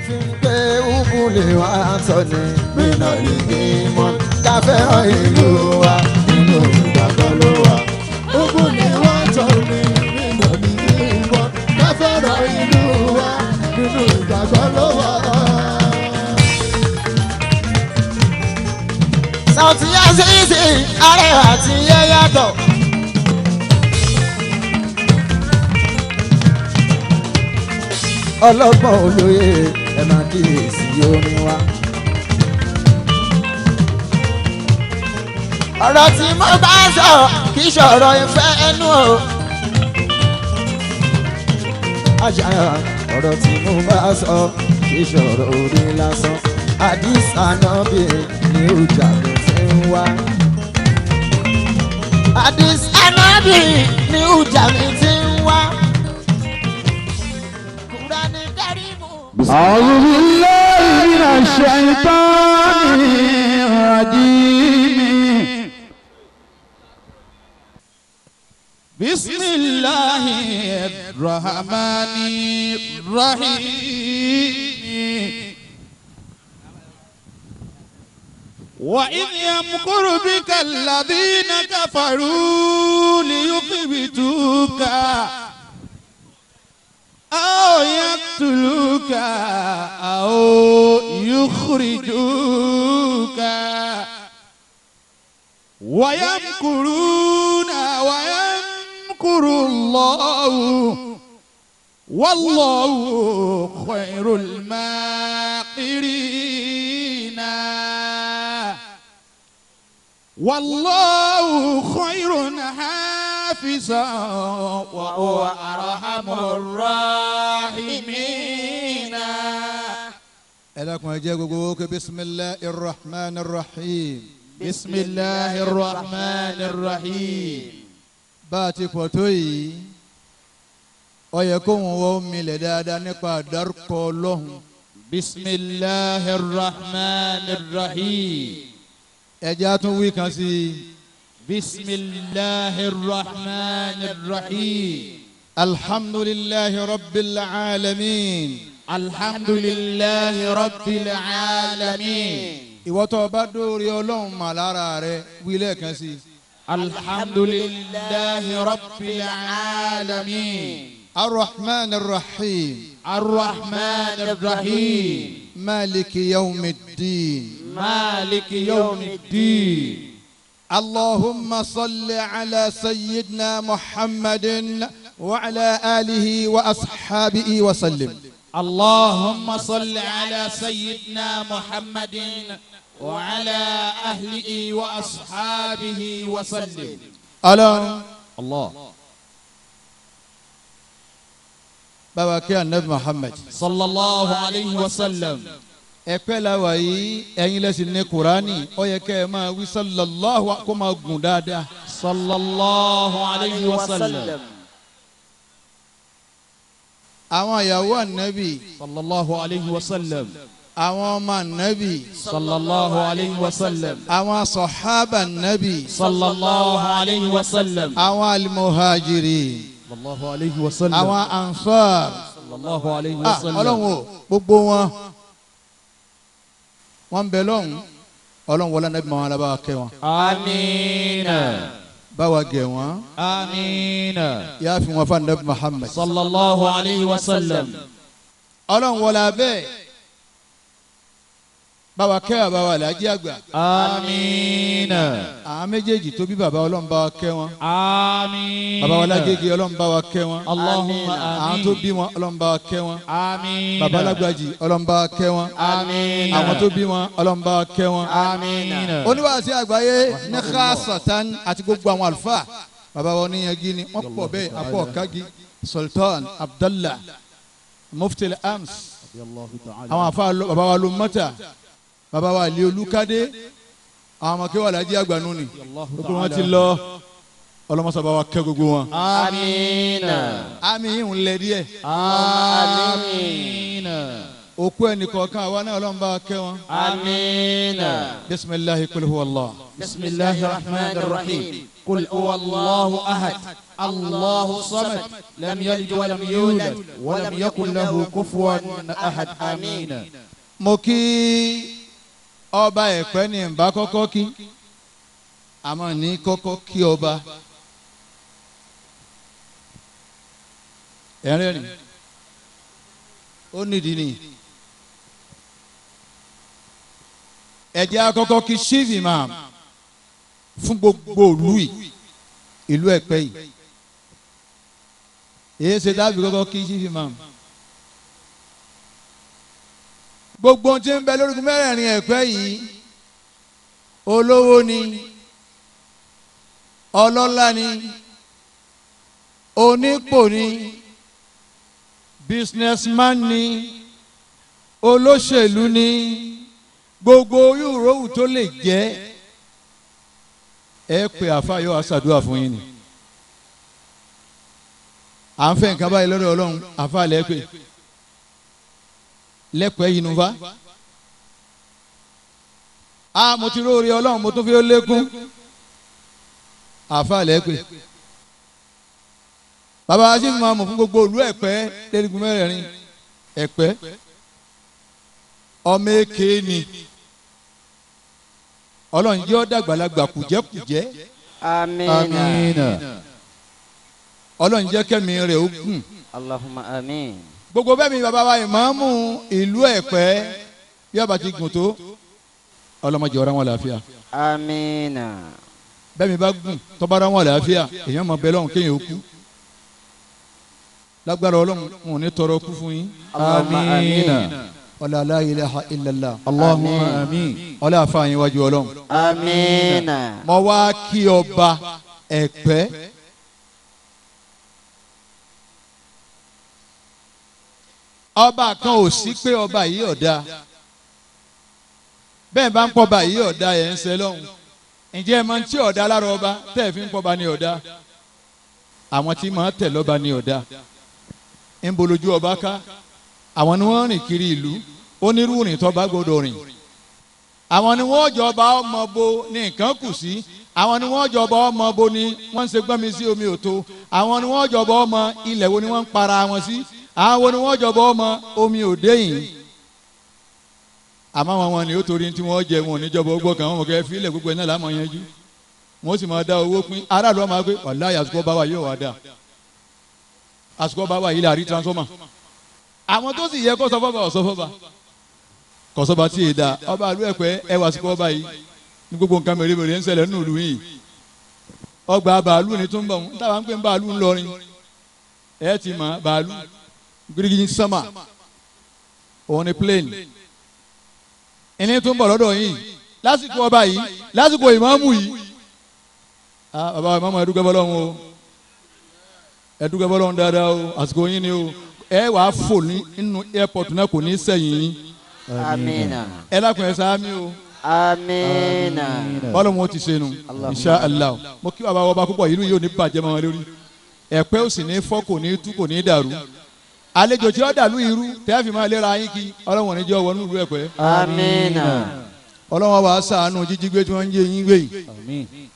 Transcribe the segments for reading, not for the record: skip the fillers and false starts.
Fi ń pé ubule wa sọ ni mínà lìgì mọ́ ká fẹ́ràn ìlú wa nínú ìgbàgbọ́ ló wà. Ubule wa sọ ni mínà lìgì mọ́ ká fẹ́ràn ìlú wa nínú ìgbàgbọ́ ló wà. Sauty Azeez arẹwà tí yẹ yàtọ̀. Ọlọ́gbọ́n olóye ẹ máa kíyèsí orin wa. Ọ̀rọ̀ tí mo bá sọ kì í ṣọ̀rọ̀ ìfẹ́ ẹnu o. Àṣà ọ̀rọ̀ tí mo bá sọ kì í ṣọ̀rọ̀ orí lásán. Àdìs Ànábì ni ó jà mí fi ń wá. Àdìs Ànábì ni ó jà mí ti ń wá. Kùránì Kẹ́rímù. أعوذ بالله من الشيطان الرجيم بسم الله الرحمن الرحيم وإذ يمكر بك الذين كفروا ليثبتوك أو يقتلوك أو يخرجوك ويمكرون ويمكر الله والله خير الماكرين والله خير حافظا وهو أرحم الراحمين. Ẹ dákun ẹ jẹ́ gbogbo ó ké bisimilahi rahman rahim. بسم الله الرحمن الرحيم. Bá a ti pọ̀ tó yìí ó yẹ kó wọn wọ́n milẹ̀ dáadáa nípa àdárúkọ Ọlọ́hun. بسم الله الرحمن الرحيم. Ẹja tún wí kan sí i. بسم الله الرحمن الرحيم. Alhamdulillahi rabbil alamin. الحمد لله رب العالمين. Ìwọ tó o bá dóore Ọlọ́run mà lára rẹ wí lẹ́ẹ̀kan sí i. الحمد لله رب العالمين. Arrahman arrahim. الرحمن الرحيم. Maliki yawmiddin. مالك يوم الدين. اللهم صل على سيدنا محمد وعلى آله وأصحابه وسلم. اللهم صل على سيدنا محمد وعلى أهله وأصحابه وسلم. Ọlọ́run الله bàbá kí anabi Muhammad. صلى الله عليه وسلم. Ẹ̀pẹ́ la wà yìí ẹ̀yin lẹ́sìn ní Kùránì ó yẹ kẹ́ ẹ máa wí sallallahu kó máa gùn dáadáa. صلى الله عليه وسلم. Àwọn ìyàwó anabi. صلى الله عليه وسلم. Àwọn ọmọ anabi. صلى الله عليه وسلم. Àwọn sọ̀hábà anabi. صلى الله عليه وسلم. Àwọn alimuhajiri. صلى الله عليه وسلم. Àwọn ansar. صلى الله عليه Ah, وسلم. Ọlọ́run o gbogbo wọn wọn bẹ lọ́hùn Ọlọ́run wọlé anabi màwọn alábàá kẹ́ wọn. آمين. Báwa gẹ̀ wọ́n. آمين. Yá fi wọn fún anabi Muhammad. صلى الله عليه وسلم. Ọlọ́run wọlé abẹ́ báwa kẹ́ bàbá wa Alhaji àgbà. آمين. Àwọn méjèèjì tó bí bàbá Ọlọ́run bá wa kẹ́ wọn. آمين. Bàbá wa Lágége Ọlọ́run bá wa kẹ́ wọn. اللهم Àwọn tó آمين. bí wọn Ọlọ́run bá wa kẹ́ wọn. آمين. Bàbá Lágbàjì Ọlọ́run bá wa kẹ́ wọn. آمين. Àwọn tó bí wọn Ọlọ́run bá wa kẹ́ wọn. آمين. Oníwàásí àgbáyé ní khasatan àti gbogbo àwọn àlùfáà bàbá wa oníyanjú ni wọ́n pọ̀ bẹ́ẹ̀ àpọ̀ kági Sultan Abdallah Mufti Ams àwọn afa bàbá wa ló mọ́tà bàbá wa lé olúkadé àwọn ọmọ kí wà lájí àgbànú ni gbogbo wọn ti lọ ọlọmọsọ bá wa kẹ́ gbogbo wọn. آمين. Àmín yìí ń lẹ díẹ̀. آمين. Òkú ẹnì kọ̀ọ̀kan àwa náà Ọlọ́run bá kẹ́ wọn. Amiina. Bisimilahi kul huwa Allah. Bisimilahi rahman rahim. Kul huwa Allahu ahad. Allahu samad. Lam yalid walam yulad. Walam yakun lahu kufuwan ahad. Amiina. Mo kí ọba Ẹ̀pẹ́ ní nbà kọ́kọ́ kí, àmọ́ ní kọ́kọ́ kí ọba. Ẹ̀rín ni ó nídìí ni. Ẹ jẹ́ àkọ́kọ́ kí chief imam fún gbogbo ìlú yìí, ìlú Ẹ̀pẹ́ yìí. Èyí ṣe dábì kọ́kọ́ kí chief imam. Gbogbo ohun tí ń bẹ lórúkọ mẹ́rẹ̀ẹ̀rin Ẹ̀pẹ́ yìí, olówó ni, ọlọ́lá ni, onípò ni, businessman ni, olóṣèlú ni, gbogbo yúròwù tó lè jẹ́, ẹ pé àfa yóò aṣàdúrà fún yín ni. À ń fẹ́ nǹkan báyìí lọ́dọ̀ Ọlọ́run, àfa lẹ́ pé lẹ́pẹ́ yìí nu fa. A mo ti róore Ọlọ́run, mo tún fi lékún, àfa lẹ́ pé. Bàbá aṣífù máa mọ̀ fún gbogbo ìlú Ẹ̀pẹ́ lẹ́rìgún mẹ́rẹ̀ẹ̀rin Ẹ̀pẹ́. Ọmọ èké ni Ọlọ́run jẹ́ ó dàgbàlagbà kùjẹ́kùjẹ́. Amiina. Ọlọ́run jẹ́ kẹ́mi rẹ̀ ó gùn. Allahumma amiin. Gbogbo bẹ́ẹ̀ mi bàbá wa ìmáàmù ìlú Ẹ̀pẹ́ bí ọba ti gùn tó, ọlọ́mọdé ọ̀rá wọn làáfíà. Amiina. Bẹ́ẹ̀ mi bá gùn tọ́ba ra wọn làáfíà, èèyàn máa bẹ lọ́hùn kéèyàn ó kú. Lágbára Ọlọ́run wọn ò ní tọrọ kú fún yín. Amiina. Ọlá la ilaha illallah. Allahumma amiin. Ọlá àfààní wájú Ọlọ́run. Amiina. Mo wá kí ọba Ẹ̀pẹ́. Ọba kan ò sí pé ọba yìí ọ̀dà. Bẹ́ẹ̀ bá ń pọba yìí ọ̀dà ẹ̀ ń ṣe lọ́hùn. Ǹjẹ́ ẹ máa ń tí ọ̀dà lára ọba tẹ́ ẹ fi ń pọba ní ọ̀dà? Àwọn tí máa tẹ̀ lọ́ba ní ọ̀dà. Ń bolójú ọba ká. Àwọn ni wọ́n rìn kiri ìlú, onírúurìn tọ́ba gbọ́dọ̀ rìn. Àwọn ni wọ́n jọba ọmọ bo ní nǹkan kù sí. Àwọn ni wọ́n jọba ọmọ bo ní wọ́n ń ṣe gbọ́n mi sí omi òtó. Àwọn ni wọ́n jọba ọmọ ilẹ̀ wo ni wọ́n ń para wọn sí. Àwọn ni wọ́n jọba ọmọ omi òde yìí. Àmọ́ àwọn wọn ni ó torí tí wọ́n jẹ wọn ò ní jọba ọgbọ́n kan, wọn kẹ́ fílẹ̀ gbogbo ẹ̀ náà lámọ̀ yanjú. Wọ́n sì máa dá owó pín. Aráàlú ọmọ pé ọ̀la àsìkò bá wà yóò wá dà. Àsìkò bá wà yìí là rí transformer. Àwọn tó sì yẹ kó sọ fọba ọ̀sọ́ fọba kọsọba tí ì da ọba àlú Ẹ̀pẹ́ ẹ wà sípò ọba yìí ní gbogbo nǹkan mèremère ń ṣẹlẹ̀ nínú ìlú yìí. Ọgbà bàálù ni tó ń bọ̀ ń táwa ń pè ń bàálù ńlọrin, ẹ ti mọ̀ bàálù gbírígì sánmà òun ni plane ìní tó ń bọ̀ lọ́dọ̀ yìí lásìkò ọba yìí, lásìkò ìmáàmù yìí. Bàbá ìmáàmù ẹ dúpẹ́ fọ́lọ́run o, ẹ dúpẹ́ fọ́lọ́run dáadáa o, àsìkò yín ni o. Ẹ wàá fò nínú airport náà kò ní sẹ́yìn yín. Amiina. Ẹ lákùn ẹ sáámi o. Amiina. Bọ́lá mo ti senu insha Allah. Mo kí bàbá ọba púpọ̀, ìlú yìí ò ní bàjẹ́ mọ́ wọn lórí. Ẹ̀pẹ́ ò sì ní fọ́, kò ní tú, kò ní dàrú. Àlejò tí ó dàlú irú tẹ́ fi máa léra yín kí Ọlọ́run ní jẹ́ wọnú ìlú Ẹ̀pẹ́. Amiina. Ọlọ́run wàá ṣàánú jíjí gbé tí wọ́n ń jẹ́ yín gbé yìí.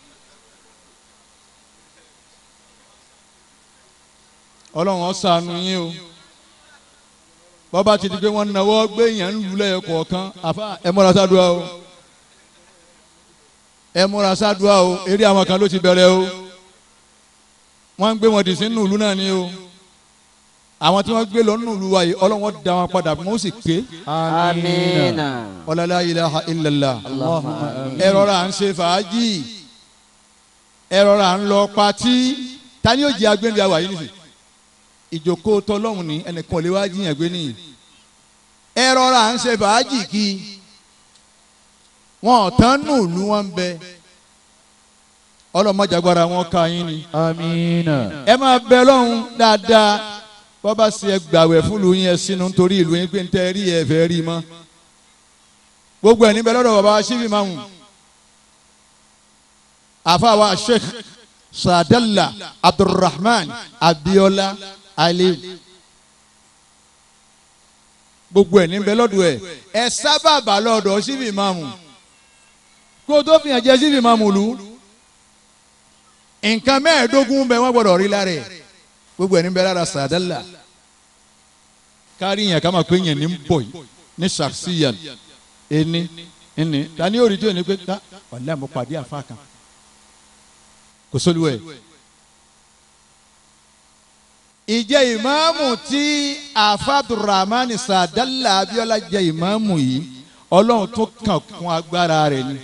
Ọlọ́run ó ṣàánú yín o. Bọ́ba ti di pé wọ́n náwó gbé yẹn ń lulẹ̀ kọ̀ọ̀kan, àfa ẹ múra sádùá o, ẹ múra sádùá o. Eré àwọn kan ló ti bẹ̀rẹ̀ o, wọ́n ń gbé wọn dì sínú ìlú náà ni o. Àwọn tí wọ́n gbé lọ nínú ìlú wa yìí, Ọlọ́run dá wọn padà wọ́n sì ké. Amiina. Ọlọ́lá ilaha illallah. Ẹ rọra à ń ṣe fàájì, ẹ rọra à ń lọ patí. Ta ni yóò jẹ́ agbẹ́ndé àwà yìí nìsín? Ìjókòó tọlọ́hún ni ẹnìkan lè wá jiyàn gbé nìyí. Ẹ rọra à ń ṣe fàájì kí wọn tán nù lù wọn bẹ. Ọlọmọjàgbára wọn ká yín ni. Amiina. Ẹ máa bẹ lọ́hún dáadáa. Bọ́bá sì ẹ gbàwẹ̀ fún ìlú yín, ẹ sínú nítorí ìlú yín pé ń tẹ́ rí ẹ fẹ́ rí mọ́. Gbogbo ẹ̀ níbẹ̀ lọ́dọ̀ bàbá sífì máa wù. Àfàwà Sheikh Sadala Abdulrahman Abiola Aliyu. Gbogbo ẹ̀ níbẹ̀ lọ́dọ̀ ẹ̀. Ẹ sábà bà lọ́dọ̀ síbi ìmáàmù kó o tó fìyàn jẹ síbi ìmáàmù lù. Nǹkan 15 bẹ wọ́n gbọ́dọ̀ rí lára ẹ̀. Gbogbo ẹ̀ níbẹ̀ lára Sàdálà. Kárí yẹn ká máa pé yẹn ní bọ̀ yìí ní sàṣìyàn ẹni ẹni tani yóò rí tí yóò ní pé ká wàlẹ́ àmọ́ pàdé àfa kan kò sólúwẹ̀. Ìjẹ́ ìmáàmù tí àfa Abdulrahman Sàdálà Abíọ́lá jẹ́ ìmáàmù yìí, Ọlọ́run tó kàn kún agbára rẹ̀ ni.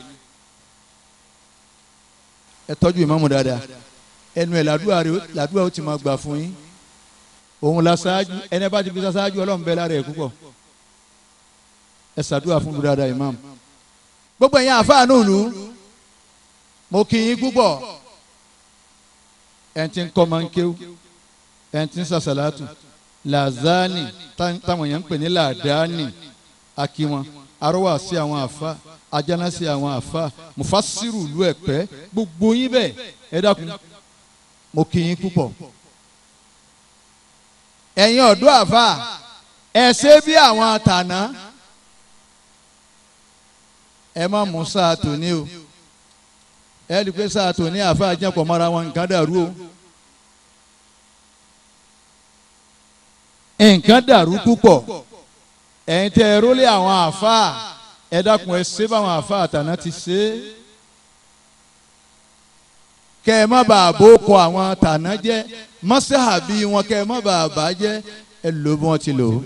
Ẹ tọ́jú ìmáàmù dáadáa, ẹnu ẹ̀ làdúrà ó ti máa gbà fún yín. Òun la ṣáájú, ẹni bá ti fi ṣáájú Ọlọ́run bẹ lára ẹ̀ púpọ̀. Ẹ ṣàdúrà fún dáadáa ìmáàmù. Gbogbo ẹ̀yin àfáà náà lù, mo kí yín púpọ̀. Ẹ̀ ti ń kọ́ máa ń kéwú, ẹ̀ ti ń sàṣàlátù, làzáni táwọn èèyàn ń pè ní làdáni, akíwọn arọwà sí àwọn àfa, ajánà sí àwọn àfa, mufasiru ìlú Ẹ̀pẹ́, gbogbo yín bẹ́ẹ̀ ẹ dákun, mo kí yín púpọ̀. Ẹ̀yin ọ̀dọ́ àfa, ẹ ṣe bí àwọn àtàná, ẹ má mú sáà tòní o. Ẹ rí i pé sáà tòní àfa àjẹpọ̀ mọ́ra wọn, nǹkan dàrú o. Nǹkan dàrú púpọ̀. Ẹ̀yin tẹ́ ẹ rólé àwọn àfa, ẹ dákun ẹ ṣe báwọn àfa àtàná ti ṣe é. Kẹ́ ẹ má bàa bó kọ àwọn àtàná jẹ́, mọ́sáàbí wọn kẹ́ ẹ má bàa bà jẹ́, ẹ lò bí wọ́n ti lò ó.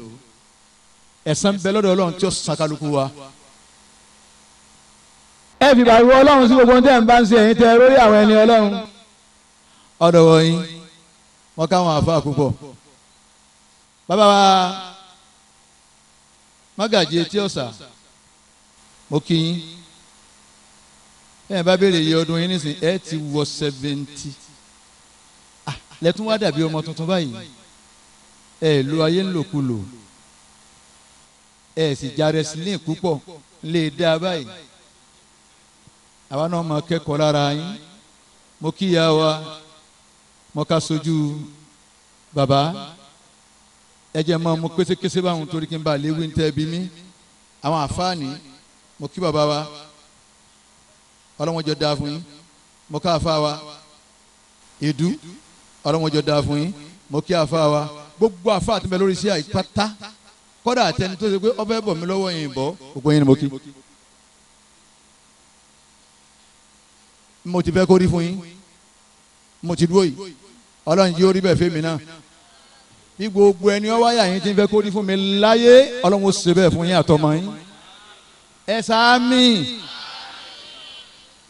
Ẹ̀san bẹ lọ́dọ̀ Ọlọ́run tí ó san kálukú wa. Ẹ fi bàrù Ọlọ́run sí gbogbo tẹ́ ń bá ń ṣe, ẹ̀yin tẹ́ lórí àwọn ẹni Ọlọ́run. Ọ̀dọ̀ wọ̀nyí wọ́n káwọn àfa púpọ̀. Bàbá wa Mágàjí etí ọ̀sà, mo kí yín. Ẹ bá béèrè iye ọdún yín nísìnyí, ẹ ti wọ 70. Lẹ́tún wá dàbí ọmọ tuntun báyìí. Ẹ lo ayé ńlòkulò, ẹ sì já rẹsílìn púpọ̀ lè dá báyìí. Àwa náà máa kẹ́kọ̀ọ́ lára yín. Mo kí ìyá wa, mo ká sojú bàbá. Ẹ jẹ́ máa mú késekése báwọn torí kí n bá léwu ń tẹ́ bí mi. Àwọn àfáàní, mo kí bàbá wa, Ọlọ́run jọ dáa fún yín. Mo ká àfa wa ìdú, Ọlọ́run jọ dáa fún yín. Mo kí àfa wa, gbogbo àfa àti bẹ lórí iṣẹ́ àìpátá, kọ́dà àtẹni tó ṣe pé ọbẹ̀ bọ̀ mí lọ́wọ́ yìí bọ́, gbogbo yín ni mo kí. Mo ti fẹ́ kó rí fún yín, mo ti dúró yìí, Ọlọ́run jí ó rí bẹ́ẹ̀ fẹ́ mi náà. Bí gbogbo ẹni ọwọ́ àyà yín ti ń fẹ́ kó rí fún mi láyé, Ọlọ́run ó ṣe bẹ́ẹ̀ fún yín àtọmọ yín. Ẹ sáámi.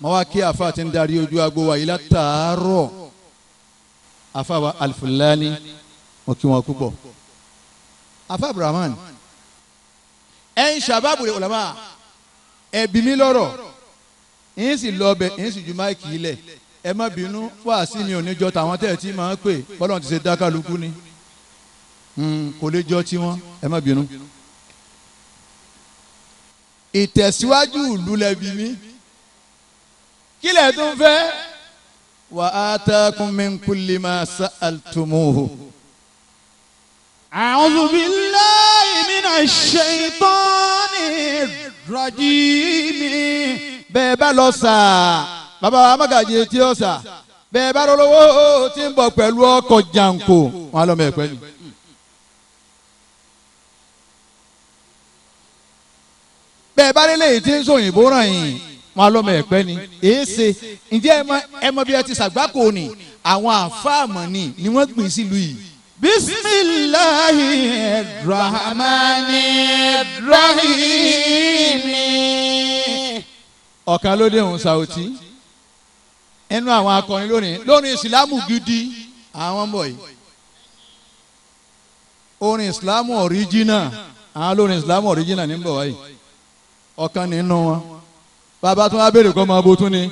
Mo wá kí àfa ti ń darí ojú agbo wa yìí látàárọ̀. Àfa wa Alifulani, mo kí wọn púpọ̀. Àfa Abdulrahman, ẹ ń ṣàbábù rẹ̀ ọ̀làmà, ẹ bí mi lọ́rọ̀, yín sì lọ ọbẹ̀, yín sì ju máìkì ilẹ̀. Ẹ má bínú, wá sí mi ò ní jọ tàwọn tẹ́ ẹ ti máa ń pè, bọ́lá ti ṣe dá kálukú ni. Kò lè jọ tiwọn, ẹ má bínú. Ìtẹ̀síwájú ìlú lẹ́bi mi. Kílẹ̀ tó ń fẹ́. Wa atakum min kulli ma sa'altumuhu. A'udhu billahi minash shaitani rajim. Bẹ́ẹ̀ bá lọ sà, bàbá wa Mágàjí etí ọ̀sà, bẹ́ẹ̀ bá lọ́wọ́ tí ń bọ̀ pẹ̀lú ọkọ̀ jàǹkó, wọn á lọ mọ̀ ẹ̀pẹ́ ni. Bẹ́ẹ̀ bá lélẹ̀ yìí tí ń sòyìnbó ràn yìí, wọn á lọ mọ̀ ẹ̀pẹ́ ni. Èéṣe ǹjẹ́ ẹ mọ bí ẹ ti ṣàgbákò ni, àwọn àfáàmọ̀ ni ni wọ́n gbìn sílùú yìí. Bismillahir Rahmanir Rahim. Ọ̀kan ló dé òun Saoti ẹnu àwọn akọrin lónìí lónìí ìsìlámù gidi àwọn bọ̀ yìí, orin ìsìlámù ọ̀ríjínà, àwọn lórin ìsìlámù ọ̀ríjínà ní bọ̀ wáyìí. Ọ̀kan nínú wọn bàbá tún wá béèrè kọ́ ọmọ abo tún ni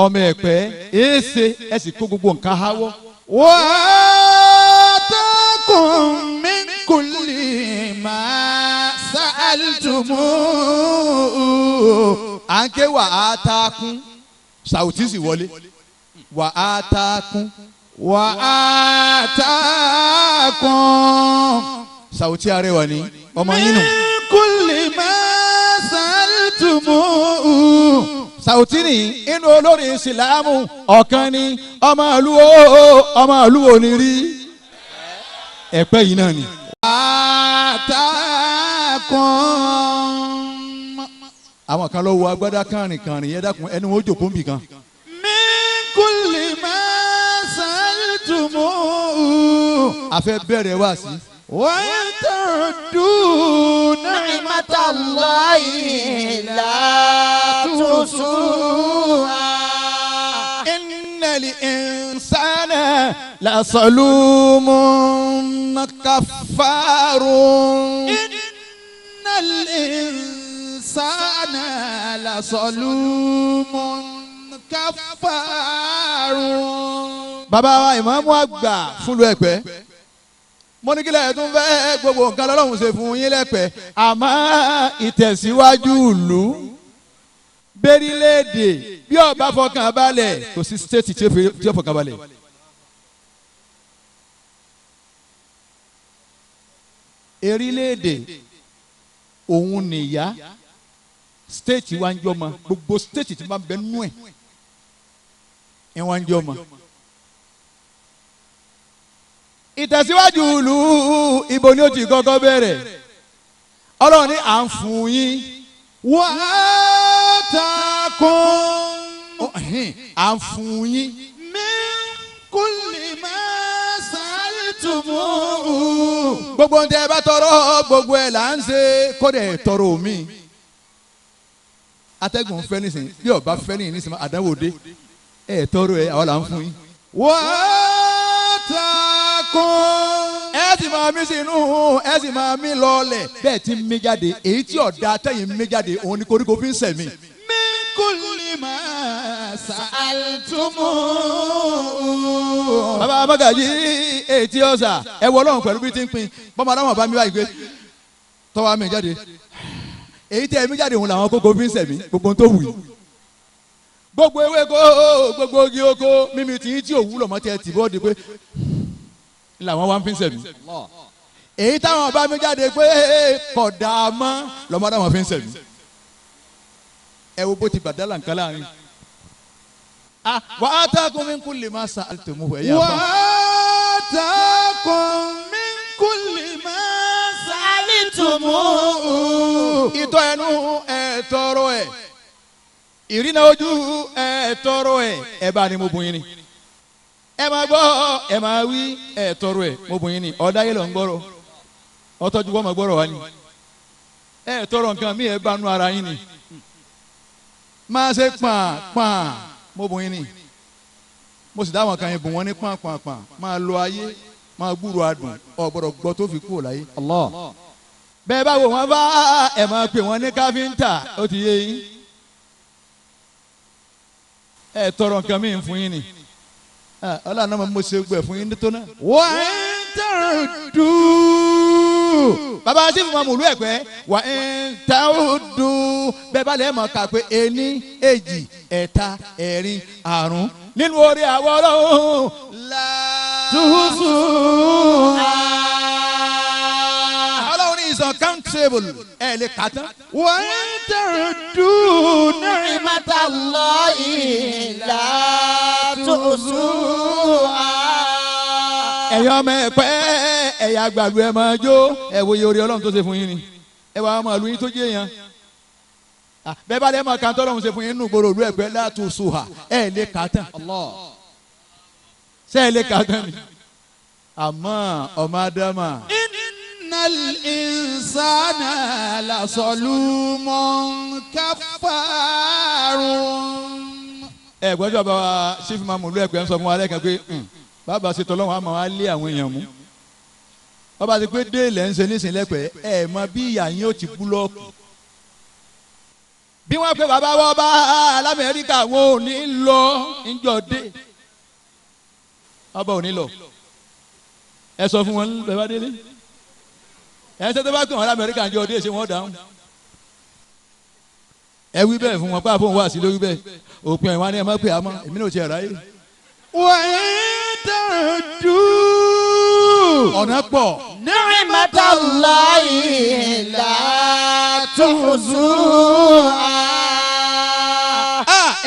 ọmọ ẹ̀pẹ́ èéṣe ẹ̀ sì kó gbogbo nǹkan háwọ́. Wa atakum min kulli ma sa'altumuhu. À ń ké wà á ta kún, Saoti sì wọlé wà á ta kún, wà á ta kún. Saoti arẹwà ni ọmọ yín nù. sa'altumuhu. Sàwùtí ni inú olórin ìsìlámù ọ̀kan ni ọmọ ìlú ọmọ ìlú wo ni rí ẹ̀pẹ́ yìí náà ni. Àtàkùn. Àwọn kan lọ wọ agbádá kànrìn kànrìn yẹn dákun ẹni wọn ó jòkó nbì kan. Min kulli ma sa'altumuhu. A fẹ́ bẹ̀rẹ̀ wá sí. Wa in ta'uddu ni'matallahi la tuhsuha. Innal insana lazalumun kaffarun. Innal insana lazalumun kaffarun. Bàbá wa ìmáàmù àgbà fúnlu Ẹ̀pẹ́ mo ní kílẹ̀ tún fẹ́ gbogbo nǹkan lọ́lọ́run ṣe fún yín lẹ́pẹ́ àmọ́ ìtẹ̀síwájú ìlú bẹ́rílẹ̀èdè bí ó bá fọkàn balẹ̀ kò sí stéètì tí ó fọkàn balẹ̀. Erílẹ̀èdè òun nìyá stéètì wa ń jọmọ gbogbo stéètì tí wọ́n bẹ nú ẹ̀ ẹ̀ wọ́n ń jọmọ. Ìtẹ̀síwájú ìlú ibo ni ó ti kọ́kọ́ bẹ̀rẹ̀ Ọlọ́run ní à ń fún yín. Wa atakum à ń fún yín. Min kulli ma sa'altumuhu. Gbogbo ohun tẹ́ ẹ bá tọrọ gbogbo ẹ̀ là ń ṣe kódà ẹ̀ tọrọ mi. Atẹ́gùn fẹ́ nísìnyí bí ọba fẹ́ nísìnyí àdánwò dé ẹ̀ tọrọ ẹ̀ àwọn là ń fún yín. Wa atakum. Ẹ sì máa mí sínú ẹ sì máa mí lọlẹ̀ bẹ́ẹ̀ tí ń mí jáde èyí tí ọ̀dà tẹ̀yìn mí jáde òun ni koríko fi ń sẹ̀mí. Min kulli ma sa'altumuhu. Bàbá Magaji ètí ọ̀sà ẹ wọ Ọlọ́run pẹ̀lú bí ti ń pin bọ́mọ adáwọ̀n bá mi báyìí pé tọ́wọ́ mi jáde èyí tẹ́ mi jáde òun làwọn kókó fi ń sẹ̀mí gbogbo tó wù yìí. Gbogbo ewé kó gbogbo igi oko mímí tí tí òwúlò mọ́ tẹ́ tì bọ́ọ̀dì pé làwọn wá ń fi sẹ̀mí. Èyí táwọn bá mi jáde pé kọ̀dà mọ́ lọ́mọdé àwọn fi ń sẹ̀mí. Ẹ wo bó ti bàdá làǹkà láàrin. Wa atakum min kulli ma sa'altumuhu. Wa atakum min kulli ma sa'altumuhu. Ìtọ́ ẹnu ẹ̀ tọrọ ẹ̀ ìrìnà ojú ẹ̀ tọrọ ẹ̀ ẹ̀ bá ní mo bùn yín ni. Ẹ máa gbọ́ ẹ máa wí ẹ tọrọ ẹ mo bùn yín ni ọ̀dá yìí lọ ń gbọ́rọ̀ ọtọ́jú wọ́n máa gbọ́rọ̀ wá ni ẹ tọrọ nǹkan mi ẹ bá nu ara yín ni máa ṣe pàn pàn mo bùn yín ni mo sì dáwọn kan yẹn bùn wọn ní pàn pàn pàn máa lọ ayé máa gbúrò adùn ọ̀gbọ̀dọ̀ gbọ́ tó fi kúrò láyé. Bẹ́ẹ̀ bá wò wọ́n bá ẹ máa pè wọ́n ní káfíńtà ó ti yé yín ẹ tọrọ nǹkan mi fún yín ni. Ọlọ́run náà mo ṣe gbẹ fún yín tó náà. Wa in ta'uddu. Bàbá sífù máa mú ìlú Ẹ̀pẹ́ wa in ta'uddu bẹ́ẹ̀ bá lẹ́ẹ̀ mọ̀ ká pé ení èjì ẹ̀ta ẹ̀rin àrún nínú orí àwọn Ọlọ́run la. Tuhsuha. Ọlọ́run ní is uncountable ẹ̀ lè kà tán. Wa in ta'uddu ni'matallahi la tuhsuha. Ẹ̀yin ọmọ Ẹ̀pẹ́ ẹ̀yà àgbàlù ẹ̀ máa jó ẹ̀ wòye orí Ọlọ́run tó ṣe fún yín ni ẹ̀ wà á máa lu yín tó jẹ́ yẹn. Bẹ́ẹ̀ bá lẹ́ẹ̀ máa kàn tọ́lọ́run ṣe fún yín nínú gbòòrò ìlú Ẹ̀pẹ́ la tuhsuha ẹ̀ lè kà tán. Ṣé ẹ̀ lè kà tán ni? Àmọ́ ọmọ Ádámà. Innal insana lazalumun kaffarun. Ẹ gbọ́dọ̀ bá wa sífù máa mú ìlú Ẹ̀pẹ́ ń sọ fún wa lẹ́ẹ̀kan pé bàbá ṣe tọ́lọ́run á máa wá lé àwọn èèyàn mú. Bàbá ti pé dé ilẹ̀ ń ṣe nísìnyí lẹ́pẹ́ ẹ mọ bí ìyá yín ó ti búlọ́ọ̀kù. Bí wọ́n pe bàbá wọ́n bá Lamẹ́ríkà wọn ò ní lọ ńjọ́ dé. Ọba ò ní lọ. Ẹ sọ fún wọn bẹ́ẹ̀ bá délé. Ẹ ṣe tó bá pè wọ́n Lamẹ́ríkà ńjọ́ dé ṣé wọ́n dáhùn. Ẹ wí bẹ́ẹ̀ fún wọn pé àfọ̀n wá sí lórí bẹ́ẹ̀ òpin ẹ̀ wá ní ẹ má pè á mọ́ èmi náà ti ẹ̀ ráyè. Wa in ta'uddu. Ọ̀nà pọ̀. Ni'matallahi la tuhsuha.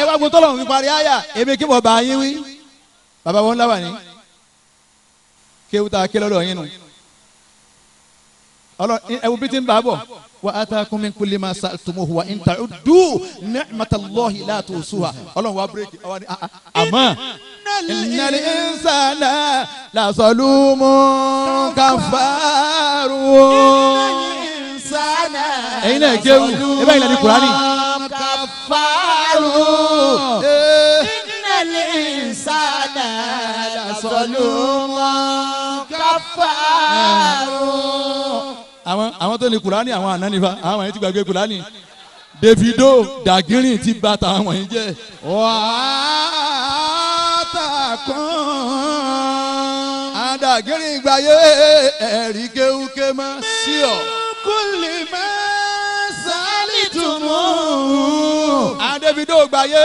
Ẹ wá gbọ́dọ̀ lọ́run fi parí àyà èmi kí mo bá yín wí. Bàbá wọn láwà ní. Kéwù tá a ké lọ́dọ̀ yín nu. Ẹ wo bí ti ń bá a bọ̀. Wa atakum min kulli ma sa'altumuhu wa in ta'uddu ni'matallahi la tuhsuha. Ọlọ́run wa bírèkì ọwọ́ ni àmọ́. Innal insana la zalumun kaffaru. Ẹ̀yin náà kéwù ẹ bá yìí lẹ́ni Kùránì. Kaffaru. Innal insana la zalumun kaffaru. Àwọn tó ní Kùránì àwọn àná nífa àwọn yẹn ti gbàgbé Kùránì. Davido dàgírìn ti bà tàwọn yẹn jẹ́. Wàá Àdàgírìn gbàyé ẹ̀rí kéwúké mọ́ sí ọ. Kulli ma sálítùmù. Davido gbàyé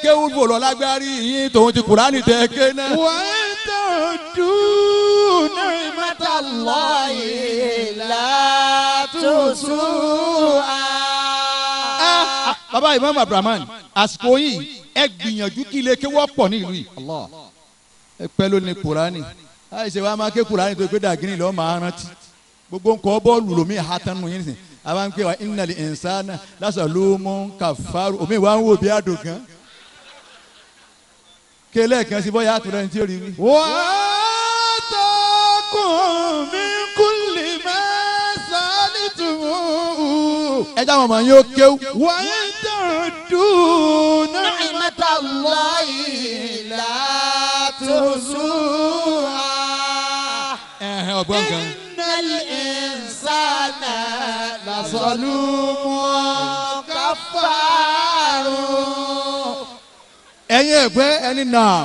kéwú bò lọ lágbárí yín tòun ti Kùránì tẹ ké náà. Wa in ta'uddu Ni'matallahi la tuhsuha. Bàbá Imam Abdulrahman àsìkò yìí ẹ gbìyànjú kí ilé kéwú pọ̀ ní ìlú yìí. Ẹ pẹ́ ló ní Kùránì. Àìsè wa máa ké Kùránì tó pé dàgínì lọ́ọ́ máa rántí. Gbogbo nǹkan bọ́ọ̀lù lomi ha tán nù yín sìn. A máa ń pè wá innal insana lazalumun kaffaru omi wa ń wò bí àdògán. Kélé kan sí bọ́yá àtúrẹ́ ní tí ó rí wí. Wa atakum min kulli ma sálítùmù. Ẹ jáwọ́ ọmọ yín ó kéwú. Wa in ta'uddu Ni'matallahi la tuhsuha. Ọgbọ́n kan. Innal insana lazalumun kaffaru. Ẹ̀yin ẹ̀gbẹ́ ẹni náà.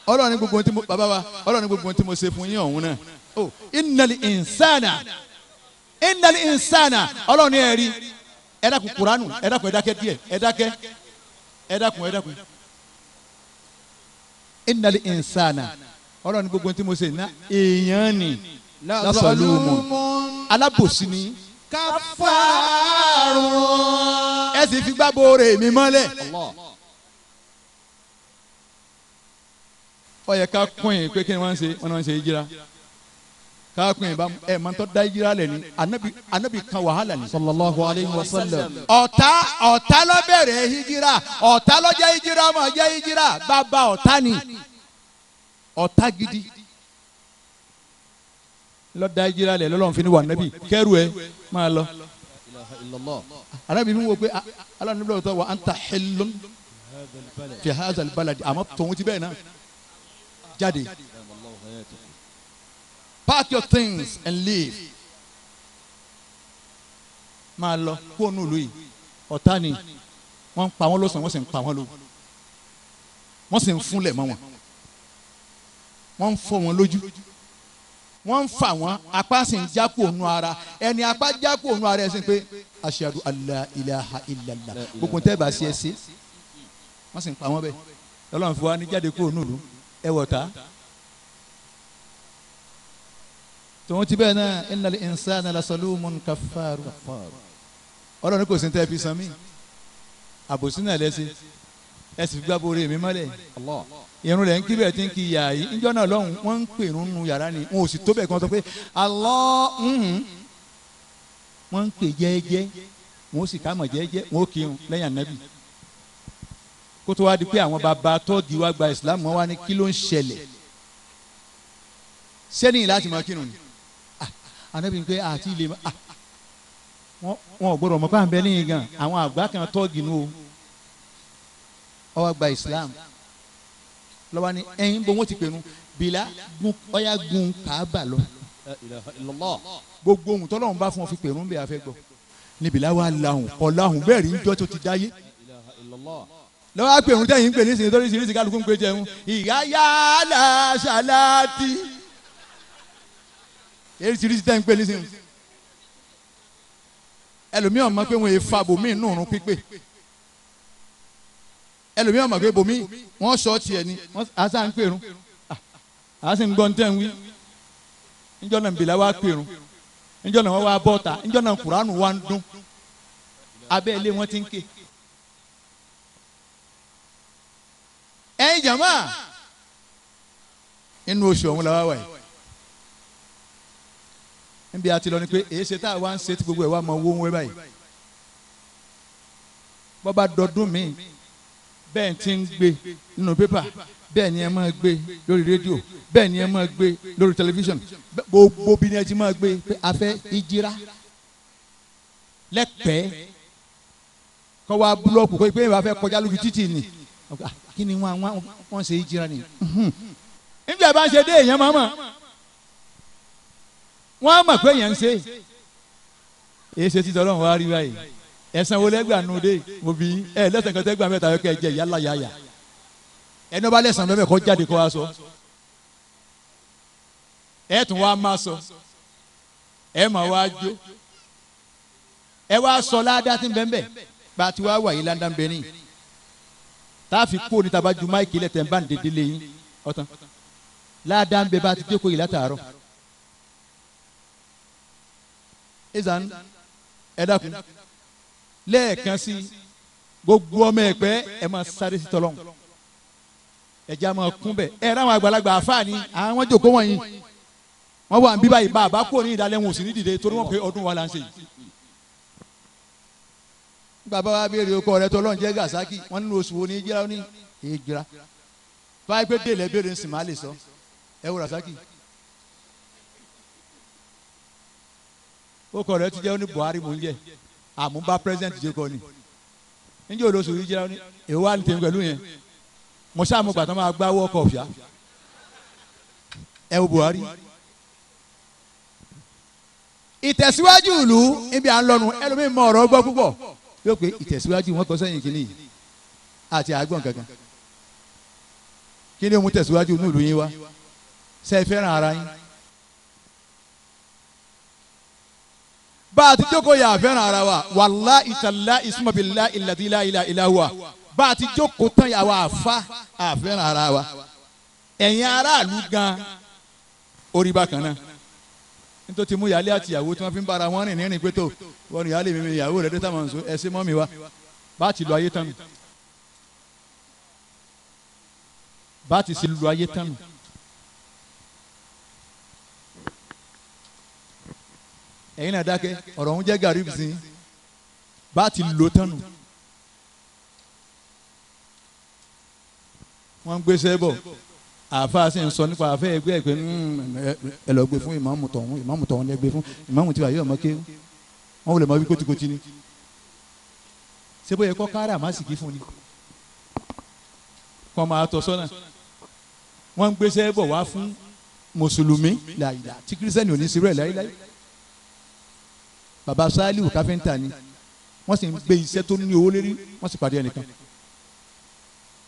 Ọlọ́run ní gbogbo ohun tí mo bàbá wa Ọlọ́run ní gbogbo ohun tí mo ṣe fún yín ọ̀hún náà. Oh, innal insana innal insana Ọlọ́run ní ẹ̀rí ẹ dákun Kùránù ẹ dákun ẹ dákẹ́ díẹ̀ ẹ dákẹ́ ẹ dákun ẹ dákun. Innal insana Ọlọ́run ní gbogbo ohun tí mo ṣe ná èèyàn ni lazalumun alábòsí ni Kaffaru. ẹ sì fi gbá boore mi mọ́lẹ̀. Ó yẹ ká kún yín pé kí ni wọ́n ń ṣe wọ́n ń ṣe ìjìra ká kún yín bá ẹ máa ń tọ́ da ìjìra lẹ̀ ni anabi kan wàhálà ni. Sallallahu alayhi wa sallam. Ọ̀tá ló bẹ̀rẹ̀ ìjìra ọ̀tá ló jẹ́ ìjìra ọmọ jẹ́ ìjìra bàbá ọ̀tá ni ọ̀tá gidi ló da ìjìra lẹ̀ lọ́lọ́run fi ni wà nábì kẹ́rù ẹ máa lọ. Anabi mi wo pé ala níbi lọ́wọ́ tó wa anta hillun fi hadha al-balad àmọ́ tòun ti bẹ́ẹ̀ náà jáde. Pack your things and leave. Máa lọ kó nù lù yìí ọ̀tá ni wọ́n ń pa wọ́n lọ́sàn-án wọ́n sì ń pa wọ́n lóru wọ́n sì ń fúnlẹ̀ mọ́ wọn wọ́n ń fọ́ wọn lójú wọ́n ń fà wọ́n apá sì ń jákò ònú ara ẹni apá jákò ònú ara ẹ̀ sì ń pé ashadu alla ilaha illallah gbogbo tẹ́ bá ṣe é ṣe wọ́n sì ń pa wọ́n bẹ́ẹ̀ lọ́lọ́run fi wá ní jáde kó ònú ìlú ẹ wọ̀ ta. Tòun ti bẹ́ẹ̀ náà innal insana lazalumun kaffaru Ọlọ́run kò sí ní tẹ́ fi san mí àbòsí náà lẹ́sẹ̀ ẹ sì fi gbá borí mi mọ́lẹ̀ irun rẹ̀ ń kí bẹ́ẹ̀ tí ń kí yà yìí níjọ́ náà lọ́hùn wọ́n ń pè irun nu yàrá ni wọn ò sì tó bẹ́ẹ̀ kí wọ́n sọ pé Allah wọ́n ń pè jẹ́ẹ́jẹ́ wọn ó sì ká mọ̀ jẹ́ẹ́jẹ́ wọn ó kírun lẹ́yìn ànábì kó tó wá di pé àwọn bàbá tọ́ọ̀gì wá gba ìsìlámù wọn wá ní kí ló ń ṣẹlẹ̀ sẹ́ni láti máa kírun ni ànábì ń pé àti ilé wọn ò gbọdọ̀ mọ̀ pé à ń bẹ níyìn gan àwọn àgbà kan tọ́ọ̀gì nù o ó wá gba ìsìlámù lọ́wọ́ ni ẹ̀yin bó wọ́n ti pèrún bìlá gun ọ̀yà gun kàába lọ. Gbogbo ohun tọ́lọ́run bá fún ọ fi pèrún bẹ́ẹ̀ afẹ́ gbọ́ ní bìlá wa lahùn kọ́ lahùn bẹ́ẹ̀ rí njọ́ tó ti dáyé. Lọ́wọ́ apèrún tẹ̀yìn ń pè ní sinmi torí sinmi kálukú ń pè jẹun ìyá yálà ṣàlàtì eríṣiríṣi tẹ̀ ń pè ní sinmi. Ẹlòmíràn mọ̀ pé wọ́n fa bòmíì nùrún pípé ẹlòmíràn mọ̀ pé bomi wọ́n sọ tiẹ̀ ni wọ́n asa ń pèrún A sì ń gbọ́ ntẹ́ ń wí. Njọ́ náà nbìlà wa pèrún. Njọ́ náà wọ́n wá bọ́ta. Njọ́ náà kuranu wa ń dún. Abẹ́ ilé wọn ti ń ké. Ẹ̀yin jàmá inú oṣù ọ̀hún la wá wà yìí. Níbi àti lọ ni pé èyí ṣe tá a wá ń ṣe tí gbogbo ẹ̀ wá mọ owó ń wé báyìí. Bọ́ba dọdún mi bẹ́ẹ̀ ti ń gbé nínú pépà bẹ́ẹ̀ ni ẹ máa gbé lórí rédíò bẹ́ẹ̀ ni ẹ máa gbé lórí tẹlifíṣàn gbogbo bí ni ẹ ti máa gbé pé a fẹ́ ìjìrá lẹ́pẹ́ẹ́ kọ́ wa búlọ́ọ̀kù kọ́ pé ìwà fẹ́ kọjá lójú títì ni kí ni wọ́n ṣe ìjìrá ni. Níbi àbá ń ṣe dé èèyàn máa mọ̀ wọ́n á mọ̀ pé èèyàn ń ṣe èyí ṣe títọ́ ọlọ́run wá rí báyìí ẹ̀sán wo lẹ́gbàá nù dé mo bí ẹ lẹ́sàn kan tẹ́gbàá mẹ́ta kẹ́ ẹ jẹ yálà yáyà ẹni ọba lẹ́sàn mẹ́fẹ̀ kọ́ jáde kọ́ wa sọ ẹ tún wá má sọ ẹ mà wá jó ẹ wá sọ ládàá tí ń bẹ́ẹ̀ bẹ́ẹ̀ bá a ti wá wà yìí ládàá ń bẹ́ẹ̀ ní tá a fi kó ní taba ju máìkì lẹ̀ tẹ̀ ń bá ń dédé lé yín ọ̀tán ládàá ń bẹ bá a ti jókòó yìí látàárọ̀ ìzàn ẹ dákun lẹ́ẹ̀kan sí gbogbo ọmọ ẹ̀pẹ́ ẹ máa sáré sí tọ́lọ́hún ẹ̀jẹ̀ á máa kún bẹ̀ ẹ̀ ráwọn àgbàlagbà àfáàní àwọn jòkó wọ̀nyí wọ́n wà ń bí báyìí bá a bá kúrò ní ìdálẹ́ wọn ò sì ní dìde torí wọ́n pé ọdún wa là ń ṣe yìí. Bàbá wa béèrè ọkọ rẹ tọ́lọ́hún jẹ́ Gàsákì wọ́n nínú oṣù wo ní ìjìrá ní ìjìrá báyìí pé délẹ̀ béèrè ń sìn má lè sọ ẹ wo Gàsákì. Ọkọ rẹ ti jẹ́ ó ní Buhari mò ń jẹ́ àmúbá president jẹ́ kọ́ ni níjẹ́ olóṣù yìí jẹ́ èwo wà ní tèmi pẹ̀lú yẹn mo ṣáà mo gbà tán máa gbá world cup yá ẹ wo Buhari. Ìtẹ̀síwájú ìlú ibi à ń lọ́nu ẹlòmíín mọ ọ̀rọ̀ gbọ́ púpọ̀ yóò pé ìtẹ̀síwájú wọn kọ sẹ́yìn kìíní yìí àti àgbọ̀n kankan kí ni ó mú tẹ̀síwájú inú ìlú yín wá ṣe é fẹ́ràn ara yín. Bá a ti jókòó yà fẹ́ràn ara wa wàláhì tàláhì sumabila ìlàdílà ìlà ìlà wa bá a ti jókòó tán yà wà fa àfẹ́ràn ara wa ẹ̀yin aráàlú gan orí bákan náà nítorí tí mú yálé àti ìyàwó tí wọ́n fi ń bára wọn rìn ní rìn pé tó wọn ìyálé mi mi ìyàwó rẹ̀ dé táwọn nsọ ẹ ṣe mọ́ mi wá bá a ti lu ayé tán nù bá a ti ṣe lu ayé tán nù. Ẹ̀yin náà dákẹ́ ọ̀rọ̀ ọ̀hún jẹ́ gàrí sí i bá a ti lò tán nù. Wọ́n ń gbéṣẹ́ bọ̀ àáfàá sì ń sọ nípa àfẹ́ ẹgbẹ́ ẹ̀ pé ẹ lọ gbé fún ìmáàmù tọ̀hún ìmáàmù tọ̀hún lẹ gbé fún ìmáàmù tí wàá yóò mọ ké wọ́n wọlé mọ wí kótíkótí ni. Ṣé bóyá kọ́ kára má sì kí fún ni kọ́ máa tọ́ sọ́nà. Wọ́n ń gbéṣẹ́ bọ̀ wá fún mùsùlùmí làyìlà tí kírísítẹ́nì ò ní sírú ẹ̀ láyìláyì. Baba Saliu káfíńtà ni wọ́n sì ń gbé iṣẹ́ tó ní owó lérí wọ́n sì pàdé ẹnìkan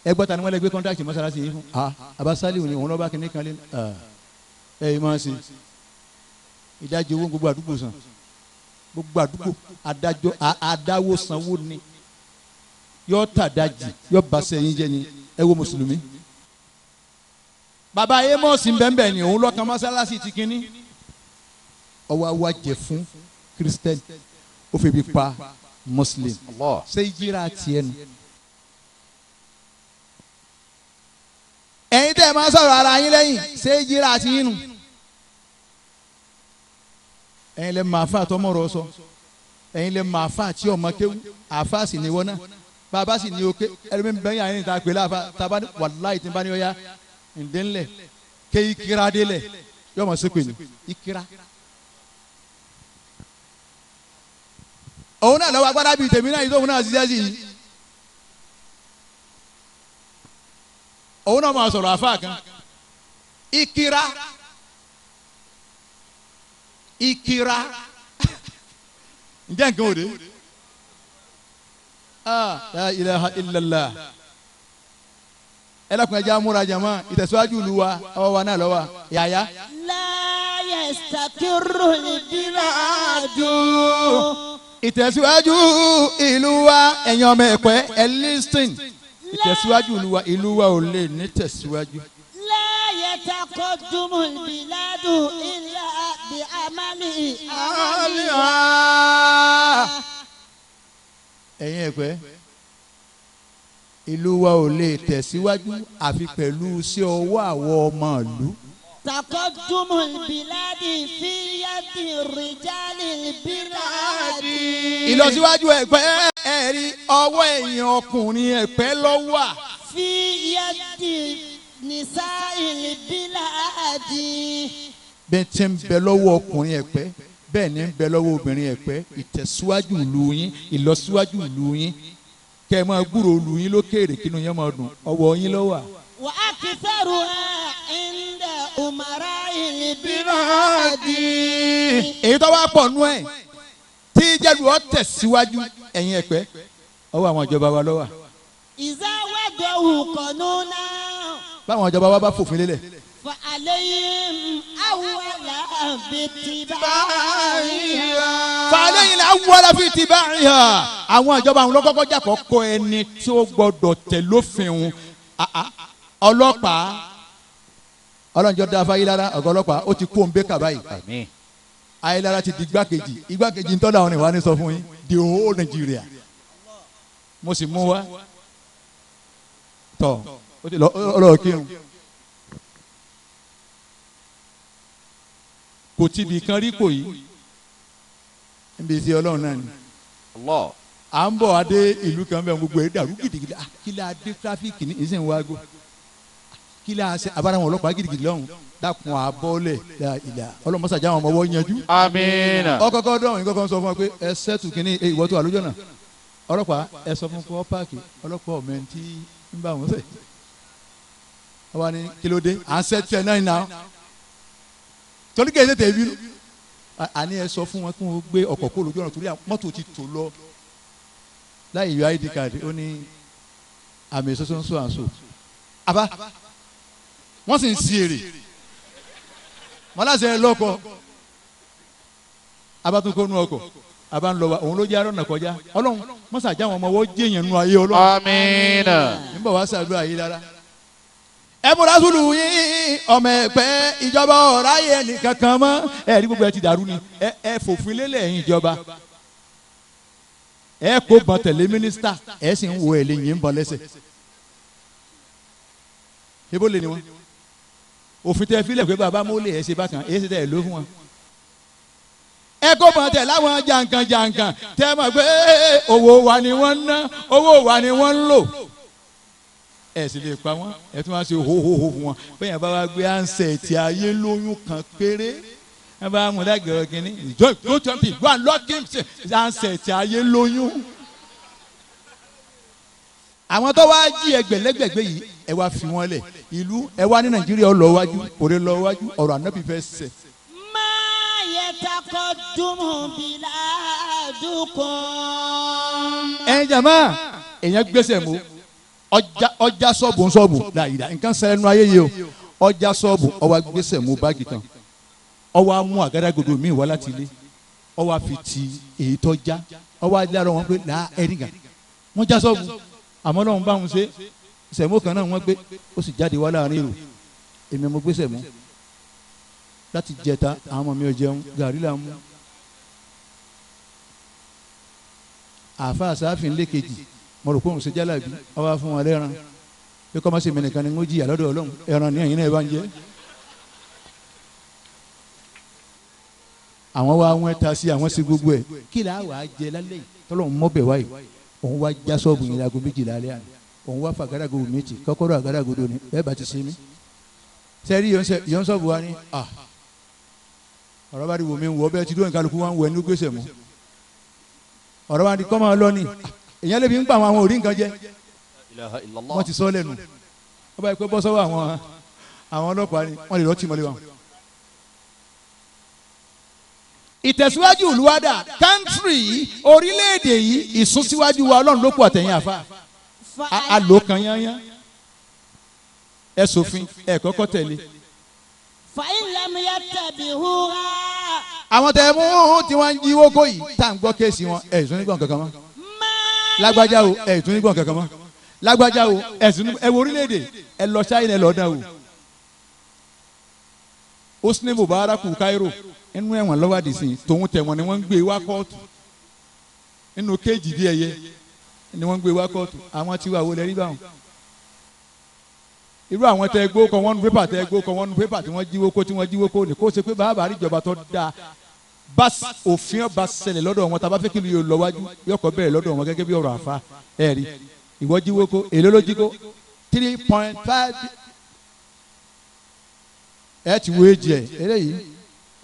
ẹgbọ́n ta ni wọ́n lè gbé kọ́ńtàkì mọ́sálásí yìí fún ah Baba Saliu ni òun lọ́ba kìíní kan lé ẹ ẹ máa ṣe ìdájọ́ owó gbogbo àdúgbò san gbogbo àdúgbò adájọ́ adáwó sanwó ni yọ tàdájì yọ bàṣẹ yín jẹ ni ẹ wo mùsùlùmí. Baba Amos bẹ́ẹ̀ ni òun lọ́kàn mọ́sálásí ti kínní ọwọ́ awájẹ fún Christian ó fi bi pa Muslim ṣé ìjìrà tiẹ̀ nu. Ẹ̀yin tẹ́ ẹ máa sọ̀rọ̀ ara yín lẹ́yìn ṣé ìjìrà ti yín nu. Ẹ̀yin lẹ máa fà tọmọrọ sọ ẹ̀yin lẹ máa fà tí ọmọ kéwú àfa sì ní wọ́n náà bàbá sì ní oké ẹlòmíín bẹ́ẹ̀ yàn yín ta pé láfa taba wàláyé tí n bá ní ọ̀ya ǹdẹ́nlẹ̀ ké ìkira délẹ̀ yọ̀ọ́ mọ̀ sépè ní ìkira. Òun náà lọ́wọ́ agbára bíi tèmi náà yìí tóun náà ṣiṣẹ́ sí yìí òun náà máa sọ̀rọ̀ àfa kan ìkira ìkira ǹjẹ́ nǹkan òde la ilaha illallah ẹ lọ́kùnrin ẹja múra jàmá ìtẹ̀síwájú ìlú wa ọwọ́ wa náà lọ́wọ́ yàyà. La yastakiru al-biladu. Ìtẹ̀síwájú ìlú wa ẹ̀yin ọmọ ẹ̀pẹ́ ẹ̀ lísìn ìtẹ̀síwájú ìlú wa ìlú wa ò lè ní tẹ̀síwájú. La يتقدم البلاد إلا بعمل أهلها. Ẹ̀yin Ẹ̀pẹ́, ìlú wa ò lè tẹ̀síwájú àfi pẹ̀lú sí ọwọ́ àwọn ọmọ ìlú. تقدم البلاد في يد رجال البلاد. Ìlọsíwájú Ẹ̀pẹ́, ẹ̀rí ọwọ́ ẹ̀yin ọkùnrin Ẹ̀pẹ́ ló wà. في يد نساء البلاد. Bẹ́ẹ̀ tí ń bẹ lọ́wọ́ ọkùnrin Ẹ̀pẹ́, bẹ́ẹ̀ ni ń bẹ lọ́wọ́ obìnrin Ẹ̀pẹ́. Ìtẹ̀síwájú ìlú yín, ìlọsíwájú ìlú yín, kẹ́ ẹ máa gbúròó ìlú yín lókèèrè kínú yẹn máa dùn, ọwọ́ yín ló wà. وأكثرها عند أمراء البلاد. Èyí tó wá pọ̀ nú ẹ̀ tí jẹ́lu ọ́ tẹ̀síwájú, ẹ̀yin Ẹ̀pẹ́, ọwọ́ àwọn ìjọba wa ló wà. إذا وضعوا قانونا Báwọn ìjọba wa bá fòfin lélẹ̀, فعليهم أولا باتباعها. fàlẹ́yìn la wọlé fi ti báyìí hàn. Àwọn ìjọba àwọn lọ́kọ́kọ́ jà kọ́kọ́ ẹni tí ó gbọ́dọ̀ tẹ̀ lófin òun. Ọlọ́pàá ọlọ́njọ́ da fáyélára, ọ̀gá ọlọ́pàá ó ti kó òun bẹ́ẹ̀ kàbáyì. Ayélára ti di igbákejì, igbákejì ntọ́lá àwọn ìwà ni sọ fún yín, the whole Nigeria. Mo sì mú wa tọ̀, ó ti lọ ọlọ́ọ̀ kírun, kò tibì kan rí kò yìí níbi tí Ọlọ́run náà ni. À ń bọ̀ adé ìlú kan bẹ́ẹ̀, gbogbo ẹ̀ dàrú gidigidi. Kí la dé tráfíkì ní ìsìn waago, kí la ṣe abára wọn ọlọ́pàá gidigidi lọ́hùn, dákun àbọ̀lẹ̀ ìlà ọlọ́mọsàjà àwọn ọmọ wọ́n yanjú. Amiina. Ọkọ̀ọ̀kọ̀ dọ̀hún yìí kọ́kọ́ sọ fún wa pé ẹ sẹ́tù kínní ìwọ tó wà lójú ọ̀nà ọlọ́pàá, ẹ sọ fún kọ́ páàkì ọlọ́pàá ọ̀mẹ́ntì ń bá wọn sẹ̀. Wọ́n ní kí ló dé à ń sẹ́tù ẹ̀ náà ní náà torí kì í ṣe tẹ̀bí àní ẹ sọ fún wọn kí wọ́n gbé ọkọ̀ kó lójú ọ̀nà torí mọ́tò ti tò lọ láì yọ ID card. Ó ní àmì soso ń so à ń so àbá wọ́n sì ń si èrè mọ́láṣẹ́ lọ́kọ̀ abatukọ̀ nu ọkọ̀ àbá ń lọ wa, òun ló jẹ́ arọ́nà kọjá. Ọlọ́run mọ́sàájà àwọn ọmọ wọ́n jẹ́yàn nu ayé Ọlọ́run. Amiina. Nígbà wàá sàdúrà yìí lára ẹ múra sùlù yín ọmọ Ẹ̀pẹ́, ìjọba ọ̀rá yẹn nìkan kan mọ́ ẹ rí gbogbo ẹ ti dàrú ni. Ẹ fòfin lélẹ̀ ẹ̀yin ìjọba, ẹ kó bọn tẹ̀lé mínísítà, ẹ sì ń wo ẹ̀ lè yín bọ̀ lẹ́sẹ̀. Ibo lè ní wọn òfin tẹ fílẹ̀ pé bàbá mọ́lẹ̀ ẹ ṣe bákan, ẹ ṣe tẹ̀ ló fún wọn. Ẹ kó bọn tẹ̀ láwọn jàǹkàn jàǹkàn tẹ́ mọ̀ pé owó wa ni wọ́n ń ná, owó wa ni wọ́n ń lò, ẹ sì lè pa wọn, ẹ tún wá ṣe hóhóhó fún wọn. Bẹ́ẹ̀ bá wá gbé ansẹ̀ tí ayé lóyún kan péré, ẹ bá mú lágbẹ̀rẹ̀ kínní ìjọ ìjọ twenty one lọ́kì ansẹ̀ tí ayé lóyún. Àwọn tó wá jí ẹgbẹ̀lẹ́gbẹ̀gbẹ̀ yìí, ẹ wá fi wọn lẹ̀ ìlú, ẹ wá ní Nàìjíríà ó lọ wájú, òde lọ wájú, ọ̀rọ̀ ànábì fẹ́ ṣẹ. ما يتقدم بلادكم. Ẹ̀yin jàmá, èèyàn gbèsè mú ọjà sọ́ọ̀bù sọ́ọ̀bù láyìí nǹkan ṣẹlẹ̀ nínú ayé yìí o. Ọjà sọ́ọ̀bù, ó wá gbèsè mú báàgì kan, ó wá mú àgádágodo míì wá láti ilé, ó wá fi ti èyí tó já, ó wá dárò wọn pé là ẹ̀rí kan wọ́n já sọ́ọ̀bù, àmọ́ lọ́hùn bá wọn ṣe sẹ̀mó kan náà wọ́n gbé, ó sì jáde wá láàrin èrò. Èmi mo gbé sẹ̀mó láti jẹta, àwọn ọmọ mi ò jẹun, gàrí là ń mú. Àáfàá sáfìn lẹ́kejì mo rò pé òun ṣe jálàbí, ó wá fún wọn lẹ́ran pé kọ́ máa ṣe mẹ́nìkan ni ń jìyà lọ́dọ̀ Ọlọ́run, ẹran ní ẹ̀yìn náà ẹ bá ń jẹ́. Àwọn wa wọn ta sí àwọn sí gbogbo ẹ̀, kí là á wà á jẹ lálẹ́ yìí tọ́lọ́run mọ́bẹ̀ wáyé. Òun wá já sọ́ọ̀bù yẹn láago 12 alẹ́ àná, òun wá fa àgádágodo méjì, kọ́kọ́rọ́ àgádágodo ni bẹ́ẹ̀ bá ti sinmi. Sẹ́rí yọ̀n sọ́ọ̀bù wa ni ọ̀rọ̀ bá di wò mí wọ bẹ́ẹ̀ ti dúró nkálukú wa ń wọ ẹnu gbèsè mọ́. Ọ̀rọ̀ bá di kọ́ máa lọ ni èèyàn lè fi ń pa àwọn orí nǹkan jẹ, wọ́n ti sọ lẹ́nu. Wọ́n bá yẹ pé bọ́ sọ́wọ́ àwọn ọlọ́pàá ni wọ́n lè lọ́ọ́ tì mọ́lé wọn. Ìtẹ̀síwájú ìlúwádà kántrì yìí, orílẹ̀-èdè yìí, ìsúnsíwájú wa Ọlọ́run ló kù àtẹ̀yìn àfa àlò kan yányán. Ẹ ṣòfin ẹ kọ́kọ́ tẹ̀lé. فإن لم يتبعوها. Àwọn tẹ mú tí wọ́n ń jí wókó yìí tá à ń gbọ́ kéèsì wọn, ẹ̀ ìsún nígbọ̀n kankan mọ́. Lágbájá o, ẹ̀ ìsún nígbọ̀n kankan mọ́. Lágbájá o, ẹ̀ ìsún. Ẹ wo orílẹ̀-èdè, ẹ lọ Ṣáínà, ẹ lọ dán o. Hosni Mubarak Cairo inú ẹ̀wọ̀n lọ́wọ́ àdìsí tòun tẹ̀wọ̀n ni wọ́n ń gbé wá kóòtù nínú kéèjì bí ẹyẹ ni wọ́n ń gbé wá kóòtù. Àwọn tiwa wo lẹ rí báwọn? Irú àwọn tẹ gbó kọ wọ́n nu pépà, tẹ gbó kọ wọ́n nu pépà tí wọ́n jíwó kó, tí wọ́n jíwó kó ní kó ṣe pé bàbá àríjọba tó dáa bá òfin ọba ṣẹlẹ̀ lọ́dọ̀ wọn, tàbá fẹ́ kí lu yóò lọ wájú yọkọ̀ bẹ̀rẹ̀ lọ́dọ̀ wọn gẹ́gẹ́ bí ọ̀rọ̀ àfa. Ẹ̀ rí ìwọ jíwó kó, èló ló jí kó? 3.5. Ẹ ti wo èjì ẹ eléyìí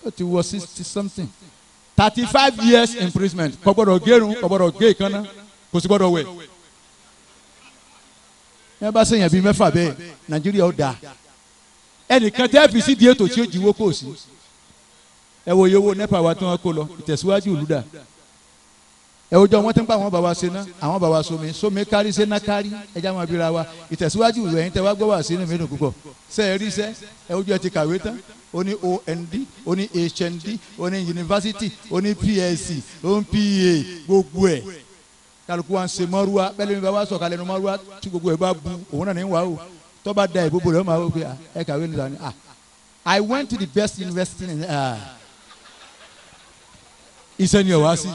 ó ti wọ 60 something, 35 years imprisonment. Kò gbọ́dọ̀ gérun, kò gbọ́dọ̀ gé ìkànnà, kò sì gbọ́dọ̀ wẹ̀. Yẹn bá sèyàn bíi mẹ́fà bẹ́ẹ̀, Nàìjíríà ó dáa. Ẹnìkan tẹ́ fi sídìí ètò tí ó jíwó kò sí. Ẹ wo iye owó NEPA wa tí wọ́n kó lọ, ìtẹ̀síwájú ìlú dà. Ẹ wo jọ wọ́n ti ń pa àwọn bàbá ṣe ná, àwọn bàbá somi somi kárí ṣe ná kárí. Ẹ já máa bíra wa ìtẹ̀síwájú ìlú. Ẹ̀yin tẹ́ wá gbọ́ wá sínú mi dùn púpọ̀. Ṣe é rí sẹ́? Ẹ wojú ẹ ti kàwé tán, ó ní OND, ó ní HND, ó ní yunifásitì, ó ní PSC, ó ní PA, gbogbo ẹ̀ kálukú wa ń ṣe mọ́rúwa. Bẹ́ẹ̀ ni bàbá sọ̀kalẹ̀ nu mọ́rúwa tí gbogbo ẹ̀ bá bu òun náà ní wà o. Tó bá da ìbúbo rẹ̀ ó máa wọ pé ẹ kàwé níta ni. I went to the best university in iṣẹ́ ni ọ̀wá sí.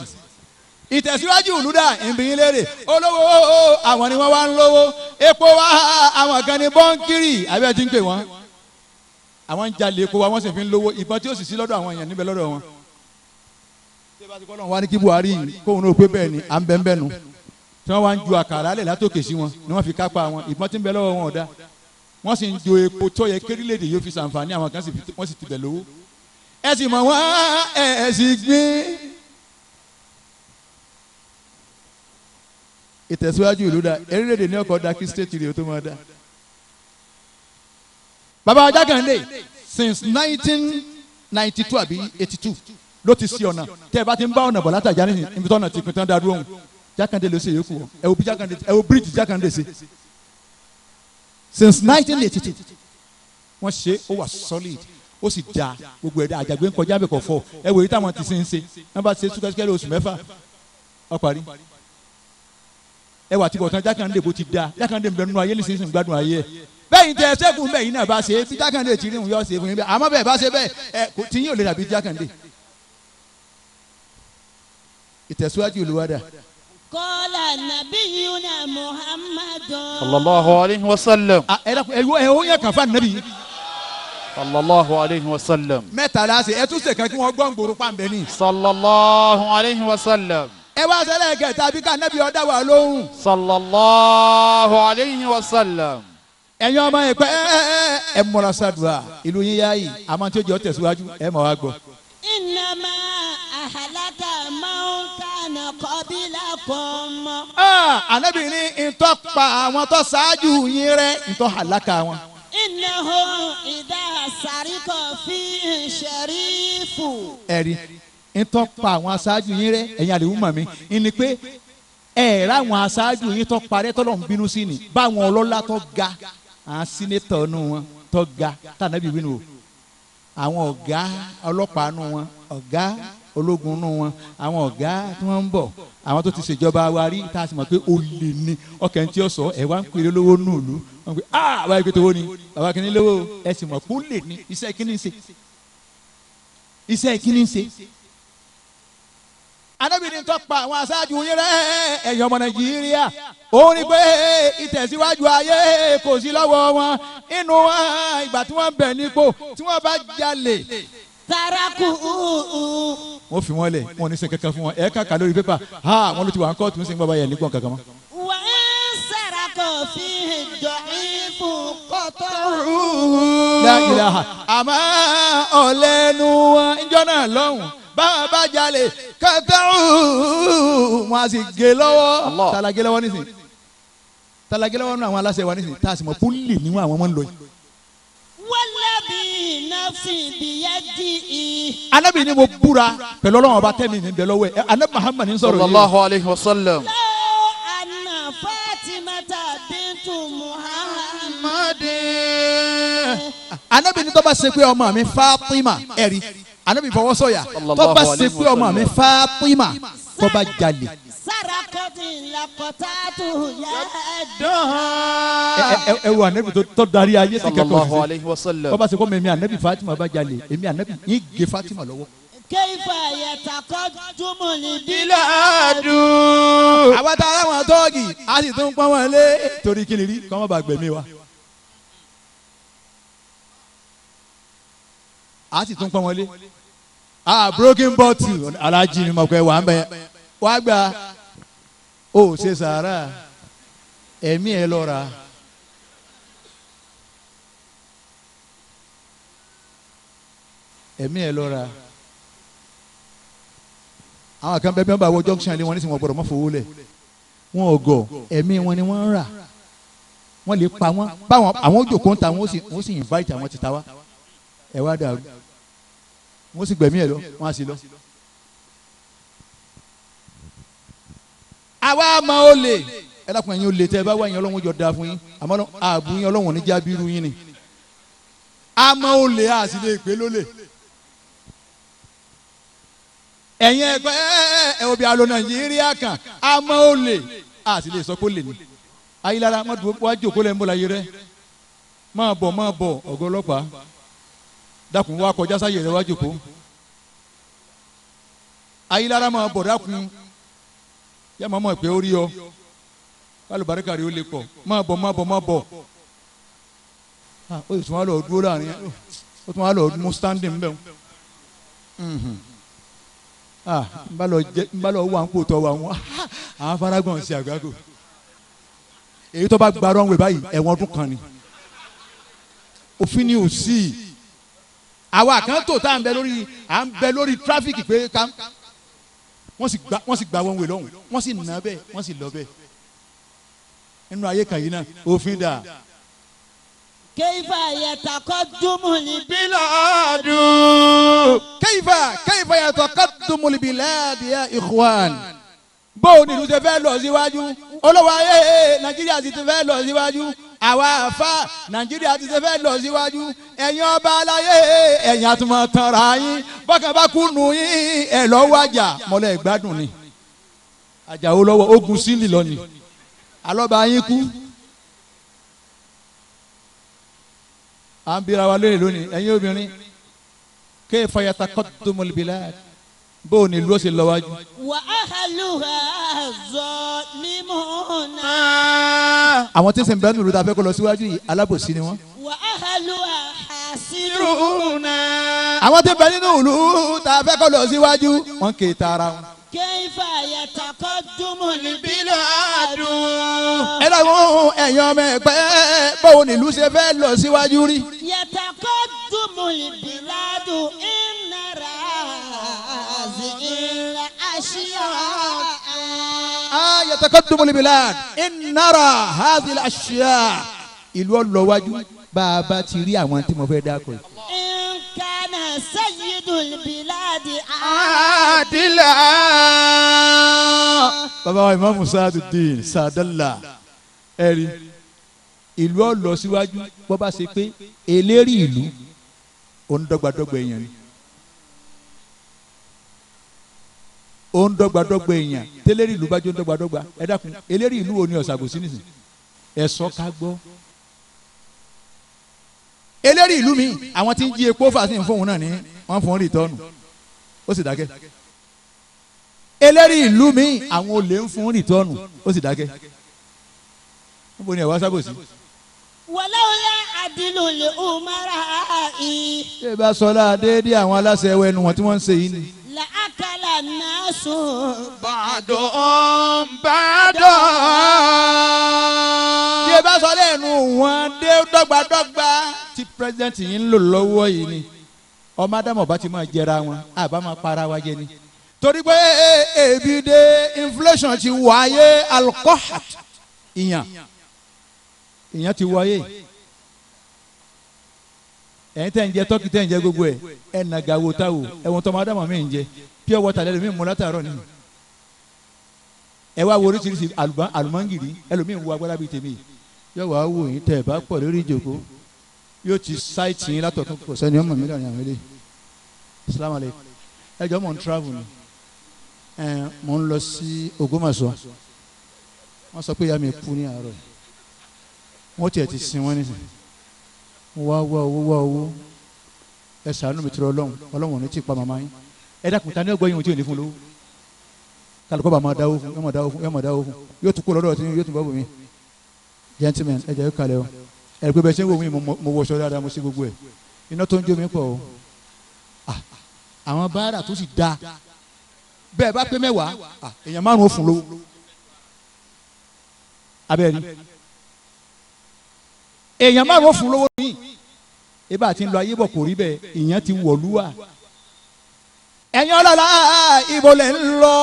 Ìtẹ̀síwájú ìlú dà ìbíyín léèrè. Olówó àwọn ni wọ́n wá ń lówó epo wá, àwọn kan ní bọ́ńkìrì àbí ẹ ti ń pè wọ́n. Àwọn ń jalè epo wa, wọ́n sì fi ń lówó. Ìbọn tí ó sì sí lọ́dọ̀ àwọn èèyàn níbẹ̀ lọ́dọ̀ wọn. Wọ́n ní kí Buhari kóun náà pé bẹ́ẹ̀ ni à ń bẹ́ẹ̀ bẹ́ẹ̀ nu, tí wọ́n wá ń ju àkàrà lẹ̀ látòkè sí wọn ni wọ́n fi kápá wọn. Ìbọn tí ń bẹ lọ́wọ́ wọn ọ̀dà, wọ́n sì ń jo epo tó yẹ kérílẹ̀-èdè yóò fi ṣàǹfààní. Àwọn kan wọ́n sì ti bẹ̀ lówó. Ẹ sì mọ̀ wọ́n, ẹ sì gbé. Ìtẹ̀síwájú ìlú dá erílẹ̀-èdè ní ọkọ̀ dá kí stéètì rèé tó máa dá. Bàbá Jákàndé since 1992 àbí 82 ló ti sí ọ̀nà. Tẹ́ ẹ bá ti ń bá ọ̀nà bọ̀ látàjà nísìnyí, ibi tọ́nà ti pin tán dá dúró hùn. Jákàndé ló ṣe yòókù. Ẹ wo bí Jákàndé, ẹ wo bíríìjì Jákàndé ṣe since 1982. Wọ́n ṣe ó wà solid, ó sì da gbogbo ẹ̀dá. Àjàgbé ń kọjá bẹ̀ kọ̀ fọ́. Ẹ wò yí táwọn ti ṣe ń ṣe, wọ́n bá ṣe súkẹ́súkẹ́ lóṣù mẹ́fà ó parí. Ẹ wà tí bọ̀tán Jákàndé bó ti da. Jákàndé ń bẹ nínú ayé nísinsìnyí, gbádùn ayé ẹ. Bẹ́ẹ̀ ni tẹ ẹ sẹ́kùn bẹ́ẹ̀ yìí náà bá ṣe bí Jákàndé ti rí òun yọ ṣe fún yín bẹ́ẹ̀. Àmọ́ bẹ́ẹ̀ bá ṣe bẹ́ẹ̀ ẹ tí yín ò lè dàbí Jákàndé. Ìtẹ̀síwájú ìlú wa dà. Kọ́lá nabiyuna Muhammadu. Sallallahu alayhi wa sallam. Ẹ ẹ ó yẹ kàn fún ànábì. Sallallahu alayhi wa sallam. Mẹ́ta la ṣe, ẹ tún ṣe kan kí wọ́n gbọ́n gbòòrò pàǹbẹ́ ni. Sallallahu alayhi wa sallam. Ẹ wá ṣẹlẹ̀ kẹta bí ká ànábì ọ̀dá wa lóhùn. Sallallahu alayhi wa sallam. Ẹ̀yin ọmọ ẹ̀ pẹ́ ẹ múra sàdúrà ìlú yín yá yìí, àmọ́ tí ó jẹ́ tẹ̀síwájú ẹ mọ̀ wá gbọ́. Innama ahlaka man kana qablakum. Ànábì ní ntọ́ pa àwọn tó ṣáájú yín rẹ́, ntọ́ àlákà wọn. Innahu idha sarika fi sharifu. Ẹ̀rí ntọ́ pa àwọn aṣáájú yín rẹ́, ẹ̀yin àlè wúmọ̀ mi ní pé ẹ̀ ráwọn aṣáájú yín tó parẹ́ tọ́lọ̀ ń bínú sí ni báwọn ọlọ́lá tó ga, àwọn sínétọ̀ nù wọn tó ga tànàbí wínú o, àwọn ọ̀gá ọlọ́pàá nù wọn, ọ̀gá ológun nù wọn, àwọn ọ̀gá tí wọ́n ń bọ̀, àwọn tó ti ṣèjọba wa rí tá a sì mọ̀ pé olè ni ọkẹ́ tí ó sọ ẹ̀ wá ń pèrè lówó nù lù wọ́n pe ah báyìí pé tówó ni bàbá kìíní lówó, ẹ sì mọ̀ pé olè ni. Iṣẹ́ kìíní ń ṣe, iṣẹ́ kìíní ń ṣe. Ànábì ní tó pa àwọn aṣáájú yín rẹ́ ẹ̀yin ọmọ Nàìjíríà, òun ni pé ìtẹ̀síwájú ayé kò sí lọ́wọ́ wọn. Inú wọn ìgbà tí wọ́n bẹ̀ nípò tí wọ́n bá jalè. Taraku. Wọ́n fi wọ́n lẹ̀, wọ́n ní sẹ́ kankan fún wọn. Ẹ̀ kàkà lórí pépà, ha wọ́n ló ti wà ń kóòtù ń sìn bàbá yẹn nígbọ̀n kankan mọ́. Wà á sàràkọ̀ fi dọ̀ífù kọ́tọ̀. La ilaha. Àmọ́ ọ̀lẹ́nu wọn ìjọ náà lọ́hùn báwọn bá jalè kọ́tọ̀ wọn a sì gé lọ́wọ́. Tala gé lọ́wọ́ nísìn, tala gé lọ́wọ́ nínú àwọn aláṣẹ wa nísìn, tá a sì mọ̀ púlì níwọ̀n àwọn ọmọ ń lọ yìí. Walabi nafsi biyadihi. Ànábì ni mo búra pẹ̀lú Ọlọ́run ọba tẹ́mi mi bẹ̀ lọ́wọ́ ẹ̀. Ànábì Muhammad ń sọ̀rọ̀ yìí. Sallallahu alayhi wa sallam. Law anna Fatimata bintu Muhammad. Ànábì ni tó bá ṣe pé ọmọ mi Fatima, ẹ̀rí Ànábì fọwọ́ sọ̀yà, tó bá ṣe pé ọmọ mi Fatima tó bá jalè. Saraka لقطعت يده. Ẹ wo anabi tó darí ayé sí kẹ́kọ̀ọ́ Sallallahu alayhi wa sallam. Bọ́bá ṣe kọ́ mi èmi anabi Fatima bá jalè èmi anabi yín gé Fatima lọ́wọ́. كيف يتقدم البلاد. Àwa tá a láwọn tọ́ọ̀gì a sì tún pọ́n wọn lé torí kí ni rí kọ́ mọ́ bá gbẹ̀mí wa. A sì tún pọ́n wọn lé. Ah, broken bottle alájí mi mọ̀ pé wà ń bẹ wá gbà ó ṣe sàárà ẹ̀mí ẹ̀ lọ́ra. Ẹ̀mí ẹ̀ lọ́ra. Àwọn kan bẹ́ẹ̀ bí wọ́n bá wọ junction lé wọn nísìnyí wọn gbọ́dọ̀ mọ́ fowó lẹ̀ wọn ò gọ̀ ẹ̀mí wọn ni wọ́n ń rà wọ́n lè pa wọ́n báwọn àwọn òjòkó ń ta wọ́n sì invite àwọn ti ta wá ẹ̀ wá dàrú wọ́n sì gbẹ̀mí ẹ̀ lọ wọ́n á sì lọ. Àwa máa ó lè ẹ dákun ẹ̀yin ó lè tẹ́ ẹ bá wá ẹ̀yin Ọlọ́run jọ da fún yín àmọ́ ààbò yín Ọlọ́run ní jábírú yín ni a máa ó lè a sì lè pé lólè. Ẹ̀yin ẹgbẹ́ ẹ òbí alo Nàìjíríà kan a máa ó lè a sì lè sọ pé ó lè ní. Ayélujára má dúró wá jòkó lẹ́ ń bọ̀ láyé rẹ máa bọ̀ ọ̀gá ọlọ́pàá dákun wá kọjá sáyé rẹ wá jòkó. Ayélujára máa bọ̀ dákun yá máa mọ̀ pé ó rí ọ kálùbáríkà rí ó lè pọ̀ máa bọ̀ máa bọ̀ máa bọ̀. Ó sì tún wá lọ dúró láàrin ó tún wá lọ mú standing bẹ́ẹ̀. N bá lọ wà ń kó tọ́ wa wọn àwọn afárágbọ̀n sí àgbákò èyí tó bá gba rọ́ǹwé báyìí ẹ̀wọ̀n ọdún kan ni òfin ni ò sí. Àwa kan tó tá à ń bẹ lórí tráfíkì pé ká wọ́n sì gba wọn wé lọ́hùn wọ́n sì nà bẹ́ẹ̀ wọ́n sì lọ bẹ́ẹ̀ nínú ayé kan yìí náà òfin dà. Kayfa yataqaddumu biladu. Kayfa yataqaddumu biladu ya ikhwan. Bóun ni ìlú ṣe fẹ́ lọ síwájú olówó ayé Nàìjíríà sì ti fẹ́ lọ síwájú àwa àfa Nàìjíríà ti ṣe fẹ́ lọ síwájú ẹ̀yin ọba aláyé ẹ̀yin àtúmọ̀ tanra yín bọ́kàn bá kú nù yín ẹ̀ lọ́wọ́ àjà mọ́lẹ̀ ìgbádùn ni àjàwó lọ́wọ́ ogun sílì lọ́ni alọ́ba yín kú. À ń bira wa lónìí lónìí ẹ̀yin obìnrin kayfa yataqaddumul bilad bóun ni ìlú ó ṣe lọ wájú. Wa ahluha zalimuna. Àwọn tí ń sìn bẹ́ẹ̀ nùlù tá a fẹ́ kó lọ síwájú yìí alábòsí ni wọ́n. Wa ahluha hasiruna. Àwọn tí ń bẹ nínú ìlú tá a fẹ́ kó lọ síwájú wọ́n kì í tara wọn. Kayfa yataqaddumul biladu. Ẹ lọ́wọ́ ẹ̀yin ọmọ ẹ̀pẹ́ bóun ni ìlú ṣe fẹ́ lọ síwájú rí. Yataqaddumul biladu inna razi'il ashiya. Yataqaddumul bilad in nara hadhil ashiya. Ìlú ọlọ́wájú bá a bá ti rí àwọn tí mo fẹ́ dákọ̀ yìí. In kana sayyidul biladi adila. Bàbá wa Imam Sa'aduddin Sa'adallah ẹ̀rí ìlú ọlọ síwájú bó bá ṣe pé eléri ìlú òǹdọ́gbadọ́gba èèyàn ni òǹdọ́gbadọ́gba èèyàn tẹ́lẹ̀rí ìlú bá jó ńdọ́gbadọ́gba ẹ dákun eléri ìlú wo ni ọ̀sàgòsí nìsín ẹ sọ ká gbọ́. Eléri ìlú mi àwọn tí ń jí epo fà sí fóun náà ní wọ́n fún rìtọ́ọ̀nù ó sì dákẹ́. Eléri ìlú mi àwọn olè ń fún rìtọ́ọ̀nù ó sì dákẹ́. Níbo ni ẹ wá sábòsí. Walawla adilul umara'i. Ṣé bá sọlá déédéé àwọn aláṣẹ ẹwẹ́ nu wọn tí wọ́n ń ṣe yìí ni. La akala nasu ba'dum ba'dan. Ṣé bá sọ lẹ́nu wọn dé dọ́gbadọ́gba tí pírẹsidẹ́ǹtì yìí ń lò lọ́wọ́ yìí ni ọmọ ádámọ̀ bá ti máa jẹra wọn àbá máa para wa jẹ ni. Torí pé ebi dé inflation ti wáyé alcohol ìyàn ìyàn ti wáyé ẹ̀yin tẹ́ ń jẹ tọ́kì tẹ́ ń jẹ gbogbo ẹ̀ ẹ̀ nàgà wo táwò ẹ̀wọ̀n tọmọ ádámọ̀ mi ń jẹ pure water lẹ́nu mi mú látàárọ̀ nìyí ẹ wá wo oríṣiríṣi àlùmọ́ngìrì ẹlòmíì ń wo agbára bíi tèmi yóò wá wò yín tẹ́ ẹ bá pọ̀ lórí ìjòkó yóò ti sáìtì yín látọ̀tún kò sẹ́ni ọmọ mi lọ́rùn àwọn eléyìí. Assalamu alaikum. Ẹ jọ mọ̀ ń travel ni, mò ń lọ sí Ògbómọ̀ṣọ́, Wọ́n sọ pé ìyá mi kú ní àárọ̀ yìí, wọ́n tiẹ̀ ti sin wọ́n nísìnyí. Mo wá wá owó wá owó, ẹ ṣàánú mi tọrọ Ọlọ́run, Ọlọ́run ò ní tí ì pa màmá yín. Ẹ dákun, ta ni ọgbọ́n yìí tí ò ní fún lówó? Kálukọ́ bá máa dáwó fún, yóò máa dáwó fún, yóò máa dáwó fún, yóò tún kó lọ́dọ̀ tí yóò tún bọ́ bù mí. Gentlemen, ẹ jẹ́ kalẹ̀ o. Ẹ pé bẹ́ẹ̀ ṣe ń wò mí, mo wọṣọ dáadáa, mo ṣe gbogbo ẹ̀, iná tó ń jó mi pọ̀ o. Àwọn báárà tó sì dáa bẹ́ẹ̀ bá pé 10, èèyàn 5 ó fún lówó. Abẹ́rẹ́ èèyàn 5 ó fún lówó ní ebá àti ń lọ ayé bọ̀ kò rí bẹ́ẹ̀, ìyẹn ti wọ̀lúwà. Ẹ̀yin ọlọ́lá ibo lẹ̀ ń lọ?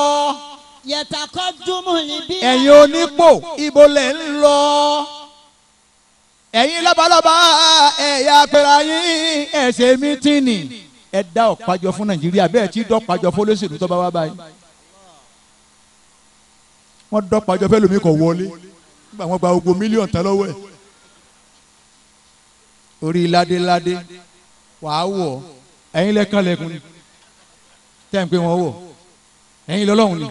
Ẹ̀yin onípò ibo lẹ̀ ń lọ? Ẹ̀yin lọ́balọ́ba ẹ̀yà pẹ̀lú yín ẹ̀ṣẹ̀ mítìnì. Ẹ dá ọ̀pájọ fún Nàìjíríà bẹ́ẹ̀ tí dọ́pàjọ fún olóṣèlú tó bá wá báyìí. Wọ́n dọ́pàjọ fẹ́ lómi kọ̀ wọlé nígbà wọ́n gba gbogbo mílíọ̀nù tán lọ́wọ́ ẹ̀. Orí ládéládé wàá wọ̀, ẹ̀yin lẹ́kàn lẹ́kùn ni tẹ́ ń pé wọ́n wọ̀, ẹ̀yin lọ́lọ́hún ni.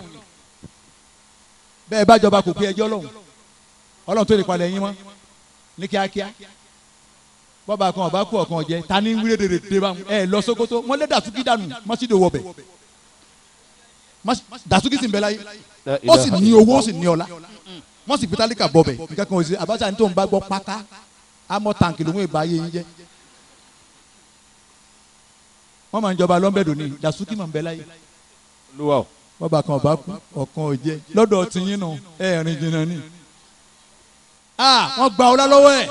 Bẹ́ẹ̀ bá jọba kò pé ẹjọ́ lọ́hún, Ọlọ́run tó lè palẹ̀ ẹ̀yin mọ́ ní kíákíá. Bọ́ba kan ọba kú ọ̀kan jẹ, ta ni wílé dèrè dè bá ẹ lọ Sókótó, wọ́n lé Dàsúkì dànù mọ́sídò wọ̀bẹ̀. Dàsúkì sì ń bẹ láyé, ó sì ní owó, ó sì ní ọlá, wọ́n sì fi tálíkà bọ̀bẹ̀. Nǹkan kan ò sí. Abacha ní tó ń bá gbọ́ pátá, àmọ́ tàǹkì lòún ìbá yé yín jẹ́. Wọ́n máa ń jọba lọ́nbẹ̀dọ̀ ni, Dàsúkì máa ń bẹ láyé. Bọ́ba kan ọba kú ọ̀kan ò jẹ lọ́dọ̀ tiyín nù, ẹ̀rín jìnnà ni. Wọ́n gba ọlá lọ́wọ́ ẹ̀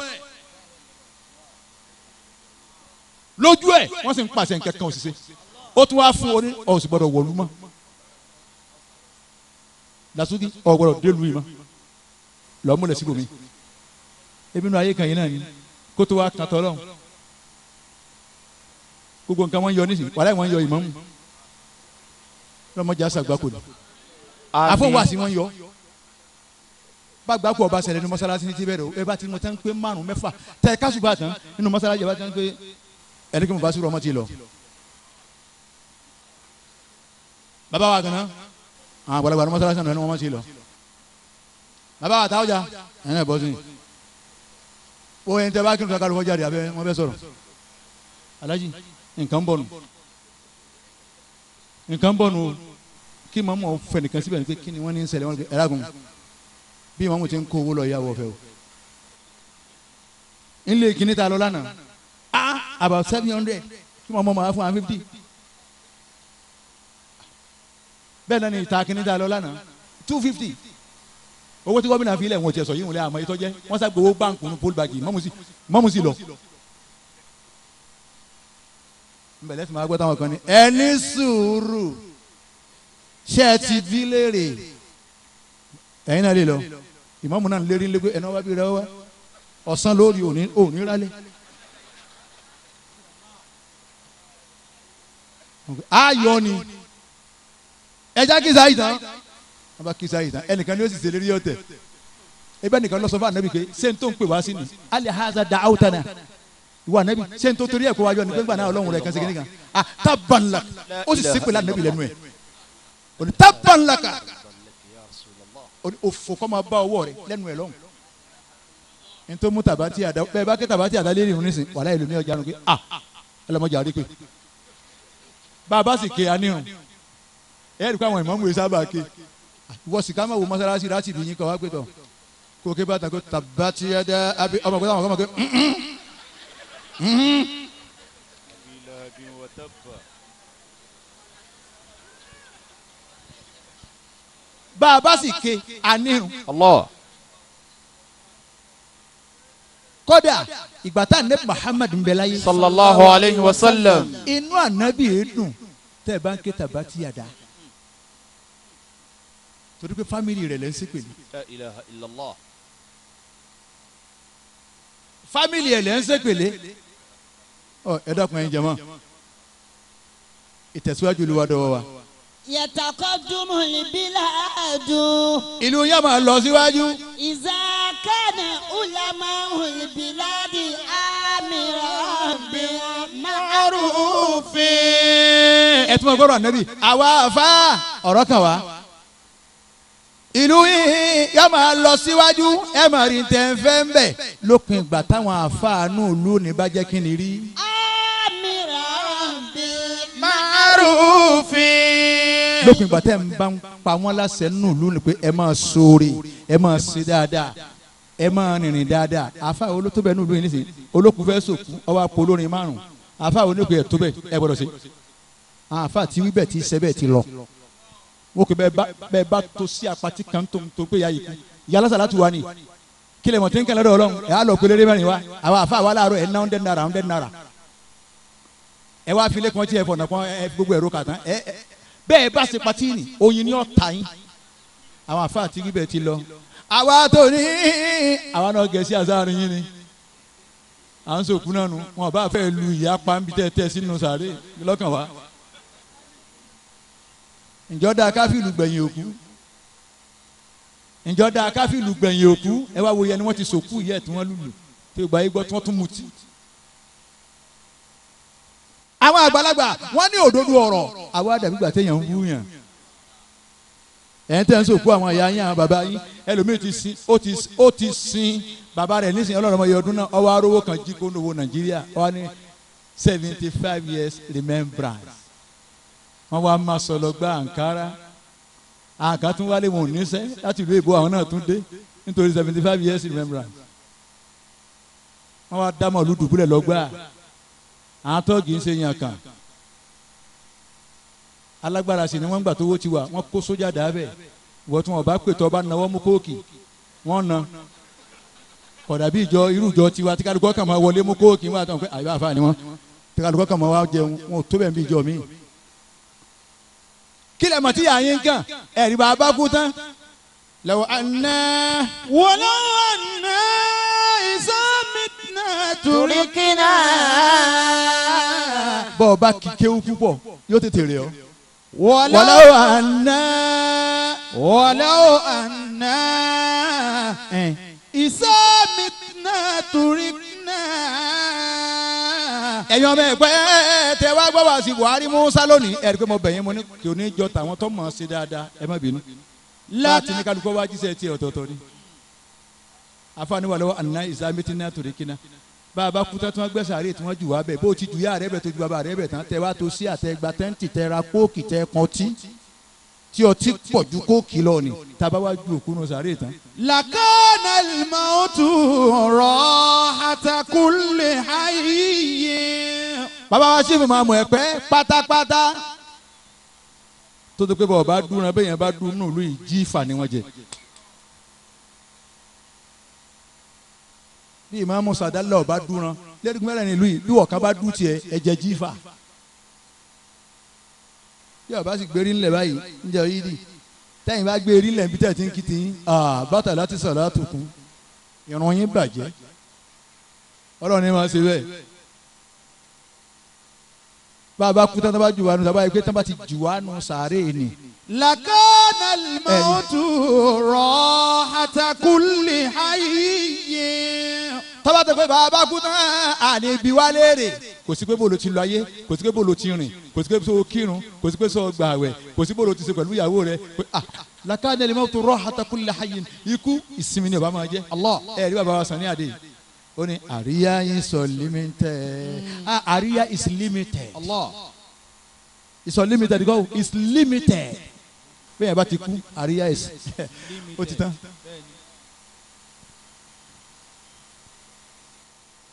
lójú ẹ̀, wọ́n sì ń pàṣẹ nǹkan kan òṣìṣẹ́. Ó tún wá fún oní ọ̀sìn gbọ́dọ̀ wọ̀lú mọ́. Dàsúkì ọ̀ gbọ́dọ̀ délùú yìí mọ́, lọ́ọ́ múlẹ̀ síbòmí. Ebi nínú ayé kan yìí náà ni kó tó wá kan tọ́ lọ́hùn. Gbogbo nǹkan wọ́n yọ nísìnyí, wàhálà wọ́n yọ ìmámù lọ́mọdé àṣàgbákò ni àfọwọ́sí wọ́n yọ. Bàgbákò ọba ṣẹlẹ̀ ní mọ́sálásí ní tibẹ̀rẹ̀ o, ẹ bá ti mọ tán pé 5 mẹ́fà tẹ kásùbà tán nínú mọ́sálásí, ẹ bá tán pé ẹni kí mo bá sùúrù ọmọ ti lọ. Bàbá wa gànà àwọn àgbàlagbà ní mọ́sálásí náà ẹni wọ́n ti lọ. Bàbá wa táwọn jà ẹni ẹ̀ bọ́ sí i. O yẹn tẹ bá kí n tó kálukọ jáde abẹ wọn bẹ sọ̀rọ̀. Alájí nǹkan bọ̀ nù, nǹkan bọ̀ nù, kí màmú fẹ nìkan síbẹ̀ ni pé kí ni wọ́n ní ṣẹlẹ̀, wọ́n ní ẹ̀rá gun bí màmú ti ń kó owó lọ ìyàwó ọ̀fẹ́ o. Nlé kíní ta lọ lánàá, about 700, kí màmú máa fún wa 50. Bẹ́ẹ̀ náà ni ìta kíní ta lọ lánàá 250. Owó tí gómìnà fi ilẹ̀ wọn ti sọ yìí wọn lé àmọ́ ìtọ́jẹ́ wọ́n sá gbowó báńkì ní pólíbàgì mọ́mú sí lọ. Nbẹ̀lẹ́ tí ma gbọ́ táwọn kan ní ẹni sùúrù ṣé ẹ ti bí léèrè ẹ̀yin náà lè lọ ìmáàmù náà lérí lé pé ẹni wọ́n bá bí rẹ wá ọ̀sán lórí òní òní rálẹ̀. Ayọ̀ ni ẹja kìsà yìí tán, wọ́n bá kìsà yìí tán, ẹnìkan ni ó sì ṣe lérí ọ̀tẹ̀ ebe nìkan lọ sọ fún anabi pé ṣé n tó ń pè wá sí ni alihaza da'awtana ìwọ anabi ṣé n tó torí ẹ̀ kó wájú ọ̀nì gbẹ́ngbà náà ọlọ́run rẹ̀ kan segin kan ah tabanla ó sì ṣépè lánàbì lẹ́nu ẹ̀ òní tabanla ka òní òfò kọ́ máa bá ọwọ́ rẹ̀ lẹ́nu ẹ̀ lọ́hùn n tó mú tàbátì àdá bẹ́ẹ̀ bá ké tàbátì àdá lérí ìrún nísìn wàhálà ìlú mi ọjà nù pé ah ọlọmọdé àrí pé bàbá sì ké anírun ẹ̀ ẹ́ rí i pé àwọn ìmọ̀ọ́mù yìí sábà ké ìwọ sì ká má wo mọ́sálásí láti ìbí yín kọ́ wá pé tọ̀ kò ké bàtà kó tàbátì àdá àbí ọmọ kó táwọn kọ́ mọ̀ pé bàbá sì ké anírun. Allah. Kódà ìgbà tá anabi Muhammad ń bẹ láyé. Sallallahu alayhi wa sallam. Inú anabi yìí dùn tẹ́ ẹ bá ń ké tàbátì àdá. Torí pé fámìlì rẹ̀ lẹ́ ń ṣépè ní. La ilaha illallah. Fámìlì ẹ̀ lẹ́ ń ṣépè lé. Ọ ẹ dákun ẹ̀yin jẹ̀mọ́. Ìtẹ̀síwájú ìlú wa dọ̀wọ́ wa. يتقدم البلاد Ìlú yẹn máa lọ síwájú. إذا كان علماء البلاد آمرا بالمعروف. Ẹ tún máa gbọ́dọ̀ ànábì àwa àfa ọ̀rọ̀ kan wá. Ìlú yìí yóò máa lọ síwájú, ẹ máa rí tẹ́ ń fẹ́ ń bẹ̀ lópin ìgbà táwọn àfáànù ìlú ní bá jẹ́ kí ni rí. آمرا Ma'rufin. Lópin ìgbà tẹ́ ń bá ń pa wọ́n láṣẹ nínú ìlú ni pé ẹ máa ṣoore, ẹ máa ṣe dáadáa, ẹ máa rìnrìn dáadáa. Àfáà olótóbẹ̀ nínú ìlú yìí nísìnyí, olókùn fẹ́ sòkú, ọwọ́ apò olórin márùn. Àfáà oníkù ẹ̀ tó bẹ̀ ẹ gbọ́dọ̀ ṣe. Àfáà tí wíbẹ̀ tí sẹ́bẹ̀ ti lọ. Wọ́n kò bẹ́ẹ̀ bá tó sí apatí kan tó ń tó pé ya yìí kú. Yàrá sàlátù wa ni kílẹ̀ mọ̀ tí ń kẹ́lẹ́ dọ̀ Ọlọ́run ẹ̀ á lọ pélé mẹ́rin wa. Àwọn àfáà wa láàárọ̀ ẹ̀ ná 100 naira, 100 naira. Ẹ wá filé kan tí ẹ fọ̀nà kan, ẹ fi gbogbo ẹ̀rọ kà tán. Ẹ bẹ́ẹ̀ bá ṣe patí ni oyin ni ọ̀tá yín. Àwọn àfáà tí wíbẹ̀ ti lọ. Àwa tó ní àwa náà gẹ̀ẹ́sì àzáàrin yín ni à ń sòkú náà nu wọn bá fẹ́ lu ìyá pàǹbí tẹ́ sínú sàárè lọ́kàn wa. Ǹjọ́ dáa káfíìlù gbẹ̀yìn òkú? Ǹjọ́ dáa káfíìlù gbẹ̀yìn òkú? Ẹ wá wo yẹn ni wọ́n ti sòkú yẹ tí wọ́n lùlù tí gbà yí gbọ́ tí wọ́n tún mutí. Àwọn àgbàlagbà wọ́n ní òdodo ọ̀rọ̀, àwa dàbí gbà téèyàn ń bú yàn. Ẹ̀ ń tẹ́ ń sòkú àwọn ìyá yín, àwọn bàbá yín, ẹlòmíì ti sin, ó ti sin bàbá rẹ̀ nísìnyí ọlọ́run ọmọ yẹn ọdún náà, ọwọ́ arówó kan jí kó ń wo Nàìjíríà, ọwọ́ ní 75 years remembrance. Wọ́n wá máa sọ lọ gba àǹkárá, àǹká tún wálé wọn ò níṣẹ́ láti ìlú èbó, àwọn náà tún dé nítorí 75 years remembrance. Wọ́n wá dá mọ̀lú dùbúlẹ̀ lọ́gbà, àwọn tọ́ọ̀gì ń ṣe yàn kàn. Alágbára sì ni wọ́n ń gbà tó wó ti wà, wọ́n kó sójà dábẹ̀, wọ́n tún ọba pètò ọba náwó mú kóòkì wọ́n na kódà bí ìjọ irú ìjọ tiwa tí kálukọ́ kàn máa wọlé mú kóòkì wọn àtàwọn pé àyè àfa ni wọn tí kálukọ́ kàn máa wá jẹun, wọn ò tó bẹ́ẹ̀ bí ìjọ mi. Kílẹ̀ mọ̀ tí yà yín kàn ẹ̀rí bá a bá kú tán lọ́wọ́ àná. ولو أنا إذا متنا تركنا Bọ́ ọ bá kí kéwú púpọ̀ yóò tètè rẹ̀ ọ́. ولو Wọ́lá àná. ولو أنا إذا متنا تركنا Ẹ̀yin ọmọ ẹ̀gbẹ́ tẹ wá gbọ́ wá sí Buhari Musa lónìí, ẹ̀rí pé mo bẹ̀ yín, mo ní kí o ní jọ tàwọn tó mọ̀ ọ́n ṣe dáadáa, ẹ má bínú. Láti ní kálukọ́ wá jíṣẹ́ tiẹ̀ ọ̀tọ̀ọ̀tọ̀ ni. Afaani wà lọ́wọ́ àná ìsámẹ́tì náà torí kíná. Bá a bá kú tán tí wọ́n gbẹ́ sàárè tí wọ́n jù wá bẹ̀, bó ti jù yá rẹ̀ bẹ̀ tó ju bàbá rẹ̀ bẹ̀ tán, tẹ wá tó sí àtẹgbà tẹ́ǹtì, tẹ ra kóòkì, tẹ kan tí tí ọtí pọ̀ ju kóòkì lọ ni, tá a bá wá ju òkú nù sàárè tán. لكان الموت راحة كل حي. Bàbá wa ṣì fi máa mọ̀ ẹ́ pẹ́ pátápátá tó tó pé bọ̀ bá dúnra bẹ́ẹ̀ yẹn bá dún nù lù yìí jí ìfà ni wọ́n jẹ. Bí ìmáàmù Sàdálà ọba dúnra lẹ́dùn mẹ́rin nílùú yìí, bí wọ̀kan bá dún tiẹ̀ ẹ̀jẹ̀ jí ìfà. Bí ọba sì gbérí ńlẹ̀ báyìí ńjẹ́ yìí dì tẹ́yìn bá gbérí ńlẹ̀ bí tẹ̀ tí ń kí ti yín bàtà láti sọ̀rọ̀ àtòkùn ìrun yín bàjẹ́. Ọlọ́run ní máa ṣe bẹ́ẹ̀. Bàbá kú tán tó bá jù wá nù sábà yìí pé tán bá ti jù wá nù sàárè ni. لكان الموت راحة كل حي. Tọ́ba tó pé bàbá kú tán àní ibi wá léèrè, kò sí pé bó lo ti lọ ayé, kò sí pé bó lo ti rìn, kò sí pé sọ kírun, kò sí pé sọ gbààwẹ̀, kò sí bó lo ti ṣe pẹ̀lú ìyàwó rẹ. Lakana al-mawtu rahata kulli hayyin, ikú ìsinmi ni ọba máa jẹ́. Ẹ rí bàbá wa sàn ní àdé ó ní àríyá is unlimited, àríyá is limited, is unlimited go is limited. Bẹ́ẹ̀ bá ti kú àríyá is ó ti tán.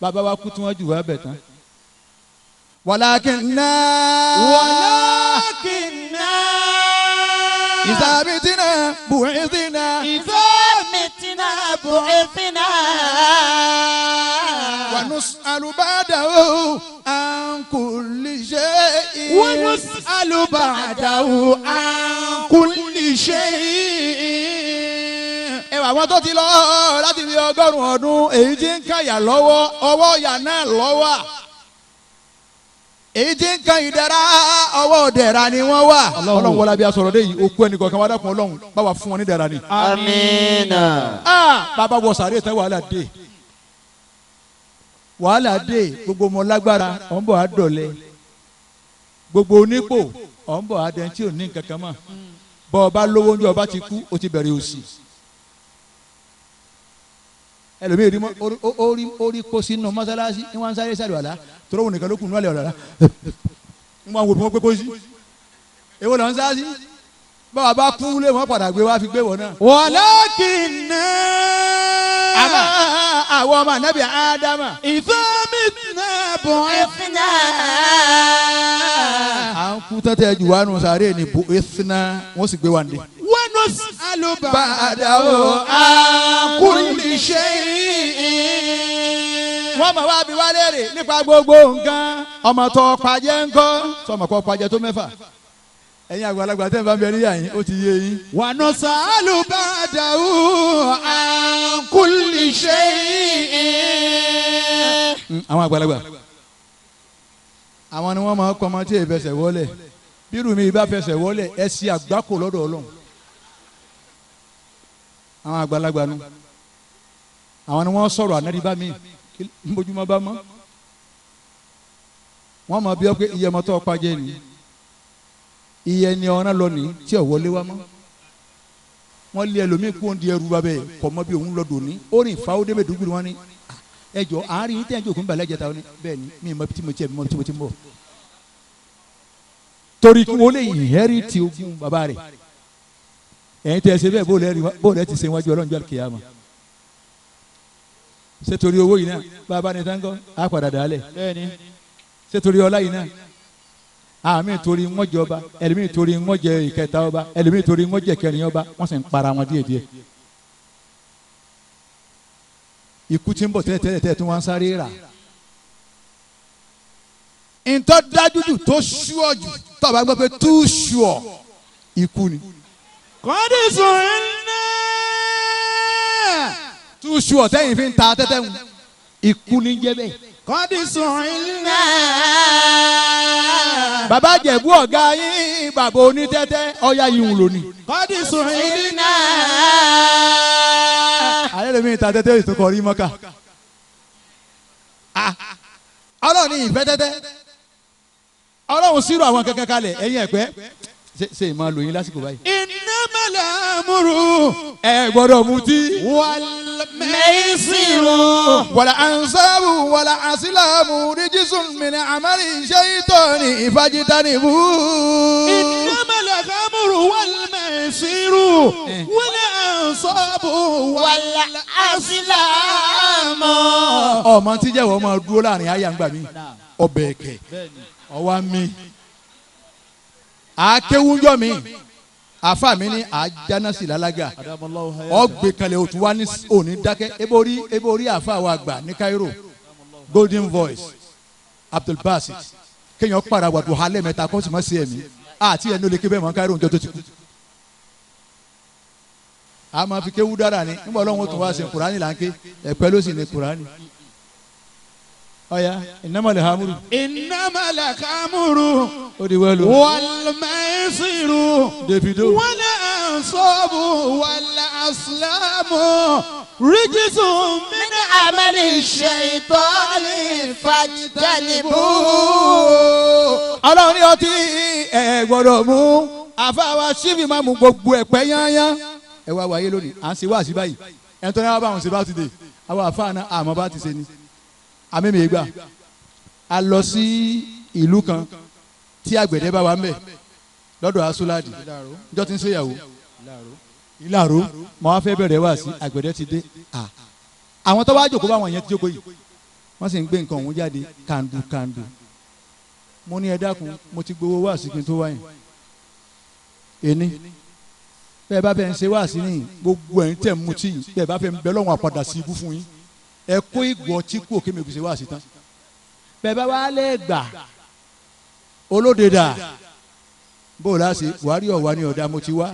Bàbá wa kú tí wọ́n jù wá bẹ̀ tán. Walakinna walakinna idha mitna bu'ithna idha mitna bu'ithna wa nus'alu ba'dahu an kulli shay'in wa nus'alu ba'dahu an kulli shay'in. Ẹ wà àwọn tó ti lọ láti fi 100 ọdún èyí tí ń kàyà lọ́wọ́ ọwọ́ ìyà náà lọ́wọ́ èyí tí ń kan ìdẹ̀ra ọwọ́ ìdẹ̀ra ni wọ́n wà. Ọlọ́run wọlé abíyá sọ̀rọ̀ dé yìí okú ẹnì kọ̀ọ̀kan wá dákun Ọlọ́run bá wa fún wọn ní ìdẹ̀ra ni. Amina. Bàbá wọ sàárè tán wàhálà dé, wàhálà dé, gbogbo ọmọ lágbára ọ̀ ń bọ̀ á dọ̀lẹ́, gbogbo onípò ọ̀ ń bọ̀ á dẹ́n tí ò ní nǹkan kan mọ́. Bọ́ ọba lówó ń jọ ọba ti kú ó ti bẹ̀rẹ̀ òṣì. Ẹlòmíì rí orí kó sínú mọ́sálásí ní wọ́n ń sáré sáré wàlá tọ́lọ́ òun nìkan ló kù ní wàlẹ̀ ọ̀làlá ń wọ́n wò bí wọ́n gbé kó sí. Èwo lọ́n sá sí? Báwa bá kú lé wọn padà gbé wá fi gbé wọn náà. Walakinna. Àmọ́ àwọn ọmọ ànábì Ádámà. Idha mitna bu'ithna. À ń kú tẹ́tẹ́ jù wá nù sáré ní bu'ithna wọ́n sì gbé wa ní. Wa nus'alu ba'dahu an kulli shay'in. Wọ́n mọ̀ wá bí wá léèrè nípa gbogbo nǹkan. Ọmọ tó pàjẹ́ ńkọ́ sọmọ kọ́ pàjẹ́ tó mẹ́fà. Ẹ̀yin àgbàlagbà tẹ́ ń bá mi ẹni yà yín ó ti yé yín. Wa nus'alu ba'dahu an kulli shay'in. Àwọn àgbàlagbà àwọn ni wọ́n máa kọ́ ọmọ tí èyí fẹsẹ̀ wọlé bírù mi bá fẹsẹ̀ wọlé ẹ sì àgbákò lọ́dọ̀ Ọlọ́run. Àwọn àgbàlagbà nu àwọn ni wọ́n sọ̀rọ̀ ànáríbá mi nbójúmọ́ bá mọ́ wọ́n máa bí ọ pé iye ọmọ tó ọ pàjẹ́ ni iye ni ọ̀ràn lọ ní tí ò wọlé wá mọ́. Wọ́n lé ẹlòmíì kó ń di ẹrú bàbẹ́ kọ̀ mọ́ bí òun lọ dòní ó rìn fa ó débè dúgbìrì wọn ni ẹ jọ àárín tẹ́ ẹ jọ òkú ń balẹ̀ jẹta ó ní bẹ́ẹ̀ ni mi mọ tí mo tiẹ̀ mọ tí mo ti ń bọ̀. Torí kí wọ́n lè inherit ogún bàbá rẹ̀. Ẹ̀yin tẹ́ ẹ ṣe bẹ́ẹ̀ bó lẹ́ ti ṣe wájú Ọlọ́run jọ́ kíyámà. Ṣé torí owó yìí náà bàbá ni táńkọ́ á padà dálẹ̀. Ṣé torí ọlá yìí náà àmì torí wọ́n jẹ ọba ẹlòmíì torí wọ́n jẹ ìkẹta ọba ẹlòmíì torí wọ́n jẹ kẹrin ọba wọ́n sì ń para wọn díẹ̀díẹ̀. Ikú tí ń bọ̀ tẹ́lẹ̀ tẹ́lẹ̀ tí wọ́n ń sáré rà. Ntọ́ dájú jù tó ṣúọ̀ jù tó bá gbọ́ pé tú ṣúọ̀ ikú ni. Kọ́dí sùn iná. Tú ṣúọ̀ tẹ́yìn fi ń ta tẹ́tẹ́ ń ikú ní jẹ́ bẹ́ẹ̀. Kọ́dí sùn iná. Bàbá Jẹ̀bú ọ̀gá yín bàbá onítẹ́tẹ́ ọ̀yá yìí ń lò ní. Kọ́dí sùn iná. Alẹ́ lómi ta tẹ́tẹ́ ètò kọrí mọ́kà. Ọlọ́run ní ìfẹ́ tẹ́tẹ́. Ọlọ́run sírò àwọn kankan kalẹ̀ ẹ̀yin ẹ̀pẹ́. Ṣé ìmọ̀ lòyìn lásìkò báyìí? Innamal amru. Ẹ gbọ́dọ̀ mutí. Wal maisiru. Wala ansabu wala asilamu rijisun min amali shaytani fajtanibu. Innamal amru wal maisiru. Wal ansabu wal asilamu. Ọmọ tí jẹ́wọ́ máa dúró láàrin àyà ń gbà mí. Ọbẹ̀ ẹ̀kẹ́ ọwọ́ mi. Akéwúnjọ́ mi àfa mi ní àjánásì lálágà ọgbẹ́ kalẹ̀ òtún wá ní òní dákẹ́ ebórí àfa wa gbà ní Cairo Golden Voice Abdulbasit kéèyàn para wàdù halẹ̀ mẹ́ta kó sì má sí ẹ̀mí àti ẹni olè kébẹ̀ mọ́ Cairo ń jọ tó ti kú. A máa fi kéwú dára ni nígbà Ọlọ́run ó tún wá sí Kùránì là ń ké ẹ̀pẹ́ ló sì ní Kùránì. Ọ̀ya innamal khamru. Innamal khamru. Ó di wẹ́lú. Wal maisiru. Davido. Wal ansabu wal aslamu. Rijsun min amali shaytani fajtanibu. Ọlọ́run ní ọtí ẹ gbọ́dọ̀ mú àfáwá sífì máa mú gbogbo ẹ̀pẹ́ yányán. Ẹ wá wáyé lónìí à ń ṣe wáàsí báyìí ẹni tó ní wá bá àwọn ṣe bá ti dé àwọn àfáà náà àmọ́ bá ti ṣe ni. Àmì mi gbà a lọ sí ìlú kan tí àgbẹ̀dẹ bá wà ń bẹ̀ lọ́dọ̀ asúládì njọ́ tí ń ṣe ìyàwó ìlàró mọ wá fẹ́ bẹ̀rẹ̀ wá sí àgbẹ̀dẹ ti dé. Àwọn tó wá jókòó báwọn yẹn ti jókòó yìí wọ́n sì ń gbé nǹkan ọ̀hún jáde kàndù kàndù. Mo ní ẹ dákun mo ti gbowó wá sí kí n tó wáyìn ẹni bẹ́ẹ̀ bá fẹ́ ń ṣe wá sí ní gbogbo ẹ̀ ń tẹ̀ mutí bẹ́ẹ̀ bá fẹ́ ń bẹ lọ́wọ́n àpàdà sí ibú fún yín ẹ kó ìgò ọtí kú òkè mi fi ṣe wá sí tán bẹ́ẹ̀ bá wá lè gbà olóde dà bó o láṣẹ Buhari ọ̀wá ni ọ̀dà mo ti wá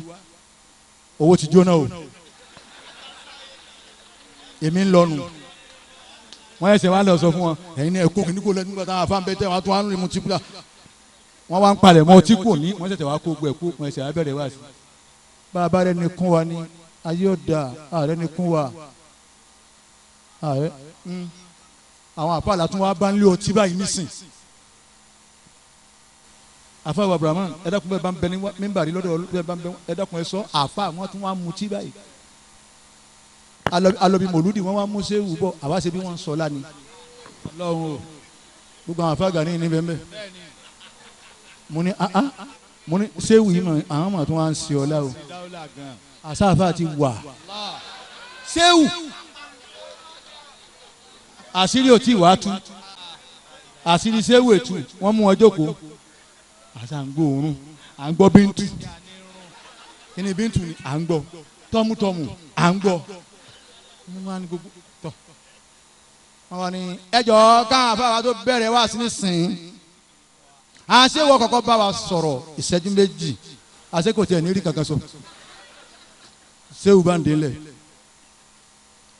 owó ti jóná o èmi ń lọnu wọ́n ẹsẹ̀ wá lọ sọ fún wọn ẹ̀yin ní ẹ̀kọ́ kìíní kò lẹ́nu nígbà táwọn afáǹbẹ́ tẹ̀ wọ́n tún wá ń rìn mu tí kúlà wọ́n wá ń palẹ̀ mọ́ ọtí kò ní wọ́n ṣẹ̀ṣẹ̀ wá kó gbẹ̀ kó wọ́n ẹsẹ̀ wá bẹ̀rẹ̀ wá sí. Bàbá rẹ ni kún wa ní ayé ọ̀dà ààrẹ ni kún wa ààrẹ àwọn àpàlà tún wá bá ń lé ọtí báyìí nísìn. Àfa wa Abrahamu ẹ dákun bẹ́ẹ̀ bá ń bẹ ní mímbàrí lọ́dọ̀ bẹ́ẹ̀ bá ń bẹ ẹ dákun ẹ sọ àfa wọn tún wá mutí báyìí. Alọ́bí mòlúdì wọn wá mú sẹ́wù bọ̀ àwa ṣe bí wọ́n ń sọ lánìí. Ọlọ́run o. Gbogbo àwọn afa gani ní bẹ́ẹ̀ bẹ́ẹ̀. Mo ní mo ní sẹ́wù yìí mọ̀ àwọn mọ̀ tó wá ń ṣe ọlá o. Àsáfà ti wà. Sẹ́wù àṣírí ò tí ì wá tú. Àṣírí sẹ́wù ètù wọ́n mú wọn jókòó. Àṣà ń gbọ́ òórùn à ń gbọ́ bíntù. Kíni bíntù ni à ń gbọ́ tọ́mútọ́mù à ń gbọ́. Wọ́n wá ní gbogbo tọ̀. Wọ́n wá ní ẹjọ́ káwọn afáwa tó bẹ̀rẹ̀ wá sí nísìnyí. Àṣé wọ́n kọ́kọ́ bá wa sọ̀rọ̀ ìṣẹ́jú méjì. Àṣé kò tiẹ̀ ní rí kankan sọ. Sẹ́wù bá ń délẹ̀.